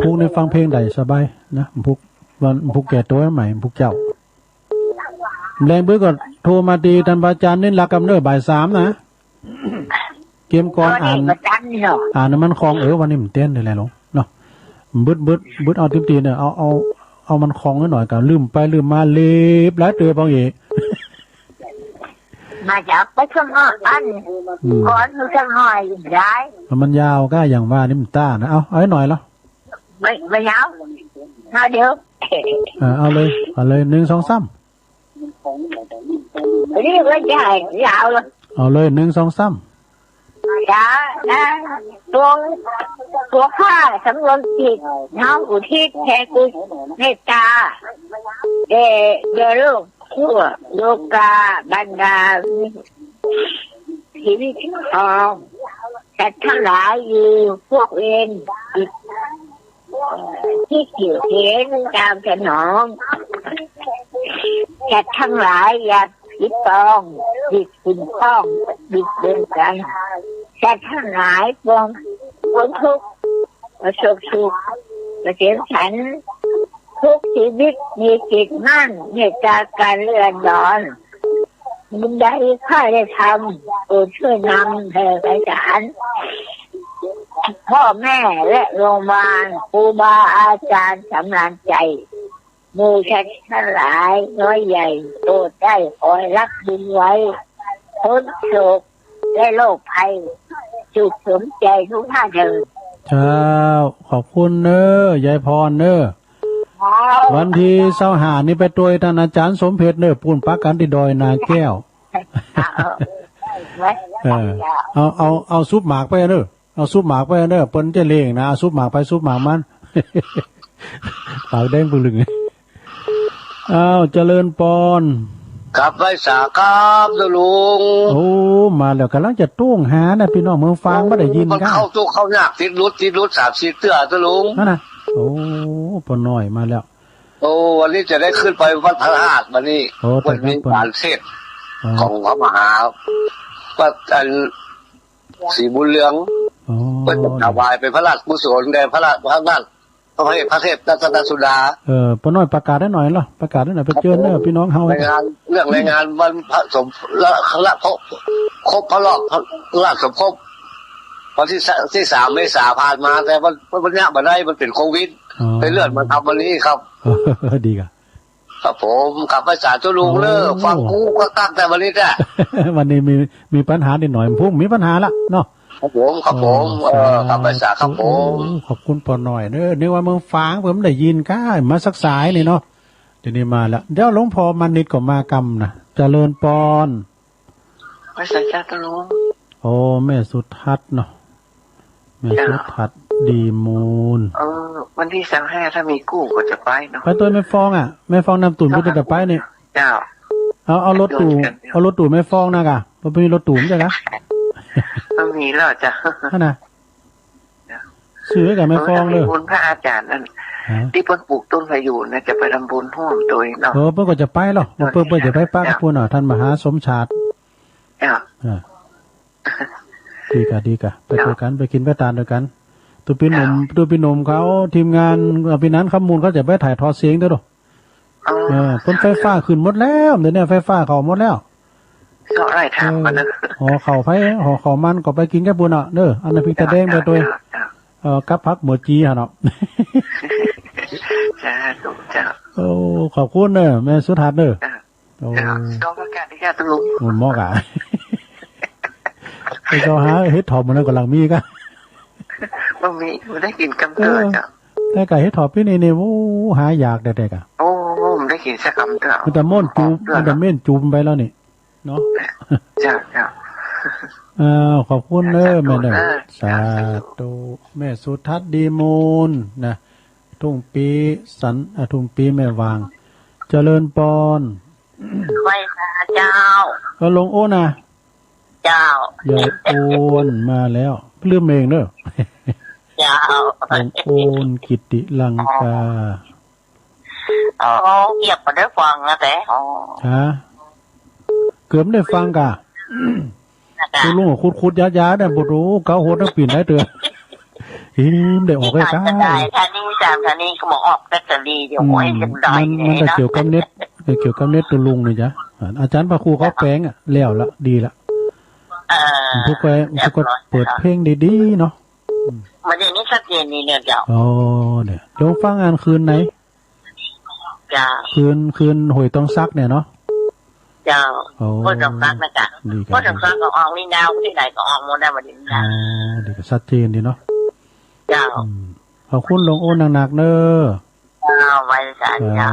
พุกนี่ฟังเพลงได้สบายนะ พุกวัน พุกแก้ตั๋วใหม่ พุกเจ๊า แลงปื๊ดก็โทรมาตี้ต้านพระอาจ๋ารย์นิรักษ์กำเนิดบ่ายสามนะ เกียมก่อนอ่าน วันนี้มาจันทร์เนาะ อ่านมันคล่อง เออ วันนี้มันเต้นได้แล้วเนาะ บึด บึด บึดเอาติ๊มตี๋นเนี่ย เอา เอา เอามันคองไว้หน่อย ก็ลืมไปลืมมา เล็บหลายเตื้อปองเอ๋ มาจากไปสมัครอัน อืม ก่อนมันจะหน่อยได้ มันยาวก้า อย่างว่านี่มันต้านะ เอา เอาให้หน่อยละ ไม่ ไม่ยาว เอาเดี๋ยว เออ เอาเลย เอาเลย นึ่ง สอง สาม นี่ก็ใหญ่ยาวเลย เอาเลย นึ่ง สอง สาม จ๋านะ ตัว ตัวข้าสำรวมจิต น้อมอุทิศแผ่กุศลเมตตา แด่ แด่โลกทั่วโลกา บรรดาชีวิตของสัตว์ทั้งหลายอยู่ พวกเวรจิต ที่เกี่ยวเห็นตามสนอง สัตว์ทั้งหลายอย่าผิดปอง ผิดขุ่นข้อง บิดเบือนกัน สัตว์ทั้งหลายปวงพ้นทุกข์ ประสบสุข เกษมสันต์ ทุกชีวิตมีจิตมั่น เมตตาการเอื้ออาทร บุญใดข้าได้ทำ โปรดช่วยนำแผ่ไพศาล พ่อแม่และโรงพยาบาล ครูบาอาจารย์สำราญใจ หมู่สัตว์ทั้งหลายน้อยใหญ่ โปรดได้คอยรับบุญไว้ พ้นโศกและโรคภัย สุขสมใจทุกท่านเทอญ เจ้า ขอบคุณเน้อ ยายพรเน้อ ครับ วันตี้ซาวห้านี่ไปตวยต้านอาจ๋ารย์สมเพชรเน้อ ปู๊นปะกั๋นตี้ดอยนาแก้ว เอา เออ เอา เอา เอาซุปหมากไปเน้อ เอาซุปหมากไปเน้อ เปิ้นจะเล่งนะ เอาซุปหมากไป ซุปหมากมัน ปากแดงปึ่งลึง อ้าว เจริญปอน กราบไหว้สาครับเจ้าลุง โอ้ มาแล้ว ก่ำลังจะโต้งหานะ ปี้น้องเมืองฝางบ่ได้ยิน มัน ก้า เข้าตุ๊กข์เข้ายาก ติดหลุด ติดหลุดสามสี่เตื้อเจ้าลุง นั่นนะ โอ้ ป้อน้อยมาแล้ว โอ้ วันนี้จะได้ขึ้นไปวัดพระธาตุวันนี้ โอ้ วันนี้ แต่ก็เปิ้น ก๋านเทศน์ อ๋อ ของพระมหา วัดอัน ศรีบุญเรือง อ๋อ เปิ้นจะถวายเป๋นพระราชกุศลแด่พระราช พระราช พระเทพ พระเทพรัตนสุดา เออ ป้อน้อยประกาศหื้อหน่อยเนาะ ประกาศหื้อหน่อย ไปเจิญเน้อ ครับผม ปี้น้องเฮา ในงาน เรื่องในงานวันพระสม ละ ละ ครบ ครบพระรอบพระราชสมภพ วันตี้สะ ตี้สามเมษาผ่านมา แต่วัน วันเนี้ยบ่ได้ มันเป๋นโควิด อ๋อ เลยเลื่อนมาทำวันนี้ครับ ดีก่ะ ครับผม กราบไหว้สาเจ้าลุงเน้อ โอ้ ฟังกู้ก็ตั้งแต่วันนี้แหละ วันนี้มี มีปัญหานิดหน่อย พรุ่งมีปัญหาละเนาะ ครับผม ครับผม โอ้ เออ สาธุ กราบไหว้สาครับผม โอ้ ขอบคุณป้อน้อยเน้อ นึกว่าเมืองฝางเปิ้นบ่ได้ยินก้า มาสักสายนี่เนาะ เดี๋ยวนี้มาแล้ว เดี๋ยวหลวงพ่อมานิดก็มากำนะ เจริญปอน ไหว้สาเจ้าลุง โอ้ แม่สุทัศน์เนาะ แม่ เจ้า สุทัศน์ ดีมูล เออ วันตี้ซาวห้าถ้ามีกู้ก็จะไปเนาะ ไปตวยแม่ฟองอะ แม่ฟองน้ำตุ่นก็จะไปนี่ เจ้า เอา เอารถตู้ เอารถตู้แม่ฟองนะก่ะ บ่มีรถตู้ใจ้ก่ะ บ่มีแล้วเจ้า นั่นนะ ซื้อไว้กับแม่ฟองเน้อ เออ ถ้ามีบุญพระอาจ๋ารย์นั่น ฮะ ตี้เปิ้นปลูกต้นพะยูงนะ จะไปทำบุญฮ่วมตวยเนาะ เออ เปิ้นก็จะไปเนาะ เปิ้น เปิ้นจะไปปะ เจ้า กับปู๊นเนาะ ต้านมหาสมชาติ เจ้า อ่า ดีก่ะ ดีก่ะ ไปตวยกั๋น เจ้า ไปกิ๋นไปตานตวยกั๋น ตุ๊ปี้หนุ่ม เจ้า ตุ๊ปี้หนุ่มเขา ทีมงาน อ่า ปี้นันท์ คำมูลเขาจะไปถ่ายทอดเสียงตวยเนาะ อ๋อ เออ เปิ้นไฟฟ้าขึ้นหมดแล้ว เดี๋ยวนี้ไฟฟ้าเข้าหมดแล้ว ก็ได้ถามมานะ เออ หอเข้าไผ หอเข้ามันก็ไปกิ๋นกับปู๊นเนาะ เน้อ อันน้ำพริกตาแดงไปตวย เจ้า เจ้า เอ่อ กับผักหมวดจี๋หั่นเนาะ สาธุเจ้า โอ้ ขอบคุณเน้อ แม่สุทัศน์เน้อ เจ้า โอ้ เจ้า ต้องประกาศให้ญาติลุง หมดหม้อกะ ไปเซาะหาเห็ดถอบหมดแล้ว ก่ำลังมีก้า บ่มี บ่ได้กิ๋นกำเตื้อ เออ เจ้า แต่ก้าเห็ดถอบปี้นี่นี่ โอ้ หายากแต๊ๆ ก้า โอ้ บ่ได้กิ๋นสักกำเตื้อ มันแต่เม้นจูบ เตื้อ มันแต่เม้นจูบไปแล้วนี่ เนาะ เจ้า เจ้า อ้าว ขอบคุณเน้อ เจ้า แม่เน้อ สาธุ สาธุ แม่สุทัศน์ ดีมูลนะ ทุ่งปีสัน อ่ะ ทุ่งปีแม่วาง เจริญปอน ไหว้สาเจ้า เออ หลวงโอนนะ เจ้า ยายโอนมาแล้ว ลืมเองเน้อ เจ้า หลวงโอน กิติลังกา อ๋อ เกือบบ่ได้ฟังนะแต่ อ๋อ ฮะ เกือบบ่ได้ฟังก้า นะจ๊ะ ตุ๊ลุงก็ขุดๆ ยาๆ เนี่ย บ่ฮู้ เก๊าโหดนักปี๋นหลายเตื้อ หิมได้ออกเลยก้า นี่ตายจะตาย ถ้านี่จาม ถ้านี่ก็บอกออกแบตเตอรี่ เดี๋ยว อืม โอ้ย จะตาย มัน มันก็ เนี่ยเนาะ เกี่ยวกับเน็ต เกี่ยวกับเน็ตตุ๊ลุงนี่จ๊ะ อาจ๋ารย์พระครูเขาแป๋งอะ แล้วละ ดีละ เออ ทุกไป ทุกก็เปิดเพลงดีๆ เนาะ อืม บ่ได้ยินชัดเจนนี่เนี่ยเจ้า อ๋อ เนี่ย โยมฟังอันคืนไหน เจ้า คืน คืนห้วยตองสักเนี่ยเนาะ เจ้า โอ้ ห้วยตองสักนะเจ้า นี่ก็ ห้วยตองสักก็ออกนี่ดาวที่ไหนก็ออกหมดได้บ่ได้ยิน อ๋อ นี่ก็ชัดเจนดีเนาะ เจ้า อืม ขอบคุณหลวงโอนหนักๆ เน้อ เจ้า ไหว้สาธุเจ้า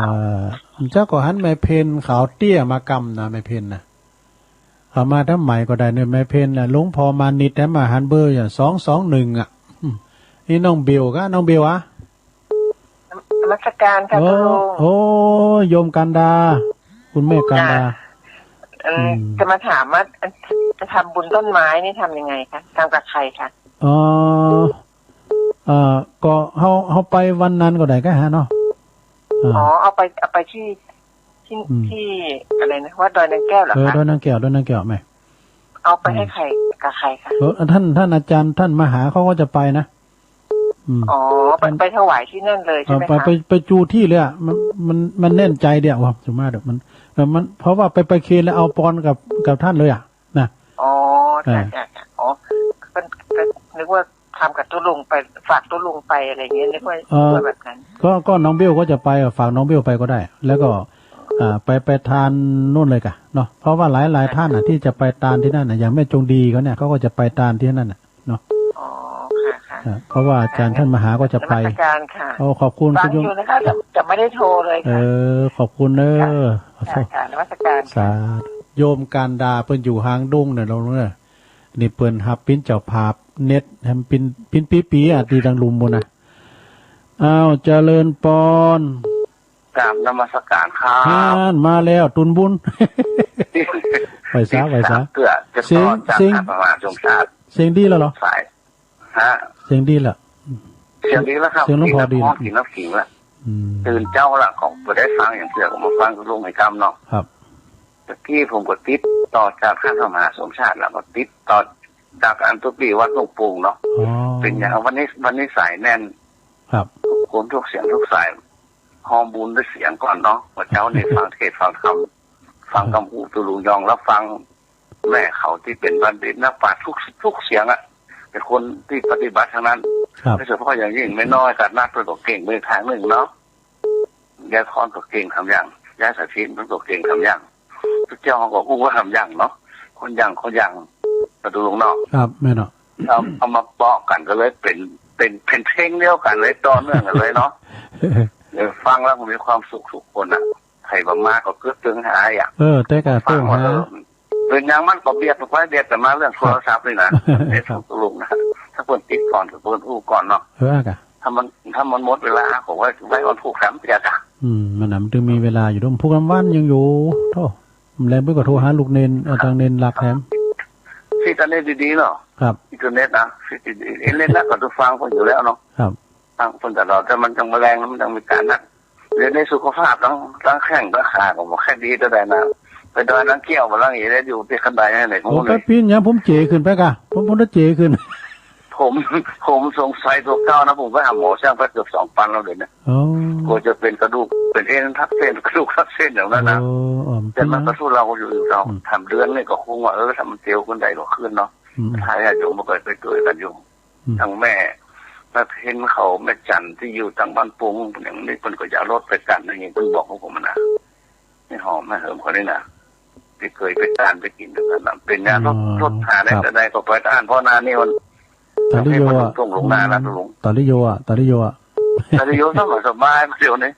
เจ้าก็หันแม่เพ็ญขาวเตี้ยมากำนะ แม่เพ็ญนะ เขามาทางไหนก็ได้เนี่ย แม่เพ็ญน่ะ หลวงพ่อมานิดแถมมาหันเบอร์อย่าง สองสองหนึ่ง อ่ะ อืม นี่น้องเบลกะ น้องเบลอะ นมัสการค่ะ โอ้ คุณลุง โอ้ โยมกันดา คุณแม่กันดา จ้ะ เอ่อ อืม จะมาถามว่า จะทำบุญต้นไม้นี่ทำยังไงคะ ทำกับใครคะ อ๋อ เอ่อ ก็เฮา เฮาไปวันนั้นก็ได้กะฮะเนาะ อ่า อ๋อ เอาไป เอาไปที่ ที่ อืม ที่อะไรนะ วัดดอยนางแก้วเหรอคะ เออ ดอยนางแก้ว ดอยนางแก้วแม่ เอาไป อืม ให้ใคร กับใครคะ เออ ท่าน ท่านอาจารย์ ท่านมหาเขาก็จะไปนะ อืม อ๋อ ไป ท่าน ไปถวายที่นั่นเลยใช่ไหมคะ เออ ไป ไป ไปจูที่เลยอะ มัน มัน มันแน่นใจ๋เดียวว่า จะมาเดี๋ยวมัน เออ มัน เพราะว่าไป ไปเคนแล้วเอาปอนกับ กับท่านเลยอะ นะ อ๋อ จ้ะ เออ จ้ะ จ้ะ อ๋อ ก็ ก็นึกว่าทำกับตุ๊ลุงไป ฝากตุ๊ลุงไปอะไรอย่างเงี้ย นึกว่า เออ ว่าแบบนั้น ก็ ก็น้องเบลก็จะไปอะ ฝากน้องเบลไปก็ได้ แล้วก็ อ่า ไป ไปตานนู่นเลยกะเนาะ เพราะว่าหลายๆ ท่านน่ะ ที่จะไปตานที่นั่นน่ะ อย่างแม่จงดีเขาเนี่ย เขาก็จะไปตานที่นั่นน่ะเนาะ อ๋อ ค่ะ ค่ะ อ่า เพราะว่าอาจารย์ท่านมหาก็จะไป นมัสการค่ะ โอ้ ขอบคุณ ฟัง คุณโยม อยู่นะคะ แต่ แต่ไม่ได้โทรเลยค่ะ เออ ขอบคุณเน้อ ค่ะ ค่ะ ค่ะ นมัสการค่ะ สาธุ โยมกันดาเปิ้นอยู่ฮางดุ้งเนี่ย ลองเน้อ นี่เปิ้นฮับปิ้นเจ้าภาพเน็ต แหมปิ้น ปิ้นปี้ๆ อะ ตี้ตังลุ่มปู้นนะ อ้าว เจริญปอน กราบนมัสการครับ ฮั่น มาแล้ว ตุนบุญ ไหว้สา ไหว้สา เกือบจะ เสียง ต่อจาก เสียง พระมหาสมชาติ เสียงดีแล้วเหรอ สาย ฮะ เสียงดีแล้ว เสียงดีแล้วครับ เสียงหลวงพ่อดี กิ๋นน้ำฮ้อน กิ๋นน้ำขิงแล้ว อืม ตื่นเจ๊าแล้ว ก็บ่ได้ฟังอย่างเตื้อ ก็มาฟังตุ๊ลุงไหกำเนาะ ครับ ตะกี้ผมก็ติดต่อจากท่านพระมหาสมชาติ แล้วก็ติดต่อจากอันตุ๊ปี้วัดหลวงปู่เนาะ อ๋อ เป๋นอย่างวันนี้ วันนี้สายแน่น ครับ คนทุกเสียงทุกสาย ฮอมบุญด้วยเสียงก่อนเนาะ ว่าเจ๊านี่ฟังเทศน์ฟังธรรม ฟังกำอู้ตุ๊ลุงยอง แล้วฟังแม่เขาตี้เป๋นบัณฑิตนักปราชญ์ทุก ทุกเสียงอะ เป๋นคนตี้ปฏิบัติทั้งนั้น ครับ โดยเฉพาะอย่างยิ่งแม่น้อยกาดนัดเปิ้นก็เก่งไปทางนึ่งเนาะ ยายพรก็เก่งทำอย่าง ยายสถินเปิ้นก็เก่งทำอย่าง ตุ๊เจ้าก็อู้ว่าทำอย่างเนาะ คนอย่าง คนอย่าง ตุ๊ลุงเนาะ ครับ แม่นเนาะ เอา เอามาเปาะกั๋นก็เลยเป๋น เป๋น เป๋นเพลงเดียวกั๋นเลย ต่อเนื่องกั๋นเลยเนาะ เออ ฟังแล้วก็มีความสุขทุกคนอะ ใผบ่มาก็กึ๊ดตึงหาอะ เออ แต่ก็ตึงหา ฟังว่า เออ เป๋นอย่างมันก็เบียดไป เบียดแต่มาเรื่องโทรศัพท์นี่นะ ครับ เฟซบุ๊กตุ๊ลุงนะ ถ้าเปิ้นติดก่อนก็เปิ้นอู้ก่อนเนาะ เออ กะ ถ้ามัน ถ้ามันหมดเวลา ก็ไว้ ไว้วันพูกสามเตียกะ อืม มันน่ะ มันจึงมีเวลาอยู่ พูกกลางวันยังอยู่ โธ่ แล้วเปิ้นก็โทรหาลูกเณร เอ่อ ตางเณรหลักแถม ที่อินเทอร์เน็ตดีๆ เนาะ ครับ อินเทอร์เน็ตนะ ที่ดีๆ อินเทอร์เน็ตนะ ก็ต้องฟังเปิ้นอยู่แล้วเนาะ ครับ ฟังเปิ้นตลอด แต่มันยังบ่แรงนะ มันยังมีก๋านนัด เดี๋ยวนี้สุขภาพตัง ตังแข้งตังขาก็บ่ค่อยดีเต้าใดนะ ไปดอยนางแก้วบ่ หลังนี้ได้อยู่ตี้คันไดไหน โอ้ ผม ไปปี๋นหยัง ผมเจ๋ขึ้นไปกะ ผม ผมได้เจ๋ขึ้น ผม ผมสงสัยตั๋วเก่านะ ผมไปหาหมอช่างไปเกือบสองปันแล้วเดี๋ยวนี้ อ๋อ กลัวจะเป๋นกระดูก เป๋นเอ็นทับเส้น กระดูกทับเส้นอย่างนั้นนะ โอ้ อ๋อ แต่มันก็สู้รอดอยู่ อยู่เจ้า อืม ถามเดือนนี่ก็คงว่า เออ ถ้ามันเตียวขึ้นได้ก็ขึ้นเนาะ อืม ถ้าญาติโยมบ่เคยไปเกิดกั๋นอยู่ อืม ตังแม่ แม่เพ็ญเขา แม่จันทร์ตี้อยู่ตังบ้านปุง อย่างนี้เปิ้นก็จะเอารถไปกั๋น อย่างนี้เปิ้นบอกผมนะ แม่หอม แม่เหิมเขานี่นะ ตี้เกยไปตานไปกิ๋นด้วยกั๋นนะ เป๋นอย่างรถ อ๋อ รถหาได้ ครับ แต่ใดก็ไปตาน เพราะหน้านี้มัน ตาลิโยอะ ต้องลงนานะ อืม ตุ๊ลุง ตาลิโยอะ ตาลิโยอะ ตาลิโยสบายๆ เดี๋ยวนี้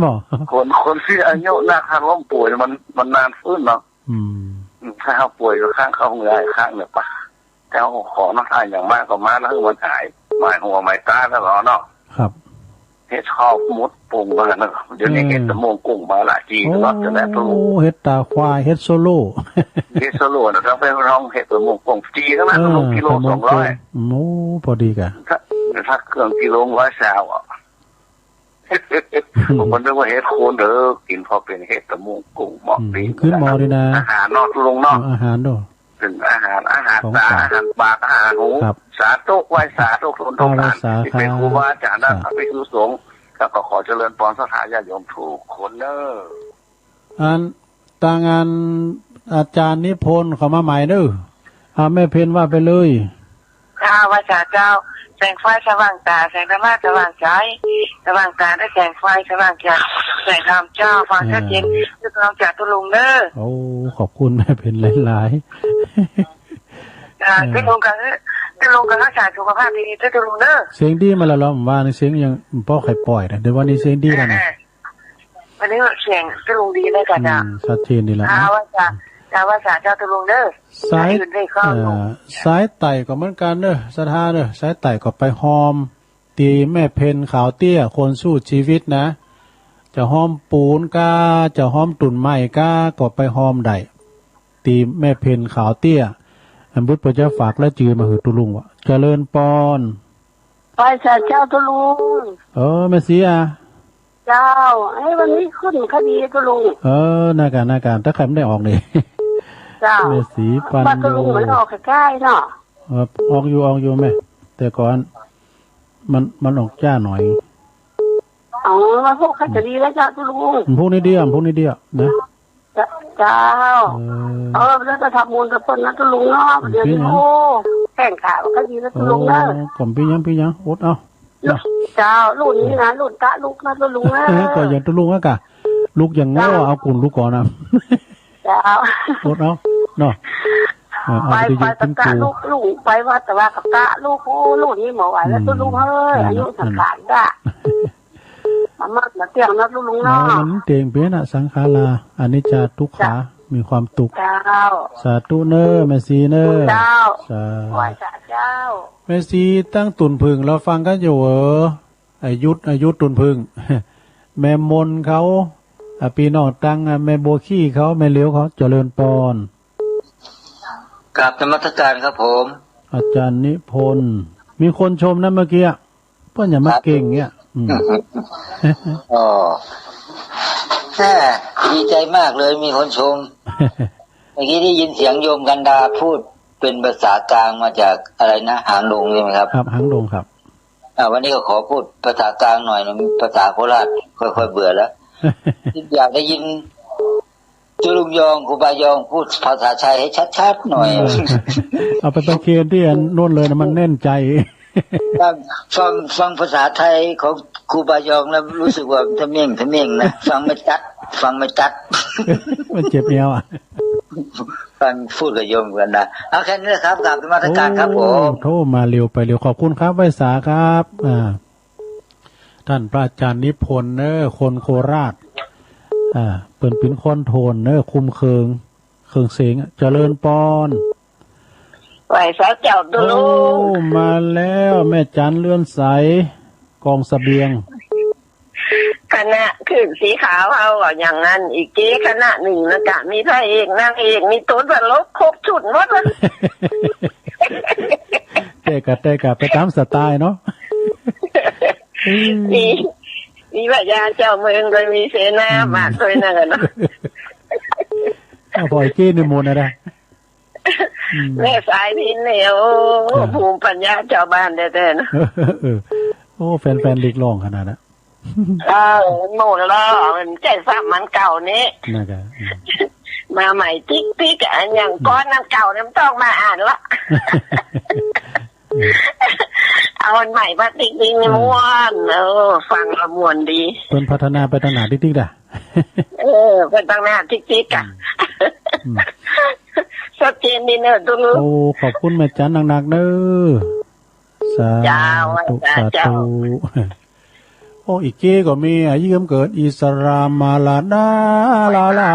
บ่ คน คนตี้อายุนัก ถ้าล้มป่วยมัน มันนานฟื้นเนาะ อืม ถ้าเฮาป่วยก็ค้างเข้าโฮงยาอีกครั้งเนี่ยปะ แต่เฮาขอเนาะ ถ้าอย่างมากก็มาแล้วมันหาย หมายหัวหมายต๋าแล้วเนาะ ครับ เฮ็ดข้าวหมดปรุงว่างั้นเนาะ เดี๋ยวนี้ อืม เฮ็ดแต่ม่วงกุ้งมาหลายปี โอ้ ตลอดจะแล้ว เฮ็ดตาควาย เฮ็ดโซโล่ เฮ็ดโซโล่นะ ต้องไปลองเฮ็ดแต่ม่วงกุ้ง จีนนะ เออ กิโล สองร้อย โอ้ พอดีกะ ถ้า ถ้าเครื่องกิโลร้อยซาวอะ ผมก็นึกว่าเฮ็ดโคนเด้อ กิ๋นพอเป๋น เฮ็ดแต่ม่วงกุ้ง เหมาะดี อืม ขึ้นหม้อดีนะ อาหารเนาะ ตุ๊ลุงเนาะ เออ อาหารเนาะ เป๋นอาหาร อาหารต๋า ของฝาก อาหารปาก อาหารหู ครับ สาธุ ไหว้สาธุ ทุนทุกท่าน เอา ไหว้สา ตี้เป๋นครูบาอาจ๋ารย์นะ สาธุ พระภิกษุสงฆ์ แล้วก็ขอเจริญปอนศรัทธาญาติโยมทุกคนเน้อ อัน ตางอันอาจารย์นิพนธ์เขามาใหม่เน้อ อ่า แม่เพ็ญว่าไปเลย ค่ะ ไหว้สาเจ้า แสงไฟสว่างต๋า แสงธรรมะสว่างใจ๋ สว่างต๋าด้วยแสงไฟสว่างใจ๋ แสงธรรมเจ้า ฟังชัดเจน เออ นึกถึงจากตุ๊ลุงเน่อ โอ้ ขอบคุณแม่เพ็ญหลายๆ อ่า เออ ตุ๊ลุงก็ ตุ๊ลุงก็รักษาสุขภาพดีๆ ตุ๊ลุงเน่อ เสียงดีมาแล้วเหรอ ว่านี่เสียงยังบ่ใค่อยป่อยนะ เดี๋ยววันนี้เสียงดีแล้วนะ เออ วันนี้เสียงตุ๊ลุงดีแล้วจ้ะ อืม เจ้า ชัดเจนดีแล้ว อ่า นะ ว่าจ้ะ จ้ะ ว่าจ้ะ เจ้าตุ๊ลุงเน่อ สาย สายอื่นได้เข้าอยู่ เอ่อ สายใต้ก็เหมือนกั๋นเน่อ ศรัทธาเน่อ สายใต้ก็ไปฮอม ตี้แม่เพ็ญขาวเตี้ย คนสู้จีวิตนะ จะฮอมปู๋นก้า จะฮอมตุ่นไม้ก้า ก็ไปฮอมได้ ตี้แม่เพ็ญขาวเตี้ย อันบุตรเปิ้นจะฝากรายจื้อมาหื้อตุ๊ลุงว่า เจริญปอน ไหว้สาเจ้าตุ๊ลุง เออ แม่ศรีอะ เจ้า เอ้ย วันนี้ขึ้นคดีตุ๊ลุง เออ น่ากั๋น น่ากั๋น แต่ใค่บ่ได้ออกนี่ เจ้า แม่ศรีปัน ว่าตุ๊ลุง โย มันออกใก้ๆ เนาะ เออ ออกอยู่ ออกอยู่แม่ แต่ก่อน มัน มันออกจ๊าหน่อย อ๋อ วันพูกใค่จะดีแล้วเจ้าตุ๊ลุง พูกนิดเดียว พูกนิดเดียวนะ เจ้า เจ้า เออ เออ แล้วจะทำบุญกับเปิ้นนะตุ๊ลุงเนาะ เดี๋ยวนี้ เปิ้นนะ โอ้ แข่งขาก็ดีแล้วตุ๊ลุงเน่อ โอ้ ก็บ่เป๋นหยัง บ่เป๋นหยัง อดเอา เจ้า รุ่นนี้นะ รุ่นตะลุกนะตุ๊ลุงเน่อ ก็อย่างตุ๊ลุงอะกะ ลุกอย่างโง่ เจ้า เอากุ่นลุกก่อนนะ เจ้า อดเอา เนาะ เออ เอา ไป ไป ไป ไป กิ๋น ตะ กู ลุก ลุง ไปวัดแต่ว่ากับตะลุก โอ้ รุ่นนี้บ่ไหวแล้ว อืม ตุ๊ลุงเอ้ย นั่นน่ะ อายุสังขารจ้ะ นั่นน่ะ มามักมาเตี้ยงนะตุ๊ลุงเนาะ เออ มันเตี้ยงเป๋นอะ สังขารา อนิจจา ทุกขา จ้ะ มีความตุ๊กข์ เจ้า สาธุเน่อ แม่ศรีเน่อ เจ้า สา ไหว้สาเจ้า แม่ศรีตั้งตุ่นผึ้ง เฮาฟังกั๋นอยู่เออ อายุธ อายุธตุ่นผึ้ง แม่มนเขา อ่ะ ปี้น้องตัง อ่ะ แม่บัวขี้เขา แม่เหลียวเขา เจริญปอน กราบนมัสการครับผม อาจ๋ารย์นิพนธ์ มีคนชมนะเมื่อกี้ เปิ้นอย่ามา ครับ เก่งเนี่ย อืม อ๋อ แม่ ดีใจมากเลย มีคนชม เมื่อกี้ได้ยินเสียงโยมกันดาพูดเป๋นภาษากลางมาจากอะไรนะ หางดงใช่ไหมครับ ครับ หางดงครับ อ่า วันนี้ก็ขอพูดภาษากลางหน่อยนึง ภาษาโคราช ค่อยๆ เบื่อแล้ว อยากได้ยินตุ๊ลุงยอง ครูบายองพูดภาษาไทยให้ชัดๆ หน่อย เออ เอาไปประเคนตี้อันโน้นเลยนะ มันแน่นใจ๋ ฟัง ฟัง ฟังภาษาไทยของครูบายองแล้วรู้สึกว่าทะเม่งทะเม่งนะ ฟังไม่ชัด ฟังไม่ชัด มันเจ็บแอวอะ ฟังพูดกับโยมกันนะ เอาแค่นี้นะครับ กราบนมัสการครับผม โอ้ โธ่ มาเร็วไปเร็ว ขอบคุณครับ ไหว้สาครับ อ่า ต้านพระอาจ๋ารย์นิพนธ์เน่อ คนโคราช อ่า เปิ้นเป๋นคนโทนเน่อ คุมเครื่อง เครื่องเสียงอะ เจริญปอน ไหว้สาเจ้าตุ๊ลุง โอ้ มาแล้ว แม่จันเรือนใส กองเสบียง คณะคลื่นสีขาวเฮาก็อย่างนั้น อีกเก๊คณะนึ่งนะกะ มีพระเอก นางเอก มีตั๋วตลก ครบชุดหมดเลย แต่กะ แต่กะไปต๋ามสไตล์เนาะ มี มีพญาเจ้าเมืองด้วย มีเสนา อืม มาด้วยนะกะเนาะ เอาปล่อยเก๊นี่หมดนะ อืม แม่สายพิณเนี่ย โอ้ ครับ ภูมิปัญญาชาวบ้านแต๊ๆ นะ เออ โอ้ แฟนๆ เรียกร้องขนาดนั้น เออ หมดแล้ว มันใจ้ซ้ำมันเก่านี่ นั่นกะ อืม มาใหม่ติ๊กๆ อะ อย่าง อืม ก่อนนั้นเก่าเนี่ยมันต้องมาอ่านละ อืม เอาอันใหม่มาติ๊กๆ นี่ เออ ม่วน เออ ฟังแล้วม่วนดี เปิ้นพัฒนาไปตางหน้าติ๊กๆ ด่ะ เออ ไปตางหน้าติ๊กๆ อะ อืม อืม ชัดเจนดีเนอะตุ๊ลุง โอ้ ขอบคุณแม่จันหนักๆ เนอะ สาธุ เจ้า สาธุ เจ้า โอ้ อีกเก๊ก็มี อ่ะ เยี่ยมเกิดอิสรามาลาดา ลาลา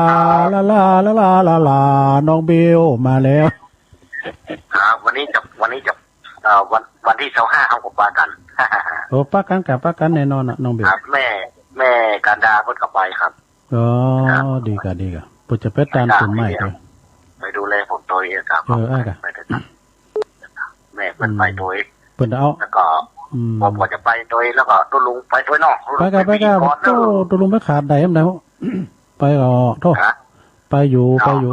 ลาลา ลาลา ลาลา น้องเบลมาแล้ว ครับ วันนี้จะ วันนี้จะ เอ่อ วัน วันตี้ซาวห้า เฮาก็ปะกั๋น โอ้ ปะกั๋นกะ ปะกั๋นแน่นอนอะ น้องเบล ครับ แม่ แม่กันดาเปิ้นก็ไปครับ อ๋อ ครับ ดีกะ ดีกะ เปิ้นจะไปตาน ไปตาน ต้นไม้ ไปเดียว เปิ้น ไปดูแลผมโตยครับ เออ อ่ะกะ ไปเถอะครับ แม่เปิ้น อืม ไปโตย เปิ้นเอา แล้วก็ อืม ผมก็จะไปโตย แล้วก็ตุ๊ลุงไปโตยเนาะ ไปกะ ตุ๊ลุงไปกะ ไปพิธีกร โธ่ เนอะ ตุ๊ลุงไปขาดได้บ่ได้ ไปก็ โธ่ ฮะ ไปอยู่ เนาะ ไปอยู่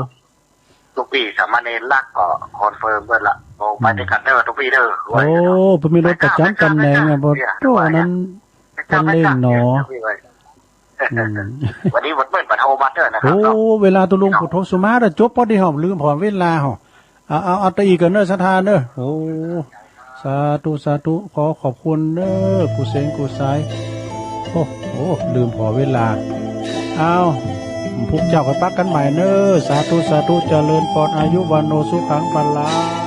ตุ๊กปี้สามเณรลักษณ์ก็คอนเฟิร์มเปิ้นละ โอ้ ไป อืม ด้วยกั๋นเด้อตุ๊กปี้เด้อ โอ้ เปิ้นมีรถประจ๋ำต๋ำแหน่งอะ ไปกะ บ่ ไปกะ โธ่ อันนั้น ไปกะ เปิ้นเล่นหนอ ไปกะ อืม วันนี้วันเปิ้นปะโทรมาเด้อนะครับ โอ้ เนาะ เวลาตุ๊ลุง เนาะ ผู้โทรสุมาเด้อ จบปอดีห้อง ลืมผ่อนเวลาห้อง เอา เอา เอาตะอี้ก่อนเนอะ ศรัทธาเนอะ โอ้ สาธุ สาธุ ขอขอบคุณเน้อ กู้เส้นกู้สาย โอ้ โอ้ ลืมผ่อเวลา อ้าว พุธเจ้าก็ปะกั๋นใหม่เน้อ สาธุ สาธุ เจริญปอน อายุ วัณโณ สุขัง พลัง